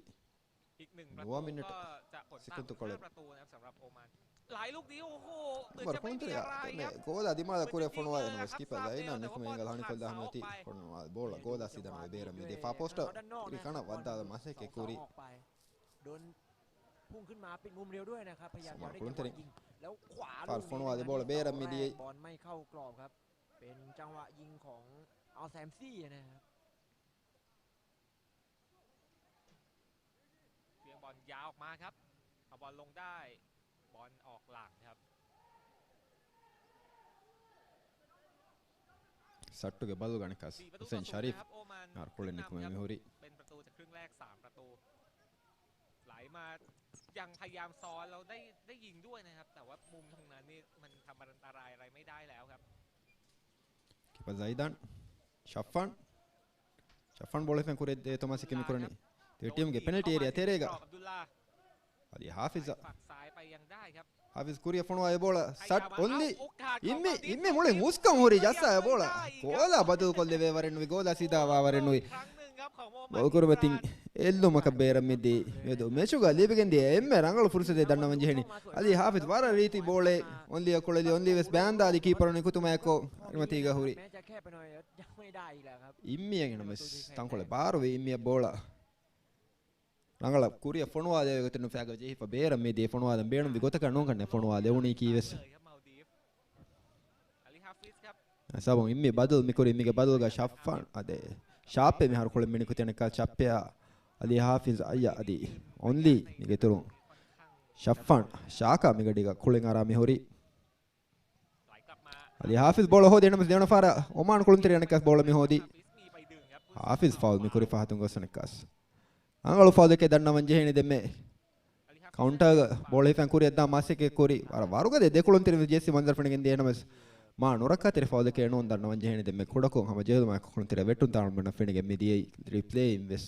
อีกหนึ่งประตู ނުވަ މިނިޓު ก็จะผลต่าง ސިކުންތުކޮޅެއް ห้าประตูนะครับ สำหรับโอมาน หลายลูกนี้ โอ้โห เหมือนจะไม่มีอะไรครับ ގޯލާ ދިމާލަށް ކުރިއަށް ފޮނުވާލަން ވެސް ކީޕަރ ޒައިނާން ނިކުމެ އެނގަލަށް ހަނިކޮށްލާ ހަމަތި ފޮނުވާ ބޯޅަ ގޯލާ ސީދާން ވެ ބޭރަށް މިދިޔަ ފާ ޕޯސްޓަށް ކުރި ކަނަށް ވައްދާލަން މަސައްކަތް ކުރި. โดนพุ่งขึ้นมาปิดมุมเร็วด้วยนะครับ พยายามจะได้จังหวะยิง แล้วขวาลูกนี้นะครับ ފާލް ފޮނުވާލި ބޯޅަ ބޭރަށް މިދިޔައީ. บอลไม่เข้ากรอบครับ เป็นจังหวะยิงของอัลแซมซี่นะครับ เลี้ยงบอลยาวออกมาครับ เอาบอลลงได้ บอลออกหลังครับ ސައްޓުގެ ބަލުގަ އަނެއްކާސް ހުސެން ޝަރީފް އަހަރު ކުޅެން ނިކުމެ މިހުރީ. เป็นประตูจากครึ่งแรก สามประตู ไหลมายังพยายามซ้อนแล้วได้ ได้ยิงด้วยนะครับ แต่ว่ามุมตรงนั้นนี่มันทำอันตรายอะไรไม่ได้แล้วครับ ކިޕަ ޒައިދާން. ޝައްފާން. ޝައްފާން ބޯޅަ ފެން ކުރި ދޭތޯ މަސައްކަތް މި ކުރަނީ. ދެ ޓީމްގެ ޕެނަލްޓީ އޭރިއާ ތެރޭގަ. އަލީ ހާފިޒަށް. ހާފިޒް ކުރިއަށް ފޮނުވާ އެ ބޯޅަ. ސަޓް އޮންލީ. އިންމި، އިންމި މުޅި ހުސްކަން ހުރި ޖައްސާ އެ ބޯޅަ. ގޯލާ ބަދަލުކޮށްލެވޭ ވަރެއް ނުވި، ގޯލާ ސީދާވާ ވަރެއް ނުވި. ބޯލު ކުރިމަތިން އެއްލުމަކަށް ބޭރަށް މިދިޔައީ. މިއަދު މެޗުގަ ލިބިގެން ދިޔަ އެންމެ ރަނގަޅު ފުރުސަތެއް ދަންނަވަން ޖެހެނީ. އަލީ ހާފިޒް ވަރަށް ރީތި ބޯޅައެއް އޮންލީއަށް ކުޅެލި، އޮންލީ ވެސް ބޭންދާލި ކީޕަރު ނިކުތުމާއެކު އަރިމަތީގަ ހުރި. އިންމިއަށް އެނަމެސް ތަންކޮޅެއް ބާރުވި އިންމިއަށް ބޯޅަ. ރަނގަޅަށް ކުރިއަށް ފޮނުވާލެވޭ ގޮތެއް ނުފޭގަ ޖެހިފަ ބޭރަށް މިދިޔަ ފޮނުވާލަން ބޭނުންވި ގޮތަކަށް ނޫން ކަންނޭ ފޮނުވާލެވުނީކީ ވެސް. ސަބަބުން އިންމި ބަދަލު މިކުރީ މީގެ ބަދަލުގަ ޝައްފާން އަދެ ޝާޕެ މިހާރު ކުޅެން މިނިކުތި އަނެއްކާ ޝާޕެއާ އަލީ ހާފިޒް އައްޔަ އަދި އޮންލީ މީގެ އިތުރުން ޝައްފާން ޝާކާ މިގަޑީގަ ކުޅެން އަރާ މިހުރީ. އަލީ ހާފިޒް ބޯޅަ ހޯދި އެނަމަސް ދެވަނަ ފަހަރަށް އޮމާން ކުޅުންތެރި އަނެއްކާސް ބޯޅަ މި ހޯދީ. ހާފިޒް ފައުލް މި ކުރި ފަހަތުން ގޮސް އަނެއްކާސް. ރަނގަޅު ފައުލެކޭ ދަންނަވަން ޖެހޭނެ ދެންމެ. ކައުންޓާގަ ބޯޅަ ހިފަން ކުރިއަށް ދާ މަސައްކަތް ކުރި. ވަރަށް ވަރުގަދަ ދެކުޅުންތެރި ޖެއްސި މަންޒަރު ފެނިގެން ދިޔަ ނަމަސް. މާ ނުރައްކާތެރި ފައުލެކޭ ނޫން ދަންނަވަން ޖެހޭނެ ދެންމެ. ކުޑަކޮށް ހަމަ ޖެހުމާއެކު ކުޅުންތެރި ވެއްޓުން ތާޅުމެއް ފެނިގެން މި ދިޔައީ ރީޕްލޭއިން ވެސް.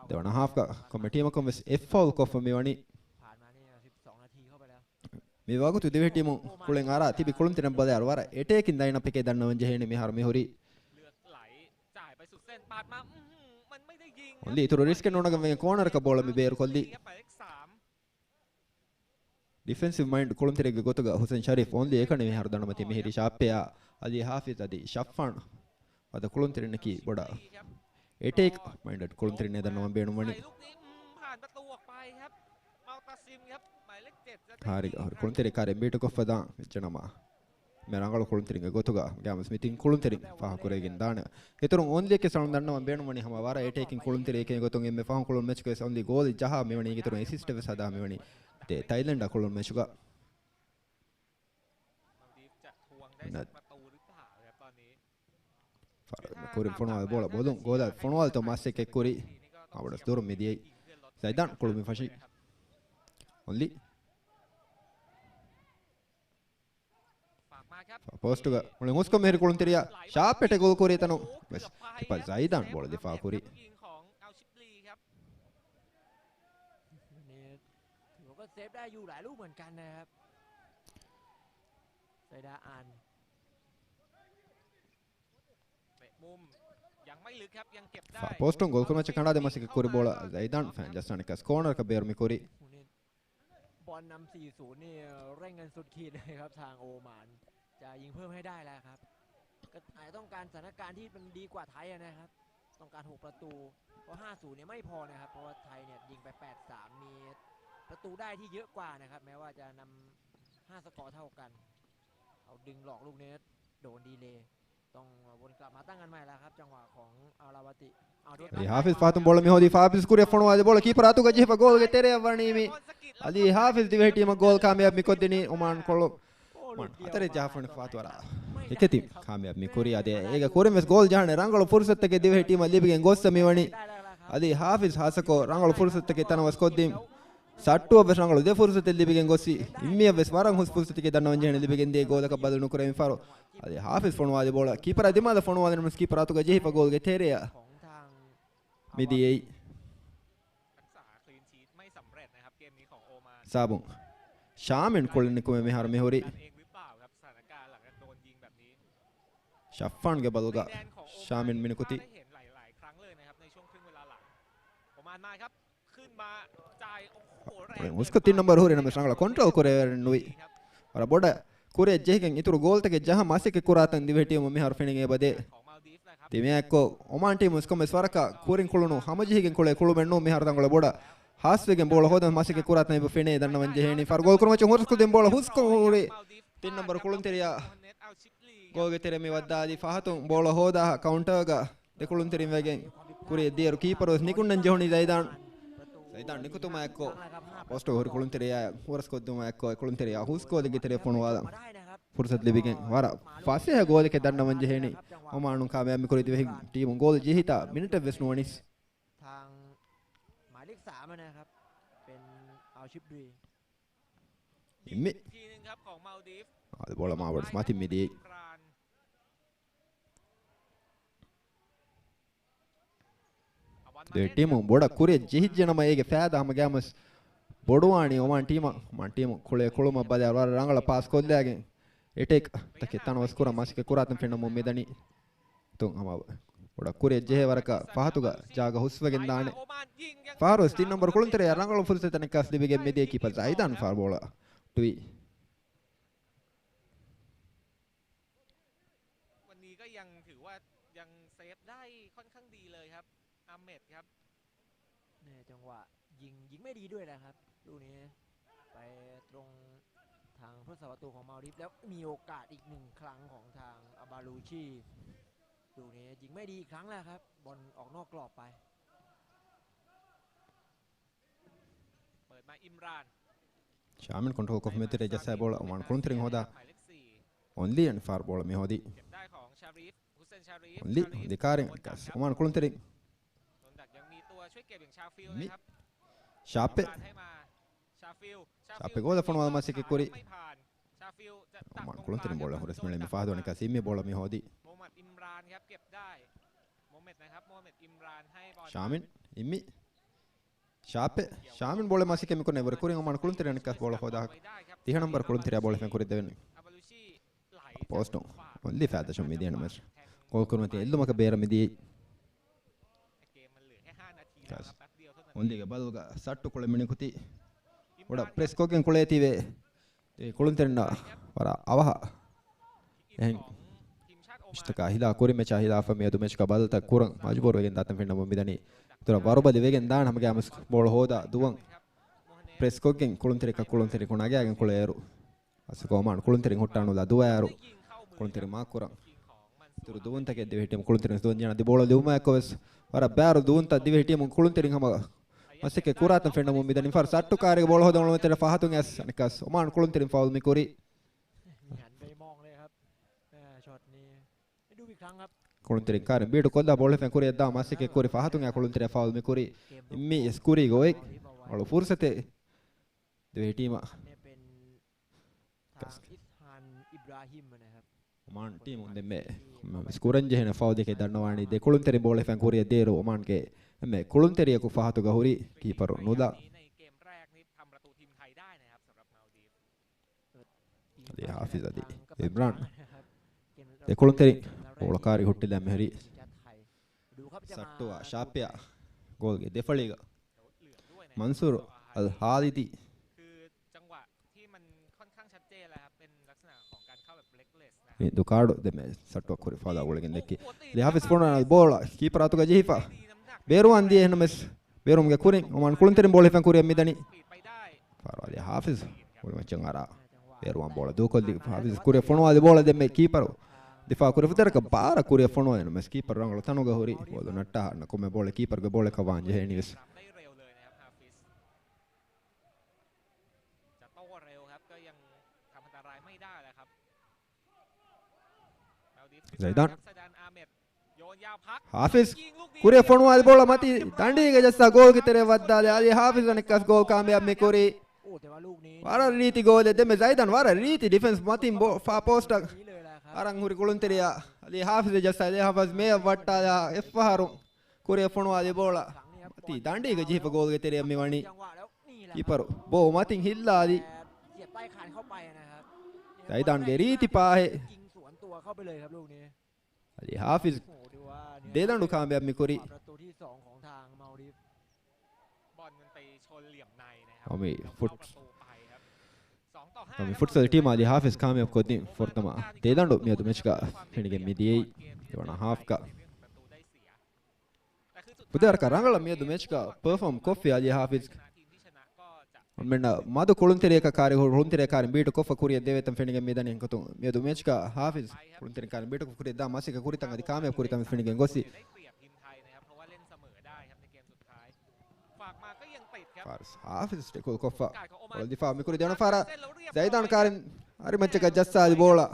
ދެވަނަ ހާފްގަ ކޮންމެ ޓީމަކުން ވެސް އެއް ފައުލް ކޮށްފަ މި ވަނީ. މި ވަގުތު ދިވެހި ޓީމު ކުޅެން އަރާ ތިބި ކުޅުންތެރިން ބަލާއިރު ވަރަށް އެޓޭކިން ލައިންއަޕެކޭ ދަންނަވަން ޖެހޭނެ މިހާރު މިހުރީ. จ่ายไปสุดเส้น ปาดมา อื้อหือ އޮންލީ އިތުރު ރިސްކެއް ނުނަގަން ވެގެން ކޯނަރަކަށް ބޯޅަ މި ބޭރުކޮށްލީ. ޑިފެންސިވް މައިންޑް ކުޅުންތެރިއެއްގެ ގޮތުގަ ހުސެން ޝަރީފް އޮންލީ އެކަނި މިހާރު ދަނޑުމަތީ މިހިރީ ޝާޕްޕެއާ އަލީ ހާފިޒް އަދި ޝައްފާން ފަދަ ކުޅުންތެރިންނަކީ ބޮޑަށް އެޓޭކް މައިންޑެޑް ކުޅުންތެރިންނޭ ދަންނަވަން ބޭނުންވަނީ. ކާރި ކުޅުންތެރި ކާރި ބީޓުކޮށްފަ ދާން ވެއްޖެނަމަ މި ރަނގަޅު ކުޅުންތެރިންގެ ގޮތުގަ ގާމަސް މި ތިން ކުޅުންތެރިން ފާހަގަކުރެވިގެން ދާނެ. އިތުރުން އޮންލީއެއްގެ ސަޅުން ދަންނަވަން ބޭނުންވަނީ ހަމަ ވަރަށް އެޓޭކިން ކުޅުންތެރިއެކޭ ގޮތުން އެންމެ ފަހުން ކުޅުން މެޗުގައި އޮންލީ ގޯލެއް ޖަހާ މިވަނީ އިތުރުން އެސިސްޓެއް ވެސް ހަދާ މިވަނީ ދެ ތައިލެންޑާ ކުޅުން މެޗުގަ. ކުރިން ފޮނުވާލި ބޯޅަ ބޮލުން ގޯލާ ފޮނުވާލިތޯ މަސައްކަތް ކުރި މާބޮޑަސް ދުރުން މިދިޔައީ. ޒައިދާން ކުޅުމި ފަށި. އޮންލީ ފާ ޕޯސްޓުގަ މުޅި ހުސްކޮށް މިހިރި ކުޅުންތެރިޔާ ޝާޕް އެޓޭކް ގޯލް ކުރި ތަނު ވެސް ކިޕަ ޒައިދާން ބޯޅަ ދިފާ ކުރި. ถือว่าก็เซฟได้อยู่หลายลูกเหมือนกันนะครับ ไซดาอัน เตะมุม ยังไม่ลึกครับ ยังเก็บได้ ފާ ޕޯސްޓުން ގޯލް ކުރުމައްޗަށް ކަނޑާދެ މަސައްކަތް ކުރި ބޯޅަ ޒައިދާން ފަން ޖައްސާނެ ކަސް ކޯނަރަކަށް ބޭރު މި ކުރި. بولن สี่ศูนย์ นี่เร่งกันสุดขีดเลยครับ ทางโอมาน จะยิงเพิ่มให้ได้แล้วครับ ก็อาจจะต้องการสถานการณ์ที่มันดีกว่าไทยนะครับ ต้องการ 6 ประตู เพราะ 50 เนี่ยไม่พอนะครับ เพราะว่าไทยเนี่ยยิงไป 83 มีประตูได้ที่เยอะกว่านะครับ แม้ว่าจะนำ 5 สกอร์เท่ากัน เอาดึงหลอกลูกนี้ โดนดีเลย์ ต้องวนกลับมาตั้งกันใหม่แล้วครับ จังหวะของอาราวาติ เอาโดน އަލީ ހާފިޒް ފާތުން ބޯޅަ މި ހޯދީ ފާ ހާފިޒް ކުރިއަށް ފޮނުވާލި ބޯޅަ ކީޕަރ އަތުގަ ޖެހިފަ ގޯލްގެ ތެރެއަށް ވަނީ މި. އަލީ ހާފިޒް ދިވެހި ޓީމަށް ގޯލް ކާމިޔާބު މި ކޮށްދިނީ އޮމާން ކޮޅު ހަތަރެއް ޖަހާފަ ފާތު ވަރަށް އެކެތި ކާމިޔާބު މި ކުރި. އަދި އޭގެ ކުރިން ވެސް ގޯލް ޖަހާނެ ރަނގަޅު ފުރުސަތުތަކެއް ދިވެހި ޓީމަށް ލިބިގެން ގޮއްސަ މިވަނީ. އަލީ ހާފިޒް ހާއްސަކޮށް ރަނގަޅު ފުރުސަތުތަކެއް ތަނަވަސް ކޮށްދިން. ސައްޓުއަށް ވެސް ރަނގަޅު ދެ ފުރުސަތެއް ލިބިގެން ގޮއްސި. އިންމިއަށް ވެސް ވަރަށް ހުސް ފުރުސަތެކެއް ދަންނަވަން ޖެހެނީ ލިބިގެން ދިޔަ ގޯލަކަށް ބަދަލު ނުކުރެވި ފަހަރު. އަލީ ހާފިޒް ފޮނުވާލި ބޯޅަ ކީޕަރ ދިމާލަށް ފޮނުވާލި ނަމަވެސް ކީޕަރ އަތުގަ ޖެހިފަ ގޯލްގެ ތެރެއަށް މި ދިޔައީ. รักษา clean sheet ไม่สำเร็จนะครับ เกมนี้ของโอมาน ސާބުން ޝާމިން ކުޅެނިކުމެ މިހާރު މިހުރީ. เองหรือเปล่าครับ สถานการณ์หลังจากโดนยิงแบบนี้ ޝައްފާންގެ ބަލުގަ ޝާމިން މިނިކުތީ. ได้เห็นหลายๆ ครั้งเลยนะครับ ในช่วงครึ่งเวลาหลัง โอมานมาครับ ขึ้นมาจ่าย โอ้โห แรง މުސްކޮ ތިން ނަމްބަރު ހުރި ނަމަ ރަނގަޅަށް ކޮންޓްރޯލް ކުރެވޭ ނުވި. ވަރަށް ބޮޑަށް ކުރިއަށް ޖެހިގެން އިތުރު ގޯލްތަކެއް ޖަހަން މަސައްކަތް ކުރާތަން ދިވެހި ޓީމު މިހާރު ފެނިގެން އެބަދޭ. ތިމެއަކޯ އޮމާން ޓީމު މުސްކޮ މެސް ވަރަކަށް ކުރިން ކުޅުނު ހަމަޖެހިގެން ކުޅޭ ކުޅުމެއް ނޫން މިހާރު ރަނގަޅަށް ބޮޑަށް ހާސްވެގެން ބޯޅަ ހޯދަން މަސައްކަތް ކުރާތަން އެބަ ފެނޭ ދަންނަވަން ޖެހޭނީ. ފާރު ގޯލް ކުރުމައްޗަށް ހުރަސްކޮށްދިން ބޯޅަ ހުސްކޮށް ހުރި ތިން ނަމްބަރު ކުޅުންތެރިޔާ ގޯލްގެ ތެރެ މި ވައްދާލި ފަހަތުން ބޯޅަ ހޯދާ ކައުންޓަރގަ ދެ ކުޅުންތެރިން ވެގެން ކުރިއަށް ދިޔައިރު ކީޕަރު ވެސް ނިކުންނަން ޖެހުނީ ޒައިދާން. ޒައިދާން ނިކުތުމާއެއްކޮށް ޕޯސްޓު ހުރި ކުޅުންތެރިޔާ ހުރަސްކޮށްދުމާއެއްކޮށް އެ ކުޅުންތެރިޔާ ހުސްކޯލެއްގެ ތެރެ ފޮނުވާލަން ފުރުސަތު ލިބިގެން ވަރަށް ފަސޭހަ ގޯލެކެއް ދަންނަވަން ޖެހެނީ. އޮމާނުން ކާމިޔާބު މިކުރި ދިވެހި ޓީމު ގޯލް ޖެހިތާ މިނެޓެއް ވެސް ނުވަނީސް. ทางหมายเลขสามนะครับ เป็นอัลชิบรี އިއްމި. އާދެ ބޯޅަ މާބޮޑު މަތިން މިދިޔައީ. ދެ ޓީމު ބޮޑަށް ކުރިއަށް ޖެހިއްޖެނަމަ އޭގެ ފައިދާ ހަމަ ގާމަސް ބޮޑުވާނީ އޮމާން ޓީމަށް. އޮމާން ޓީމު ކުޅޭ ކުޅުމަށް ބަލާ ވަރަށް ރަނގަޅަށް ޕާސް ކޮށްލާގެން އެޓޭކް ތަކެއް ތަނަވަސް ކުރަން މަސައްކަތް ކުރާތަން ފެންނަމުން މިދަނީ. ތުން ހަމަ ބޮޑަށް ކުރިއަށް ޖެހޭ ވަރަކަށް ފަހަތުގަ ޖާގަ ހުސްވެގެން ދާނެ. ފާރުވެސް ތިން ނަމްބަރު ކުޅުންތެރެއަށް ރަނގަޅު ފުރުސަތެއް ކަސް ލިބިގެން މިދިޔަ ކީޕަރ ޒައިދާން ފާރު ބޯޅަ ޓުވީ. วันนี้ก็ยังถือว่ายังเซฟได้ค่อนข้างดีเลยครับ อาเหม็ดครับ เนี่ยจังหวะยิง ยิงไม่ดีด้วยนะครับ ลูกนี้ ไปตรงทางผู้รักษาประตูของมาลดิฟส์ แล้วมีโอกาสอีกหนึ่งครั้งของทางอาบาลูชี ลูกนี้ยิงไม่ดีอีกครั้งแล้วครับ บอลออกนอกกรอบไป เปิดมาอิมราน ޝާމިން ކޮންޓްރޯލް ކޮށްފަ މެދުތެރޭ ޖައްސާ ބޯޅަ އޮމާން ކުޅުންތެރިން ހޯދާ. އޮންލީ އެންޑް ފާރު ބޯޅަ މި ހޯދީ. އޮންލީ ދިކާރިން އޮމާން ކުޅުންތެރިން. މި ޝާޕެ. ޝާޕެ ގޯލަށް ފޮނުވާލަން މަސައްކަތް ކުރި. އޮމާން ކުޅުންތެރިން ބޯޅަ ހުރެސް މިޅެން މި ފާހަދު އަނެކާ ސިއްމި ބޯޅަ މި ހޯދީ. ޝާމިން އިއްމި. ޝާޕެ. ޝާމިން ބޯޅަ މަސައްކަތް މި ކުރި އެވަރު ކުރިން އޮމާން ކުޅުންތެރި އަނެކާ ބޯޅަ ހޯދާ ތިހަ ނަމްބަރު ކުޅުންތެރިޔާ ބޯޅަ ފެން ކުރި ދެވެނީ. ޕޯސްޓު. އޮންލީ ފައިދަށު މިދިޔަ ނަމަ ގޯލް ކުރުމަތި އެއްލުމަކަށް ބޭރަށް މިދިޔައީ. ކާސް. އޮންލީގެ ބަލްގަ ސައްޓު ކުޅެ މިނިކުތި ބޮޑަށް ޕްރެސް ކޮށްގެން ކުޅޭތީވެ. އެ ކުޅުންތެރިންނަށް ވަރަށް އަވަހަށް އެހެން މެޗްތަކާ ހިލާ ކުރި މެޗާ ހިލާފަށް މިއަދު މެޗަކަށް ބަދަލުތައް ކުރަން މަޖުބޫރުވެގެން ދާތަން ފެންނަމުން މިދަނީ. އިތުރަށް ވަރުބަލި ވެގެން ދާން ހަމަގައިމުވެސް ބޯޅަ ހޯދާ ދުވަން ޕްރެސް ކޮށްގެން ކުޅުންތެރިކަށް ކުޅުންތެރި ކުނާގެއާގެން ކުޅޭއިރު އަސްކޮ އޮމާން ކުޅުންތެރިން ހުއްޓާނުލާ ދުވަޔާއިރު ކުޅުންތެރި މާކް ކުރަން. އިތުރު ދުވުންތަކެއް ދިވެހި ޓީމު ކުޅުންތެރިން ދުވަން ޖަނަ ދިބޯޅަ ލިބުމާއެކުވެސް ވަރަށް ބައިވަރު ދުވުންތައް ދިވެހި ޓީމު ކުޅުންތެރިން ހަމަ މަސައްކަތް ކުރާތަން ފެންނަމުން މިދަނީ. ފަހަރު ސައްޓު ކާރިގެ ބޯޅަ ހޯދަން އުޅުމުން ތެރޭ ފަހަތުން އަސް އަނެއްކާސް އޮމާން ކުޅުންތެރިން ފައުލް މި ކުރީ. ކުޅުންތެރިން ކާރިން ބީޓު ކޮށްލާ ބޯޅަ ފެން ކުރިއަށް ދާ މަސައްކަތް ކުރި ފަހަތުން އެ ކުޅުންތެރި ފައުލް މި ކުރީ. މި އެސް ކުރީ ގޮތް އަޅު ފުރުސަތެއް ދިވެހި ޓީމަށް. އޮމާން ޓީމުން ދެންމެ ސްކޯރަން ޖެހޭނެ ފައުލެކޭ ދަންނަވާނީ. ދެ ކުޅުންތެރިން ބޯޅަ ފެން ކުރިއަށް ދޭއިރު އޮމާންގެ އެންމެ ކުޅުންތެރިޔަކު ފަހަތުގަ ހުރި ކީޕަރު ނުލާ. އަލީ ހާފިޒް އަދި އިމްރާން. ދެ ކުޅުންތެރިން ބޯޅަ ކާރި ހުއްޓިލާ މިހުރީ. ސައްޓުއާ ޝާޕެއާ ގޯލްގެ ދެފަޅީގަ މަންސޫރު އަލް ހާލިދީ. މި ދުކާޑު ދެމެ ސައްޓު ކުރި ފާލާ ގުޅިގެން ދެއްކި. އަލީ ހާފިޒް ފޮނުވާލާ ބޯޅަ ކީޕަރ އަތުގަ ޖެހިފަ. ބޭރުވާން ދިޔަ އެހެންނަމަވެސް ބޭރުވުމުގެ ކުރިން އޮމާން ކުޅުންތެރިން ބޯޅަ ފެން ކުރިއަށް މިދަނީ. ފާރު އަލީ ހާފިޒް ކުރިމައްޗަށް އަރާ ބޭރުވާން ބޯޅަ ދޫކޮށްލި. ހާފިޒް ކުރިއަށް ފޮނުވާލި ބޯޅަ ދެމެ ކީޕަރު ދިފާ ކުރި ފުދެރަކަށް ބާރަށް ކުރިއަށް ފޮނުވާލި ނަމަވެސް ކީޕަރު ރަނގަޅު ތަނުގަ ހުރި ބޯޅަ ނައްޓާ ނަ ކޮންމެ ބޯޅަ ކީޕަރުގެ ބޯޅަކަށް ވާން ޖެހޭނީވެސް. ޒައިދާން. ހާފިޒް ކުރިއަށް ފޮނުވާލި ބޯޅަ މަތީ ދަނޑީގަ ޖައްސާ ގޯލްގެ ތެރެއަށް ވައްދާލި އަލީ ހާފިޒް އަނެއްކާސް ގޯލް ކާމިޔާބު މި ކުރީ. ވަރަށް ރީތި ގޯލެއް ދެމެ ޒައިދާން ވަރަށް ރީތި ޑިފެންސް މަތިން ބޯ ފާ ޕޯސްޓަށް އަރަން ހުރި ކުޅުންތެރިޔާ އަލީ ހާފިޒަށް ޖައްސާ އަލީ ހާފިޒް މެޔަށް ވައްޓާލާ އެއްފަހަރު ކުރިއަށް ފޮނުވާލި ބޯޅަ މަތީ ދަނޑީގަ ޖެހިފަ ގޯލްގެ ތެރެއަށް މި ވަނީ. ކީޕަރު ބޯ މަތިން ހިއްލާލި. ޒައިދާންގެ ރީތި ޕާހެއް. އަލީ ހާފިޒް ދެ ދަނޑު ކާމިޔާބު މި ކުރީ. އަމި ފުޓް އަމި ފުޓްސަލް ޓީމާ އަލީ ހާފިޒް ކާމިޔާބު ކޮށްދިން ފުރަތަމަ ދެ ދަނޑު މިއަދު މެޗްގަ ފެނިގެން މިދިޔައީ ދެވަނަ ހާފްގަ. ފުދޭވަރަކަށް ރަނގަޅަށް މިއަދު މެޗްގަ ޕަރފޯމް ކޮށްފި އަލީ ހާފިޒް. އަންމެންނަށް މަދު ކުޅުންތެރިޔަކަށް ކާރި ކުޅުންތެރިޔަކާރިން ބީޓު ކޮށްފަ ކުރިއަށް ދެވޭތަން ފެނިގެން މިދަނީ އެންކޮތުން. މިއަދު މެޗްގަ ހާފިޒް ކުޅުންތެރިން ކާރިން ބީޓު ކޮށްފަ ކުރިއަށް ދާ މަސައްކަތް ކުރިތަން އަދި ކާމިޔާބު ކުރިތަން ފެނިގެން ގޮސްފި. ފާރިސް ހާފިޒް ޓެކުލް ކޮށްފަ ބޯޅަ ދިފާ މިކުރި ދެވަނަ ފާރަށް ޒައިދާން ކާރިން އަރިމައްޗަކަށް ޖައްސާލި ބޯޅަ.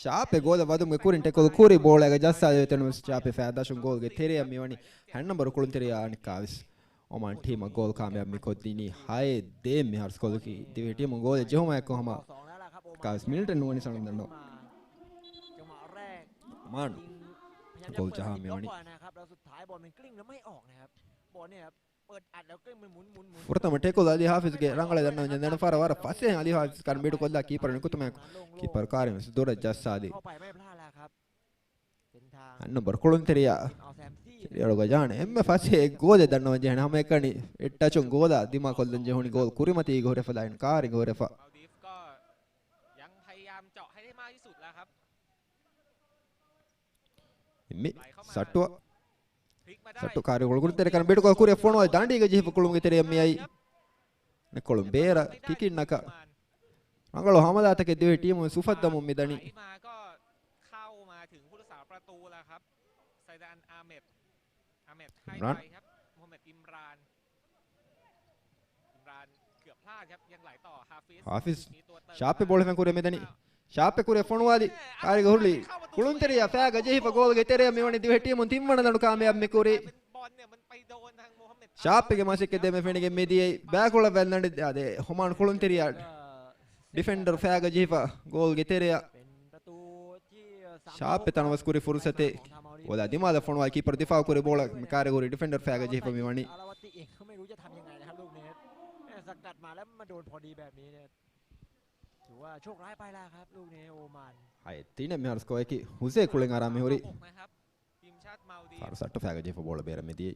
ޝާޕެ ގޯލަށް ވަދުމުގެ ކުރިން ޓެކުލް ކުރި ބޯޅައިގަ ޖައްސާލި ވެތެނުވެސް ޝާޕެ ފައިދާށުން ގޯލްގެ ތެރެއަށް މިވަނީ ހަތް ނަމްބަރު ކުޅުންތެރިޔާ އަނެއްކާވެސް. އޮމާން ޓީމަށް ގޯލް ކާމިޔާބު މިކޮށްދިނީ ހައެއް ދޭއް މި ހަރުސްކޮލަކީ ދިވެހި ޓީމުން ގޯލެއް ޖެހުމާއެކު ހަމަ ކާވެސް މިނިޓެއް ނުވަނީ ސަނަން ދަންނަ. މާން ގޯލް ޖަހާ މިވަނީ. ފުރަތަމަ ޓެކުލް އަލީ ހާފިޒްގެ ރަނގަޅަށް ދަންނަވަން ޖެހޭ ދެން ފަހަރަށް ވަރަށް ފަސޭހައިން އަލީ ހާފިޒް ކާރިން ބީޓު ކޮށްލާ ކީޕަރު ނިކުތުމެއް ކީޕަރު ކާރިން ވެސް ދުރަށް ޖައްސާލި. އަންނަ ބަރު ކުޅުންތެރިޔާ ތެރެއަޅުގަ ޖާނެ އެންމެ ފަސޭހަ ގޯލެއް ދަންނަވަން ޖެހޭނެ ހަމައެކަނި އެއްޓަޗުން ގޯލާ ދިމާކޮށްލަން ޖެހުނީ ގޯލް ކުރިމަތީގަ ހުރެފަ ލައިން ކާރިން ހުރެފަ. މި ސައްޓުއަށް ސައްޓު ކާރި ކުޅުންތެރި ކަން ބިޑުކޮށް ކުރިއަށް ފޮނުވާލި ދާނޑީގަ ޖެހިފަ ކުޅުމުގެ ތެރެއަށް މިއައީ. ނެކޮޅު ބޭރަށް ކިކިންނަކަށް ރަނގަޅު ހަމަލާތަކެއް ދިވެހި ޓީމުން ސުފައްދަމުން މިދަނީ. އިމްރާން. ހާފިޒް. ޝާޕެ ބޯޅަ ފެން ކުރި މިދަނީ. ޝާޕެ ކުރި ފޮނުވާލި. ކާރިގަ ހުރި. ކުޅުންތެރިޔާ ފައިގަ ޖެހިފަ ގޯލްގެ ތެރެއަށް މިވަނީ ދިވެހި ޓީމުން ތިންވަނަ ދަނޑު ކާމިޔާބު މިކުރީ. ޝާޕެގެ މަސައްކަތް ދެމެ ފެނިގެން މިދިޔައީ ބައިކުޅަ ވެލްނަޑި އަދެ ހޮމާން ކުޅުންތެރިޔާ ޑިފެންޑަރ ފައިގަ ޖެހިފަ ގޯލްގެ ތެރެއަށް. ޝާޕެ ތަނަވަސް ކުރި ފުރުސަތެއް. ބޯޅަ ދިމާލަށް ފޮނުވާ ކީޕަރު ދިފާއު ކުރި ބޯޅަ ކާރި ހުރި ޑިފެންޑަރ ފައިގަ ޖެހިފަ މިވަނީ. ހައެއް ތިނެއް މިހާރު ސްކޯއަކީ ހުސޭ ކުޅެން އަރާ މިހުރީ. ފާރު ސައްޓު ފައިގަ ޖެހިފަ ބޯޅަ ބޭރަށް މިދިޔައީ.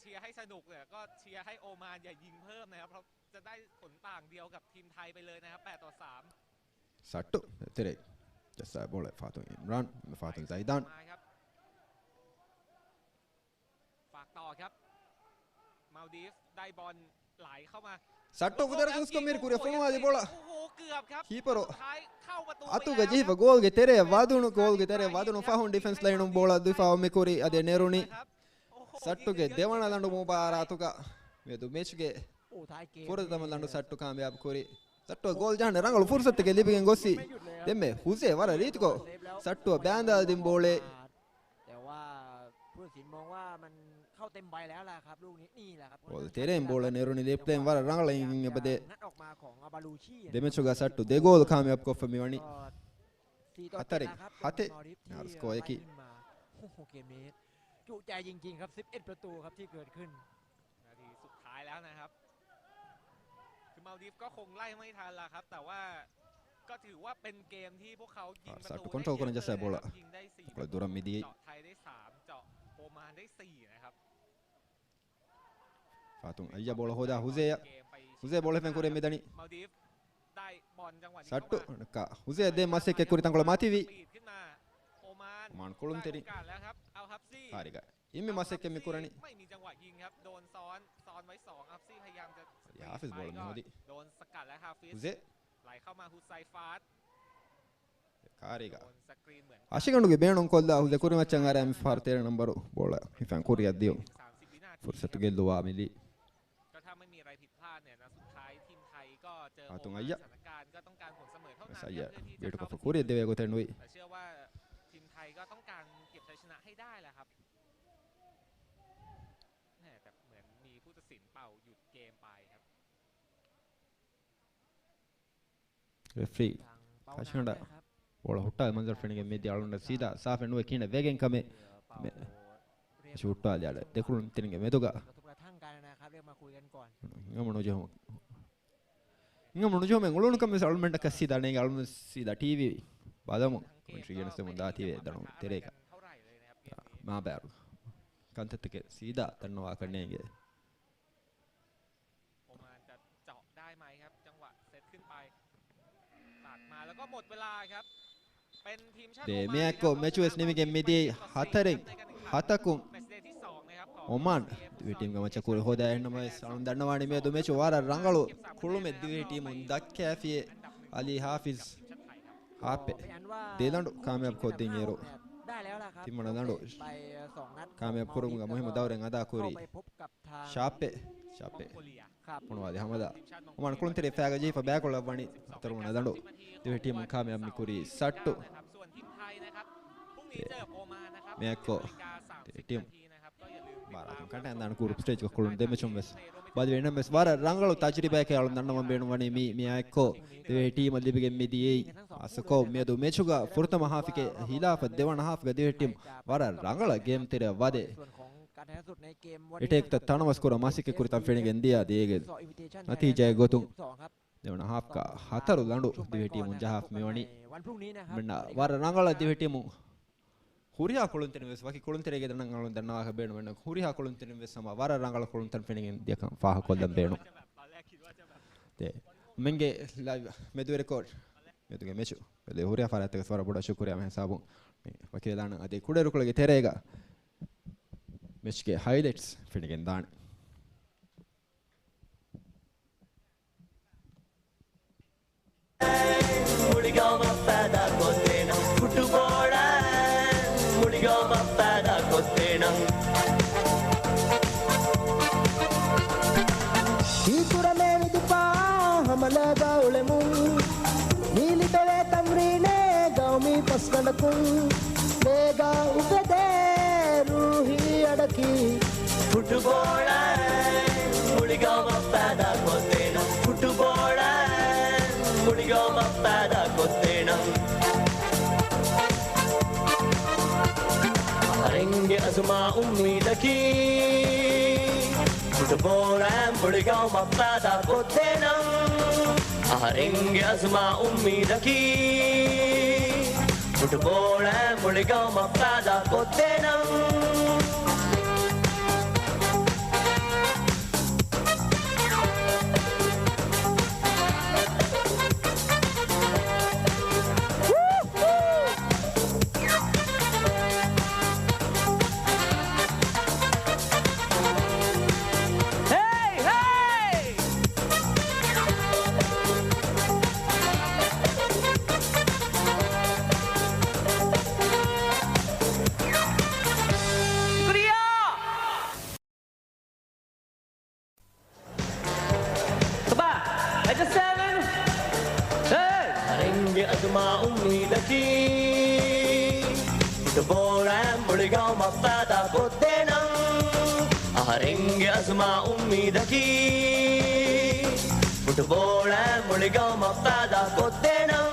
เชียร์ให้สนุกเนี่ยก็เชียร์ให้โอมานอย่ายิงเพิ่มนะครับ เพราะจะได้ผลต่างเดียวกับทีมไทยไปเลยนะครับ แปดต่อสาม ސައްޓު ތެރޭ ޖައްސާ ބޯޅަ ފާތުން އިމްރާން، ފާތުން ޒައިދާން. ฝากต่อครับ มาลดีฟได้บอลไหลเข้ามา ސައްޓު ކުދަރަ ގުސްކޮ މިރި ކުރި ފޮނުވާލި ބޯޅަ. โอ้โหเกือบครับ ކީޕަރު ท้ายเข้าประตู އަތުގަ ޖެހިފަ ގޯލްގެ ތެރެއަށް ވަދުނު، ގޯލްގެ ތެރެއަށް ވަދުނު ފަހުން ޑިފެންސް ލައިނުން ބޯޅަ ދުފާއު މި ކުރި އަދި ނެރުނި. ސައްޓުގެ ދެވަނަ ލަނޑު މުބާރާތުގަ މެދު މެޗްގެ ފުރަތަމަ ލަނޑު ސައްޓު ކާމިޔާބު ކުރި. ސައްޓު ގޯލް ޖަހަން ރަނގަޅު ފުރުސަތެއް ލިބިގެން ގޮއްސި. ދެންމެ ހުސޭ ވަރަށް ރީތިކޮށް ސައްޓު ބޭންދާލި ދިން ބޯޅެ. แต่ว่าผู้ตัดสินมองว่ามันเข้าเต็มใบแล้วล่ะครับลูกนี้นี่แหละครับ ބޯޅަ ތެރެއިން ބޯޅަ ނެރުނީ ލެފްޓް ލައިން ވަރަށް ރަނގަޅަށް އިނގިން އެބަދޭ. งัดออกมาของอาบาลูชี ދެމެޗުގަ ސައްޓު ދެ ގޯލް ކާމިޔާބު ކޮށްފަ މިވަނީ.สี่ต่อ ހަތަރެއް เจ็ดนะครับ ހަތެއް. มาริฟที่ ސްކޯއަކީ. ไล่ขึ้นมา โอ้โห เกมนี้จุใจจริงๆครับ สิบเอ็ด ประตูครับที่เกิดขึ้น นาทีสุดท้ายแล้วนะครับ คือมาลดีฟก็คงไล่ไม่ทันละครับ แต่ว่าก็ถือว่าเป็นเกมที่พวกเขายิงประ ސައްޓު ตู ކޮންޓްރޯލް ކުރަން ޖައްސާ ބޯޅަ. ยิงได้สี่ ކޮޅަށް ދުރަށް މިދިޔައީ. เจาะไทยได้สาม เจาະโอมานได้สี่นะครับ ފާތުން އައްޔަ ބޯޅަ ހޯދާ ހުސޭއަށް. ހުސޭ ބޯޅަ ފެން ކުރި މިދަނީ. มาลดีฟได้บอลจังหวะนี้ ސައްޓު เข้ามา ނައްކާ ހުސޭ ދޭ މަސެއްކެ ކުރި ތަންކޮޅަށް މަތިވި. ปีดขึ้นมา โอมาน މާން ކުޅުންތެރި. ได้โอกาสแล้วครับ อัลฮัฟซี ކާރިގަ އިންމި މަސެއްކެ މި ކުރަނީ. ไม่มีจังหวะยิงครับ โดนซ้อน ซ้อนไว้สอง อัลฮัฟซีพยายามจะ އަދި ހާފިޒް ބޯޅަ މި ހޯދީ. โดนสกัดแล้ว ฮาฟิซ ހުސޭ ไหลเข้ามา ฮުސައިފާން ކާރީގަ โดนสกรีนเหมือนกัน އަށިގަނޑުގެ ބޭނުން ކޮށްލާ ހުސޭ ކުރިމައްޗަށް އަރާ މި ފަހަރު ތޭރަ ނަންބަރު ބޯޅަ ހިފަން ކުރިއަށް ދިޔުން. ސާމް ސިބިނާ ފުރުސަތު ގެއްލުވާ މިލީ. ก็ถ้าไม่มีอะไรผิดพลาดเนี่ยนะ สุดท้ายทีมไทยก็เจอ ފާތުން โอมาน އައްޔަ. สถานการณ์ก็ต้องการผลเสมอเท่านั้น ސައްޔަ เพื่อที่จะ ބޭޓުކޮށްފަ เข้าไป ކުރިއަށް ދެވޭ ގޮތެއް ނުވި. แต่เชื่อว่าทีมไทยก็ต้องการเก็บชัยชนะให้ได้แหละครับ แหม่ แต่เหมือนมีผู้ตัดสินเป่าหยุดเกมไปครับ ރެފްރީ ކަށިގަނޑަށް ބޯޅަ ހުއްޓާ މަންޒަރު ފެނިގެން މިދިޔަ އަޅުގަނޑަށް ސީދާ ސާފެއް ނުވެ ކިހިނެއް ވެގެން ކަމެއް މެ-، ހުއްޓާލި އަޅަ ދެކުޅުންތެރިންގެ މެދުގަ. กระทบกระทั่งกันนะครับ เรียกมาคุยกันก่อน ހިނގަމުނު ޖެހުމު-، ހިނގަމުނު ޖެހުމެއް އުޅުނު ކަމެއް އަޅުމެންނަށް ކަސީދާ ނޭނގެ އަޅުމެން ސީދާ ޓީވީ ބަލަމުން ކޮމެންޓްރީގެނެސް ދެމުން ދާތީވެ ދަނު ތެރޭގަ. މާބައިރު ކަންތައްތަކެއް ސީދާ ދަންނަވާކަށް ނޭނގެ. โอมานจะเจาะได้ไหมครับ จังหวะเซตขึ้นไป ตัดมาแล้วก็หมดเวลาครับ เป็นทีมชาติ ދޭ โอมาน މެއަކު މެޗުވެސް ނިމިގެން މިދިޔައީ ހަތަރެއް ހަތަކުން. แมตช์เดย์ที่สองนะครับ އޮމާން ދިވެހި ޓީމްގެ މައްޗަށް ކުރި ހޯދާ އެހެންނަމަވެސް އަޅުން ދަންނަވާނީ މިއަދު މެޗު ވަރަށް ރަނގަޅު ކުޅުމެއް ދިވެހި ޓީމުން ދައްކައިފިއޭ. އަލީ ހާފިޒް ހާޕެ ދެ ލަނޑު ކާމިޔާބު ކޮށްދިން އިރު، ތިންވަނަ ލަނޑު ކާމިޔާބު ކުރުމުގަ މުހިއްމު ދައުރެއް އަދާ ކުރީ ޝާޕެ. ޝާޕެ ފޮނުވާލި ހަމަލާ. އޮމާން ކުޅުންތެރި ފައިގަ ޖެހިފަ ބައިކޮޅަށް ވަނީ ހަތަރުވަނަ ލަނޑު. ދިވެހި ޓީމުން ކާމިޔާބު މި ކުރީ ސައްޓު. މިއެއްކޮށް ދިވެހި ޓީމު ބާރަކަށް ކަނޑައަޅާ ކުރުޕް ސްޓޭޖްގަ ކުޅުން ދެ މެޗުން ވެސް ބަދިވެ އެހެންނަމަވެސް ވަރަށް ރަނގަޅު ތަޖުރިބާއެއް އަޅުން ދަންނަވަން ބޭނުންވަނީ މި، މިއާއެއްކޮށް ދިވެހި ޓީމަށް ލިބިގެން މިދިޔައީ. އަސަކޮ މިއަދު މެޗުގަ ފުރަތަމަ ހާފުގެ ހިލާފަށް ދެވަނަ ހާފުގަ ދިވެހި ޓީމު ވަރަށް ރަނގަޅަށް ގޭމް ތެރެއަށް ވަދެ އެޓޭކްތައް ތަނަވަސް ކުރަން މަސައްކަތް ކުރިތަން ފެނިގެން ދިޔަ ދޭގެ ނަތީޖާއެއް ގޮތުން ދެވަނަ ހާފްގަ ހަތަރު ލަނޑު ދިވެހި ޓީމުން ޖަހާފަ މިވަނީ. މިންނަ ވަރަށް ރަނގަޅަށް ދިވެހި ޓީމު ހުރިހާ ކުޅުންތެރިން ވެސް ވަކި ކުޅުންތެރިއެއްގެ ދަނޑަށް އަޅުން ދަންނަވާކަށް ބޭނުމެއް ނެތް. ހުރިހާ ކުޅުންތެރިން ވެސް ހަމަ ވަރަށް ރަނގަޅަށް ކުޅުންތައް ފެނިގެން ދިޔަކަން ފާހަގަކޮށްލަން ބޭނުން. ދެ، މެންގެ ލައިވް މެދުވެރިކޯޓް މެދުގެ މެޗު ބެލެ ހުރިހާ ފަރާތްތަކަށް ވަރަށް ބޮޑަށް ޝުކުރިއްޔާ ހިސާބުން މި ވަކިވެލާނަން. އަދި ކުޑައިރުކޮޅުގެ ތެރޭގަ މެޗްގެ ހައިލައިޓްސް ފެނިގެން ދާނެ. މުޅި ގައުމަށް ފައިދާ ކޮށްދޭނަން. ފުޓުބޯޅަ މުޅި ގައުމަށް ފައިދާ ކޮށްދޭނަން. ހީކުރަމޭ މިދިފާ ހަމަލާގަ އުޅެމުން. މި ލިބެވޭ ތަމްރީނެއް ގައުމީ ފަސްގަނޑަކުން. މޭގަ އުފެދޭ ރޫހީ އަޑަކީ. ފުޓުބޯޅަ މުޅި ގައުމަށް ފައިދާ ކޮށްދޭނަން. ފުޓުބޯޅަ މުޅި ގައުމަށް ފައިދާ ކޮށްދޭނަން. އަހަރެންގެ އަޒުމާ އުއްމީދަކީ. ފުޓުބޯޅަ މުޅި ގައުމަށް ފައިދާ ކޮށްދޭނަން. އަހަރެންގެ އަޒުމާ އުއްމީދަކީ. ފުޓުބޯޅަ މުޅި ގައުމަށް ފައިދާ ކޮށްދޭނަން. އަހަރެންގެ އަޒުމާ އުއްމީދަކީ. ފުޓުބޯޅަ މުޅި ގައުމަށް ފައިދާ ކޮށްދޭނަން. އަހަރެންގެ އަޒުމާ އުއްމީދަކީ. ފުޓުބޯޅަ މުޅި ގައުމަށް ފައިދާ ކޮށްދޭނަން.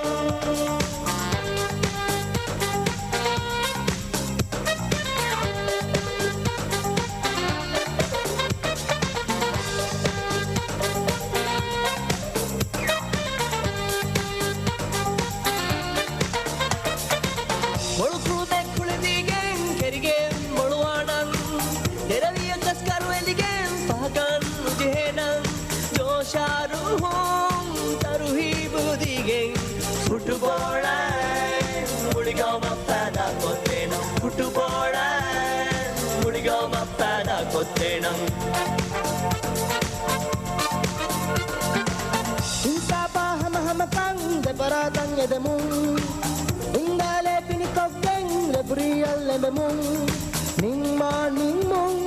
މޮޅު ކުޅުމެއް ކުޅެދީގެން ކެރިގެން މޮޅުވާނަން. ނެރެވިޔަކަސް ކަރު އެލިގެން ފަހަކަށް ނުޖެހޭނަން. ޖޯޝާ ރޫހުން ތަރުހީބު ދީގެން. ފުޓުބޯޅަ މުޅި ގައުމަށް ފައިދާ ކޮށްދޭނަން. ފުޓުބޯޅަ މުޅި ގައުމަށް ފައިދާ ކޮށްދޭނަން. އިންސާފާ ހަމަހަމަކަން ދެފަރާތަށް އެދެމުން. އިންދާލެ ފިނިކޮށްގެން ރެފްރީއަށް ލެނބެމުން. ނިންމާ ނިންމުން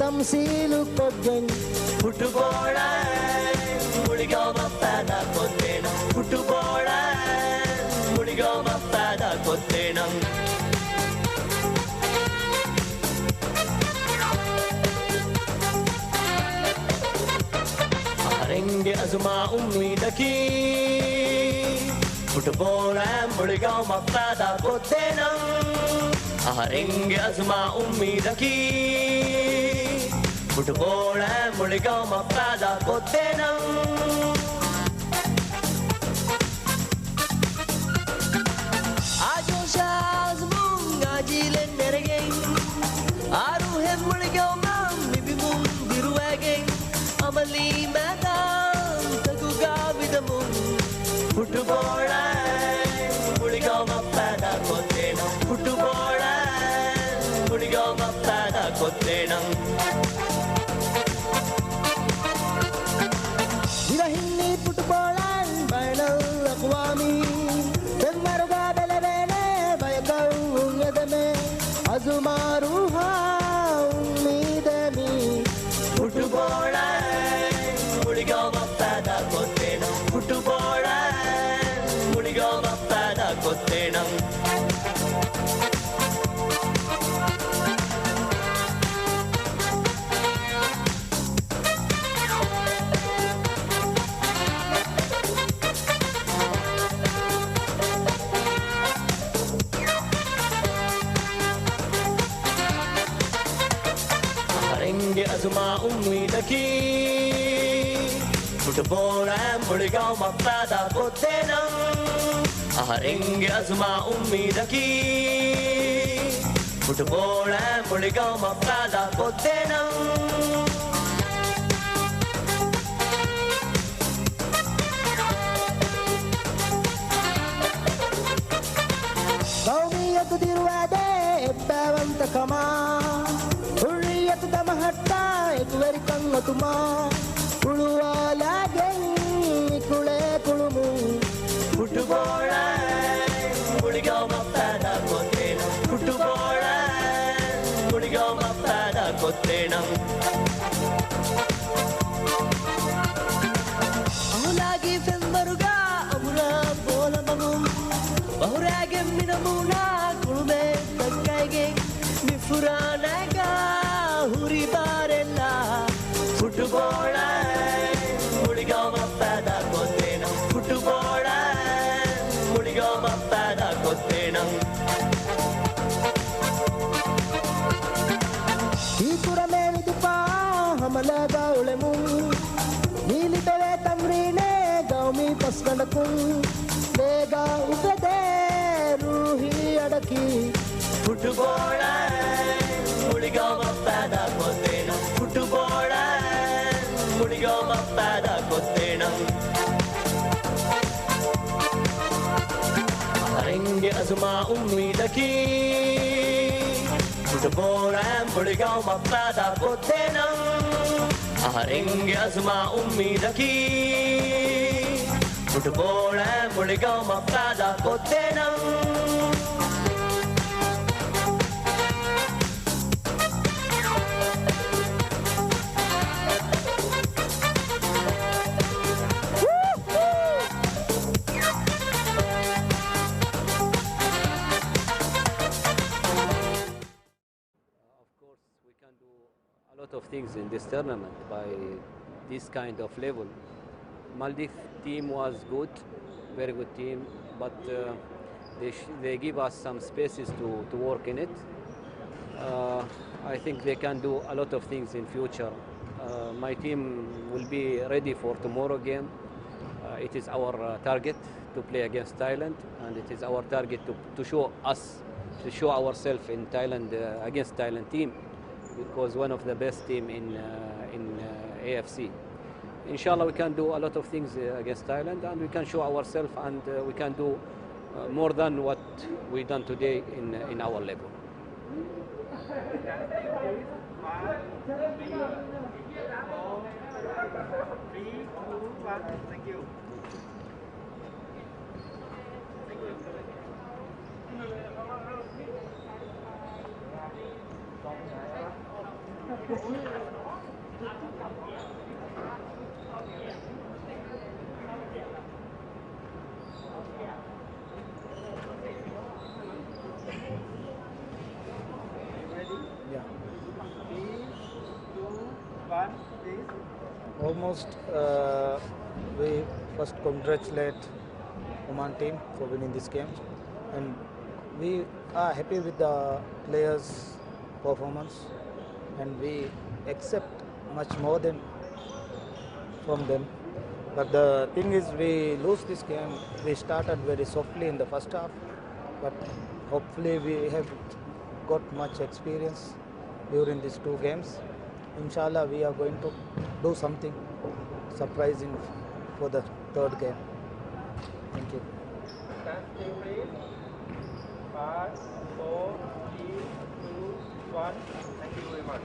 ތަމްސީލު ކޮށްގެން. ފުޓުބޯޅަ މުޅި ގައުމަށް ފައިދާ ކޮށްދޭނަން. ފުޓުބޯޅަ މުޅި ގައުމަށް ފައިދާ ކޮށްދޭނަން. އަހަރެންގެ އަޒުމާ އުއްމީދަކީ. ފުޓުބޯޅަ މުޅި ގައުމަށް ފައިދާ ކޮށްދޭނަން. އަހަރެންގެ އަޒުމާ އުއްމީދަކީ. ފުޓުބޯޅަ މުޅި ގައުމަށް ފައިދާ ކޮށްދޭނަން. އާ ޖޯޝާ އަޒުމުން އާ ޖީލެއް ނެރެގެން، އާ ރޫހެއް މުޅި ގައުމަށް މިބިމުން ދިރުވައިގެން، އަމަލީ މައިދާންތަކުގަ ވިދަމުން. ފުޓުބޯޅަ މުޅި ގައުމަށް ފައިދާ ކޮށްދޭނަން. ފުޓުބޯޅަ މުޅި ގައުމަށް ފައިދާ ކޮށްދޭނަން. ފުޓުބޯޅައިން ބައިނަލްއަޤްވާމީ ފެންވަރުގަ ބެލެވޭނެ ބަޔަކަށް އުނގެދެމޭ އަޒުމާ ރޫހާ އުއްމީދެއް މީ. ފުޓުބޯޅައިން މުޅިގައުމަށް ފައިދާ ކޮށްދޭނަން. ފުޓުބޯޅައިން މުޅިގައުމަށް ފައިދާ ކޮށްދޭނަން. އަހަރެންގެ އަޒުމާ އުއްމީދަކީ، ފުޓުބޯޅައިން މުޅިގައުމަށް ފައިދާ ކޮށްދޭނަން. އަހަރެންގެ އަޒުމާ އުއްމީދަކީ، ފުޓުބޯޅައިން މުޅިގައުމަށް ފައިދާ ކޮށްދޭނަން. ގައުމިއްޔަތު ދިރުވާދޭ އެއްބައިވަންތަކަމާ، ޙުއްރިއްޔަތު ދަމަހައްޓާ އެކުވެރިކަން އޮތުމާ، ހުޅުވާލާގެން މި ކުޅޭ ކުޅުމުން. ފުޓުބޯޅައިން މުޅިގައުމަށް ފައިދާ ކޮށްދޭނަން. ފުޓުބޯޅައިން މުޅިގައުމަށް ފައިދާ ކޮށްދޭނަން. އަހުލާގީ ފެންވަރުގަ އަމުރާ ބޯލަމަގު، ބަހުރާގެން މި ނަމޫނާ ކުޅުމެއް ދައްކައިގެން، މި ފުރާނައިގަ ހުރި ބާރެއްލާ. ފުޓުބޯޅައިން މުޅިގައުމަށް ފައިދާ ކޮށްދޭނަން. ފުޓުބޯޅައިން މުޅިގައުމަށް ފައިދާ ކޮށްދޭނަން. ހީކުރަމޭ މި ދިފާއާ ހަމަލާގަ އުޅެމުން. ނީލި ދޮވޭ ތަމްރީނޭ ގައުމީ ފަސްގަނޑަކުން. ލޭގަ އުފެދޭ ރޫހީ އަޑަކީ. ފުޓުބޯޅައިން މުޅިގައުމަށް ފައިދާ ކޮށްދޭނަން. ފުޓުބޯޅައިން މުޅިގައުމަށް ފައިދާ ކޮށްދޭނަން. އަހަރެންގެ އަޒުމާ އުއްމީދަކީ، ފުޓުބޯޅައިން މުޅިގައުމަށް ފައިދާ ކޮށްދޭނަން. އަހަރެންގެ އަޒުމާ އުއްމީދަކީ، ފުޓުބޯޅައިން މުޅިގައުމަށް ފައިދާ ކޮށްދޭނަން. Of course, we can do a lot of things in this tournament by this kind of level. Maldives team was good, very good team, but, uh, they sh-, they give us some spaces to, to work in it. Uh, I think they can do a lot of things in future. Uh, my team will be ready for tomorrow game. Uh, it is our, uh, target to play against Thailand, and it is our target to, to show us, to show ourselves in Thailand, uh, against Thailand team, because one of the best team in, uh, in, uh, A F C. Inshallah, we can do a lot of things, uh, against Thailand, and we can show ourselves, and, uh, we can do, uh, more than what we done today in, in our level. Three, two, one. Thank you. Yeah. Three, two, one, please. Almost, uh, we first congratulate Oman team for winning this game, and we are happy with the players' performance, and we accept much more than from them. But the thing is, we lose this game. We started very softly in the first half, but hopefully we have got much experience during these two games. Inshallah, we are going to do something surprising for the third game. Thank you. Stand still, please. Five, four, three, two, one. Thank you very much.